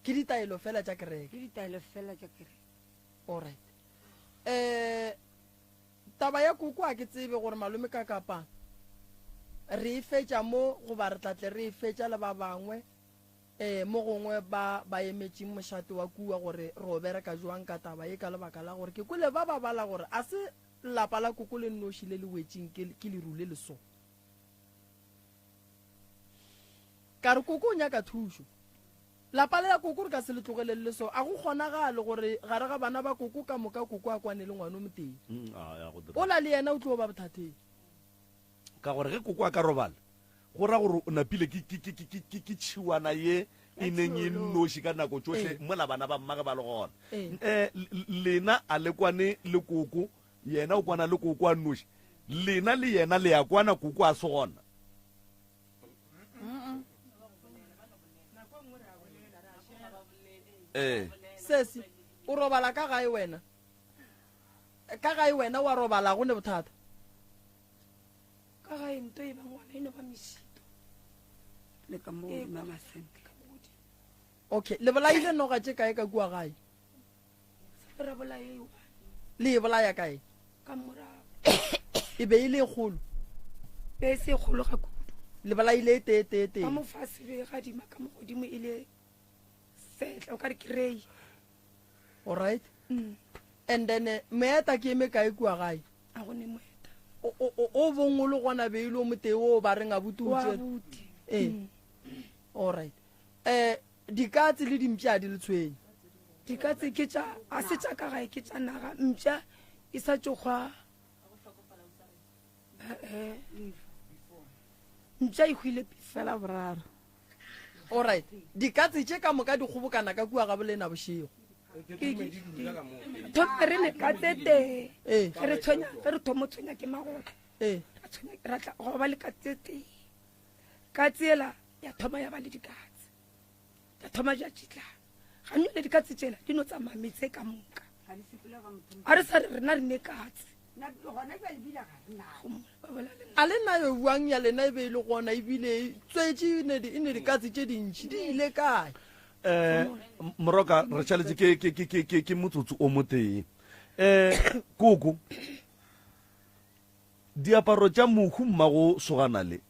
Ke ditaelo fela tša kereke? Ke ditaelo fela tša kereke. Alright. Eh, taba ya koko a ke tsebe gore malome ka kapa re e fetša mo goba re tla tle re e fetša le ba bangwe eh mo gongwe ba ba emetšeng mošate wa kua gore re o bereka jwang ka taba ye ka lebaka la gore ke kwele ba ba bala gore a se lapa la koko le nnoši le le wetšeng ke, ke leru le leso. Ka re koko o nyaka thušo. Lapa le la koko re ka se le tlogelele le so. A go kgonagale gore gare ga bana ba koko ka moka koko a kwane le ngwana o motee. Mm, a, ya go dira. Ola le yena o tlo ba bothateng. Ka gore ge koko a ka robala, go ra gore o napile ke, ke, ke, ke, ke, ke tšhiwana ye e neng e nnoši ka nako tšohle mola bana ba mmage ba le gona. Eh, lena a le kwane le koko, yena o kwana le koko a nnoši. Lena le yena le ya kwana koko a se gona. Eh. Sesi, o robala ka gae wena? Ka gae wena wa robala go ne bothata? Ka gae nto e ba ngwana e no ba mesito. Le ka mo godimo masenke. Okay, le bolaile noga tše kae ka kua gae? Ra bolaya e one. Le e bolaya kae? Ka morago. E be e le e kgolo? Be e se e kgolo ga kudu. Le bolaile e tee tee tee? Ka mo fase be e gadima ka mo godimo e le setla o ka re ke rei. Alright. Mm. And then eh, moeta ke eme kae kua gae? A go ne moeta. O o o bong o le gona be ile o motee o ba reng abuti o tšere. Ee. Mm. Alright. Eh dikatse le dimpša a di le tshwenye. Dikatse ke tša a se tša ka gae ke tša naga mpša e sa tšo hwa. Eh, eh. Mpša e hwile fela boraro. Alright. Dikatse tše ka moka di kgobokana ka kua ga bolena bošego. Thoma re le katse tee. Ge re tshwenya, ge re thoma tshwenya ke magola. Ee. Ra tshwenya ra tla go ba le katse tee. Katse ela ya thoma ya ba le dikatse. Ya thoma ja tšitla. Ga nyo le dikatse tšela di no tsamaya metse ka moka. A re sa re rena re ne katse. A le nayo bjang ya lena e be e le gona ebile e tswetše e ne e ne dikatse tše dintši di ile kae? Um moroka re šaletše ke, ke, ke, ke, ke, ke motsotso o motee. Um koko, diaparo tša mohu mmago sogana le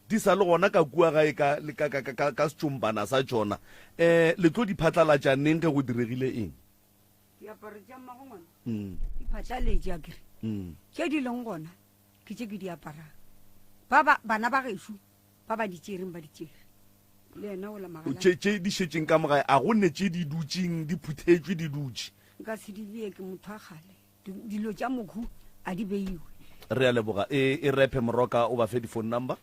di sa le gona ka kua gae ka, ka, ka, ka, ka setšompana sa tšona. Um le tlo di phatlalatša neng ge go diregile eng? Diaparo tša mmago ngwana di phatlaletše akere. Tše di leng gona ke tše ke di aparang. Ba ba bana ba gešo ba ba di tšereng ba di tšere. Le yena o la magalane. Tše tše di šetšeng ka mo gae a go ne tše di dutšeng di phuthetšwe di dutše? Nka se di bee ke motho wa kgale. Dilo tša mokhu a di beiwe. Re a leboga. E e repe Moroka o ba fe di phone number.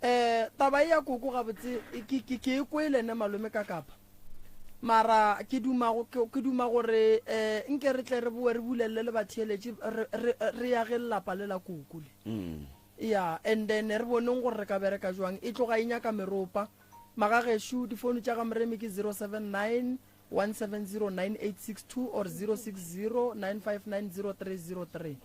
Eh taba e ya koko gabotse ke ke ke e kwele ne malome ka kapa. Mara ke duma go ke duma gore eh nke re tle re boe re bulelle le batheeletši re re re yage lelapa le la koko le. Mm. Ya and then re boneng gore re ka bereka jwang. E tloga e nyaka meropa. Magagešu difounu tša ga Moremi ke 079 1709862 or 0609590303.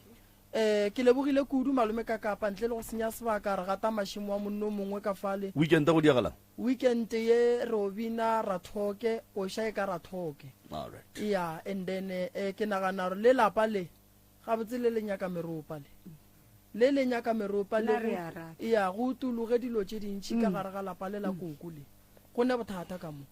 Eh, ke lebogile kudu malome ka kapa ntle le go senya sebaka re gata mašemo wa monno mongwe ka fale. Weekend go diagalang? Weekend ye re o bina Rathoke, koša e ka Rathoke. Alright. Yeah, and then eh, ke nagana gore le lapa le gabotse le le nyaka meropa le. Le le nyaka meropa le Nna re go a rata. ya go utologe dilo tše dintši ka gare ga lapa le la koko le. Go ne bothata ka mo.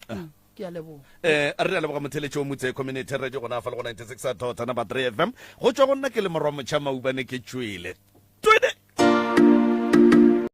Ke a leboga. Eh, re a leboga motheletši wa Motse Community Radio gona fa le go 96 dot number 3 FM. Go tšwa go nna ke le morwa motšha Maubane ke tšwele.